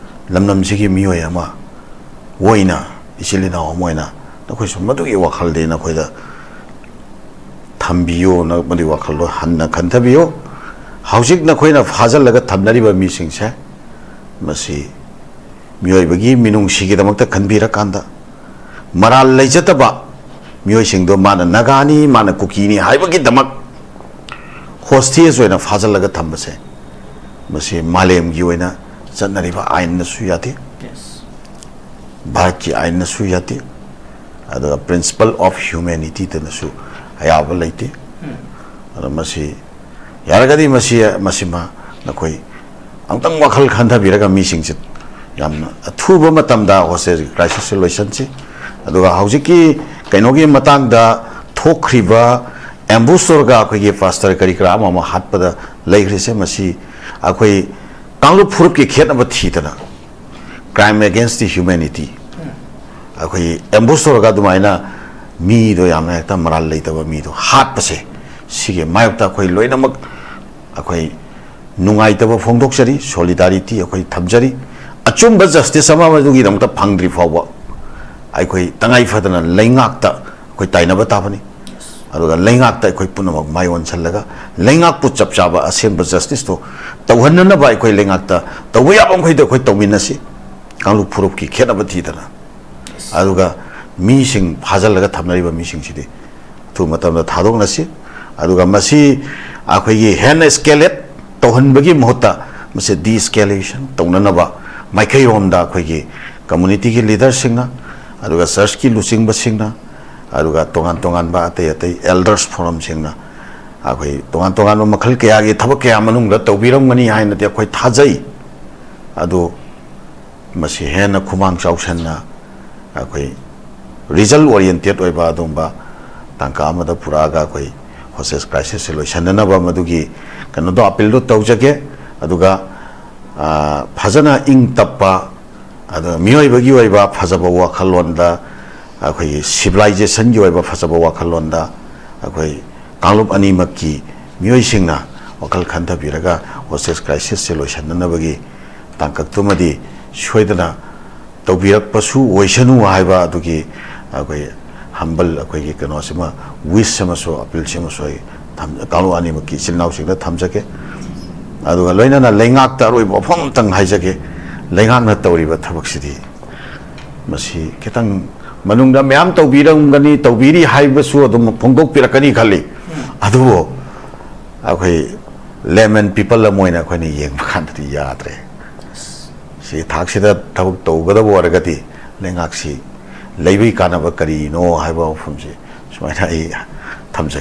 ꯂꯝꯗꯝꯁꯤꯒꯤ ꯃꯤꯑꯣꯏ ꯑꯃ ꯑꯣꯏꯅ, ꯏꯆꯤꯜ ꯏꯅꯥꯎ ꯑꯃ ꯑꯣꯏꯅ ꯅꯈꯣꯏꯁꯨ ꯃꯗꯨꯒꯤ ꯋꯥꯈꯜꯗꯤ ꯅꯈꯣꯏꯗ ꯊꯝꯕꯤꯌꯨ, ꯅ-, ꯃꯗꯨꯒꯤ ꯋꯥꯈꯜꯗꯣ ꯍꯟꯅ ꯈꯟꯊꯕꯤꯌꯨ꯫ ꯍꯧꯖꯤꯛ ꯅꯈꯣꯏꯅ ꯐꯥꯖꯤꯜꯂꯒ ꯊꯝꯅꯔꯤꯕ ꯃꯤꯁꯤꯡꯁꯦ, ꯃꯁꯤ ꯃꯤꯑꯣꯏꯕꯒꯤ ꯃꯤꯅꯨꯡꯁꯤꯒꯤꯗꯃꯛꯇ ꯈꯟꯕꯤꯔꯀꯥꯟꯗ, ꯃꯔꯥꯜ ꯂꯩꯖꯗꯕ ꯃꯤꯑꯣꯏꯁꯤꯡꯗꯣ ꯃꯥꯅ ꯅꯥꯒꯥꯅꯤ, ꯃꯥꯅ ꯀꯨꯀꯤꯅꯤ ꯍꯥꯏꯕꯒꯤꯗꯃꯛ hostage ꯑꯣꯏꯅ ꯐꯥꯖꯤꯜꯂꯒ ꯊꯝꯕꯁꯦ, ꯃꯁꯤ ꯃꯥꯂꯦꯝꯒꯤ ꯑꯣꯏꯅ ꯆꯠꯅꯔꯤꯕ ꯑꯥꯏꯟꯅꯁꯨ ꯌꯥꯗꯦ, ꯚꯥꯔꯠꯀꯤ ꯑꯥꯏꯟꯅꯁꯨ ꯌꯥꯗꯦ, ꯑꯗꯨꯒ principle of humanityꯗꯅꯁꯨ ꯑꯌꯥꯕ ꯂꯩꯇꯦ꯫ ꯑꯗꯣ ꯃꯁꯤ ꯌꯥꯔꯒꯗꯤ ꯃꯁꯤ, ꯃꯁꯤꯃ ꯅꯈꯣꯏ ꯑꯃꯨꯛꯇꯪ ꯋꯥꯈꯜ ꯈꯟꯊꯕꯤꯔꯒ ꯃꯤꯁꯤꯡꯁꯦ ꯌꯥꯝꯅ ꯑꯊꯨꯕ ꯃꯇꯝꯗ hostage crisisꯁꯦ ꯂꯣꯏꯁꯤꯟꯁꯤ꯫ ꯑꯗꯨꯒ ꯍꯧꯖꯤꯛꯀꯤ ꯀꯩꯅꯣꯒꯤ ꯃꯇꯥꯡꯗ ꯊꯣꯛꯈ꯭ꯔꯤꯕ ambush ꯇꯧꯔꯒ ꯑꯩꯈꯣꯏꯒꯤ pastor ꯀꯔꯤ ꯀꯔꯥ ꯑꯃ ꯑꯃ ꯍꯥꯠꯄꯗ ꯂꯩꯈ꯭ꯔꯤꯁꯦ, ꯃꯁꯤ ꯑꯩꯈꯣꯏ ꯀꯥꯡꯂꯨꯞ ꯐꯨꯔꯨꯞꯀꯤ ꯈꯦꯠꯅꯕ ꯊꯤꯗꯅ crime against the humanity, ꯑꯩꯈꯣꯏ ambush ꯇꯧꯔꯒ ꯑꯗꯨꯃꯥꯏꯅ ꯃꯤꯗꯣ, ꯌꯥꯝꯅ ꯍꯦꯛꯇ ꯃꯔꯥꯜ ꯂꯩꯇꯕ ꯃꯤꯗꯣ ꯍꯥꯠꯄꯁꯦ, ꯁꯤꯒꯤ ꯃꯥꯌꯣꯛꯇ ꯑꯩꯈꯣꯏ ꯂꯣꯏꯅꯃꯛ ꯑꯩꯈꯣꯏ ꯅꯨꯡꯉꯥꯏꯇꯕ ꯐꯣꯡꯗꯣꯛꯆꯔꯤ, solidarity ꯑꯩꯈꯣꯏ ꯊꯝꯖꯔꯤ꯫ ꯑꯆꯨꯝꯕ justice ꯑꯃ ꯃꯗꯨꯒꯤꯗꯃꯛꯇ ꯐꯪꯗ꯭ꯔꯤ ꯐꯥꯎꯕ ꯑꯩꯈꯣꯏ ꯇꯉꯥꯏ ꯐꯗꯅ ꯂꯩꯉꯥꯛꯇ ꯑꯩꯈꯣꯏ ꯇꯥꯏꯅꯕ ꯇꯥꯕꯅꯤ꯫ ꯑꯗꯨꯒ ꯂꯩꯉꯥꯛꯇ ꯑꯩꯈꯣꯏ ꯄꯨꯝꯅꯃꯛ ꯃꯥꯏ ꯑꯣꯟꯁꯤꯜꯂꯒ ꯂꯩꯉꯥꯛꯄꯨ ꯆꯞ ꯆꯥꯕ ꯑꯁꯦꯡꯕ justiceꯇꯣ ꯇꯧꯍꯟꯅꯅꯕ ꯑꯩꯈꯣꯏ ꯂꯩꯉꯥꯛꯇ ꯇꯧꯕ ꯌꯥꯕ ꯃꯈꯩꯗꯣ ꯑꯩꯈꯣꯏ ꯇꯧꯃꯤꯟꯅꯁꯤ, ꯀꯥꯡꯂꯨꯞ ꯐꯨꯔꯨꯞꯀꯤ ꯈꯦꯠꯅꯕ ꯊꯤꯗꯅ꯫ ꯑꯗꯨꯒ ꯃꯤꯁꯤꯡ ꯐꯥꯖꯤꯜꯂꯒ ꯊꯝꯅꯔꯤꯕ ꯃꯤꯁꯤꯡꯁꯤꯗꯤ ꯑꯊꯨꯕ ꯃꯇꯝꯗ ꯊꯥꯗꯣꯛꯅꯁꯤ꯫ ꯑꯗꯨꯒ ꯃꯁꯤ ꯑꯩꯈꯣꯏꯒꯤ ꯍꯦꯟꯅ escalate ꯇꯧꯍꯟꯕꯒꯤ ꯃꯍꯨꯠꯇ ꯃꯁꯤ de-escalation ꯇꯧꯅꯅꯕ ꯃꯥꯏꯀꯩꯔꯣꯝꯗ ꯑꯩꯈꯣꯏꯒꯤ communityꯒꯤ leaderꯁꯤꯡꯅ, ꯑꯗꯨꯒ churchꯀꯤ ꯂꯨꯆꯤꯡꯕꯁꯤꯡꯅ, ꯑꯗꯨꯒ ꯇꯣꯉꯥꯟ ꯇꯣꯉꯥꯟꯕ ꯑꯇꯩ ꯑꯇꯩ elders forumꯁꯤꯡꯅ ꯑꯩꯈꯣꯏ ꯇꯣꯉꯥꯟ ꯇꯣꯉꯥꯟꯕ ꯃꯈꯜ ꯀꯌꯥꯒꯤ ꯊꯕꯛ ꯀꯌꯥ ꯃꯅꯨꯡꯗ ꯇꯧꯕꯤꯔꯝꯒꯅꯤ ꯍꯥꯏꯅꯗꯤ ꯑꯩꯈꯣꯏ ꯊꯥꯖꯩ꯫ ꯑꯗꯨ ꯃꯁꯤ ꯍꯦꯟꯅ ꯈꯨꯃꯥꯡ ꯆꯥꯎꯁꯟꯅ ꯑꯩꯈꯣꯏ result oriented ꯑꯣꯏꯕ ꯑꯗꯨꯒꯨꯝꯕ ꯇꯥꯡꯀꯛ ꯑꯃꯗ ꯄꯨꯔꯛꯑꯒ ꯑꯩꯈꯣꯏ hostage crisis ꯁꯦ ꯂꯣꯏꯁꯤꯟꯅꯅꯕ ꯃꯗꯨꯒꯤ ꯀꯩꯅꯣꯗꯣ, appeal ꯗꯣ ꯇꯧꯖꯒꯦ꯫ ꯑꯗꯨꯒ, ꯑ, ꯐꯖꯅ ꯏꯪ ꯇꯞꯄ, ꯑꯗꯨꯒ ꯃꯤꯑꯣꯏꯕꯒꯤ ꯑꯣꯏꯕ ꯐꯖꯕ ꯋꯥꯈꯜꯂꯣꯟꯗ, ꯑꯩꯈꯣꯏꯒꯤ civilization ꯒꯤ ꯑꯣꯏꯕ ꯐꯖꯕ ꯋꯥꯈꯜꯂꯣꯟꯗ ꯑꯩꯈꯣꯏ ꯀꯥꯡꯂꯨꯞ ꯑꯅꯤꯃꯛꯀꯤ ꯃꯤꯑꯣꯏꯁꯤꯡꯅ ꯋꯥꯈꯜ ꯈꯟꯊꯕꯤꯔꯒ hostage crisis ꯁꯦ ꯂꯣꯏꯁꯤꯟꯅꯅꯕꯒꯤ ꯇꯥꯡꯀꯛꯇꯨꯃꯗꯤ ꯁꯣꯏꯗꯅ ꯇꯧꯕꯤꯔꯛꯄꯁꯨ ꯑꯣꯏꯁꯅꯨ ꯍꯥꯏꯕ ꯑꯗꯨꯒꯤ ꯑꯩꯈꯣꯏ humble ꯑꯩꯈꯣꯏꯒꯤ ꯀꯩꯅꯣꯁꯤꯃ, wish ꯑꯃꯁꯨ, appeal ꯁꯤꯃꯁꯨ ꯑꯩ ꯊꯝ-, ꯀꯥꯡꯂꯨꯞ ꯑꯅꯤꯃꯛꯀꯤ ꯏꯆꯤꯜ ꯏꯅꯥꯎꯁꯤꯡꯗ ꯊꯝꯖꯒꯦ꯫ ꯑꯗꯨꯒ ꯂꯣꯏꯅꯅ ꯂꯩꯉꯥꯛꯇ ꯑꯔꯣꯏꯕ ꯋꯥꯐꯝ ꯑꯃꯇꯪ ꯍꯥꯏꯖꯒꯦ꯫ ꯂꯩꯉꯥꯛꯅ ꯇꯧꯔꯤꯕ ꯊꯕꯛꯁꯤꯗꯤ ꯃꯁꯤ ꯈꯤꯇꯪ ꯃꯅꯨꯡꯗ ꯃꯌꯥꯝ ꯇꯧꯕꯤꯔꯝꯒꯅꯤ, ꯇꯧꯕꯤꯔꯤ ꯍꯥꯏꯕꯁꯨ ꯑꯗꯨꯝ ꯐꯣꯡꯗꯣꯛꯄꯤꯔꯛꯀꯅꯤ ꯈꯜꯂꯤ꯫ ꯑꯗꯨꯕꯨ ꯑꯩꯈꯣꯏ layman people ꯑꯃ ꯑꯣꯏꯅ ꯑꯩꯈꯣꯏꯅ ꯌꯦꯡꯕ ꯀꯥꯟꯗꯗꯤ ꯌꯥꯗ꯭ꯔꯦ꯫ ꯁꯤ ꯊꯥꯛꯁꯤꯗ ꯊꯕꯛ ꯇꯧꯒꯗꯕ ꯑꯣꯏꯔꯒꯗꯤ ꯂꯩꯉꯥꯛꯁꯤ ꯂꯩꯕꯒꯤ ꯀꯥꯟꯅꯕ ꯀꯔꯤꯅꯣ ꯍꯥꯏꯕ ꯋꯥꯐꯝꯁꯤ ꯁꯨꯃꯥꯏꯅ ꯑꯩ ꯊꯝꯖꯒꯦ꯫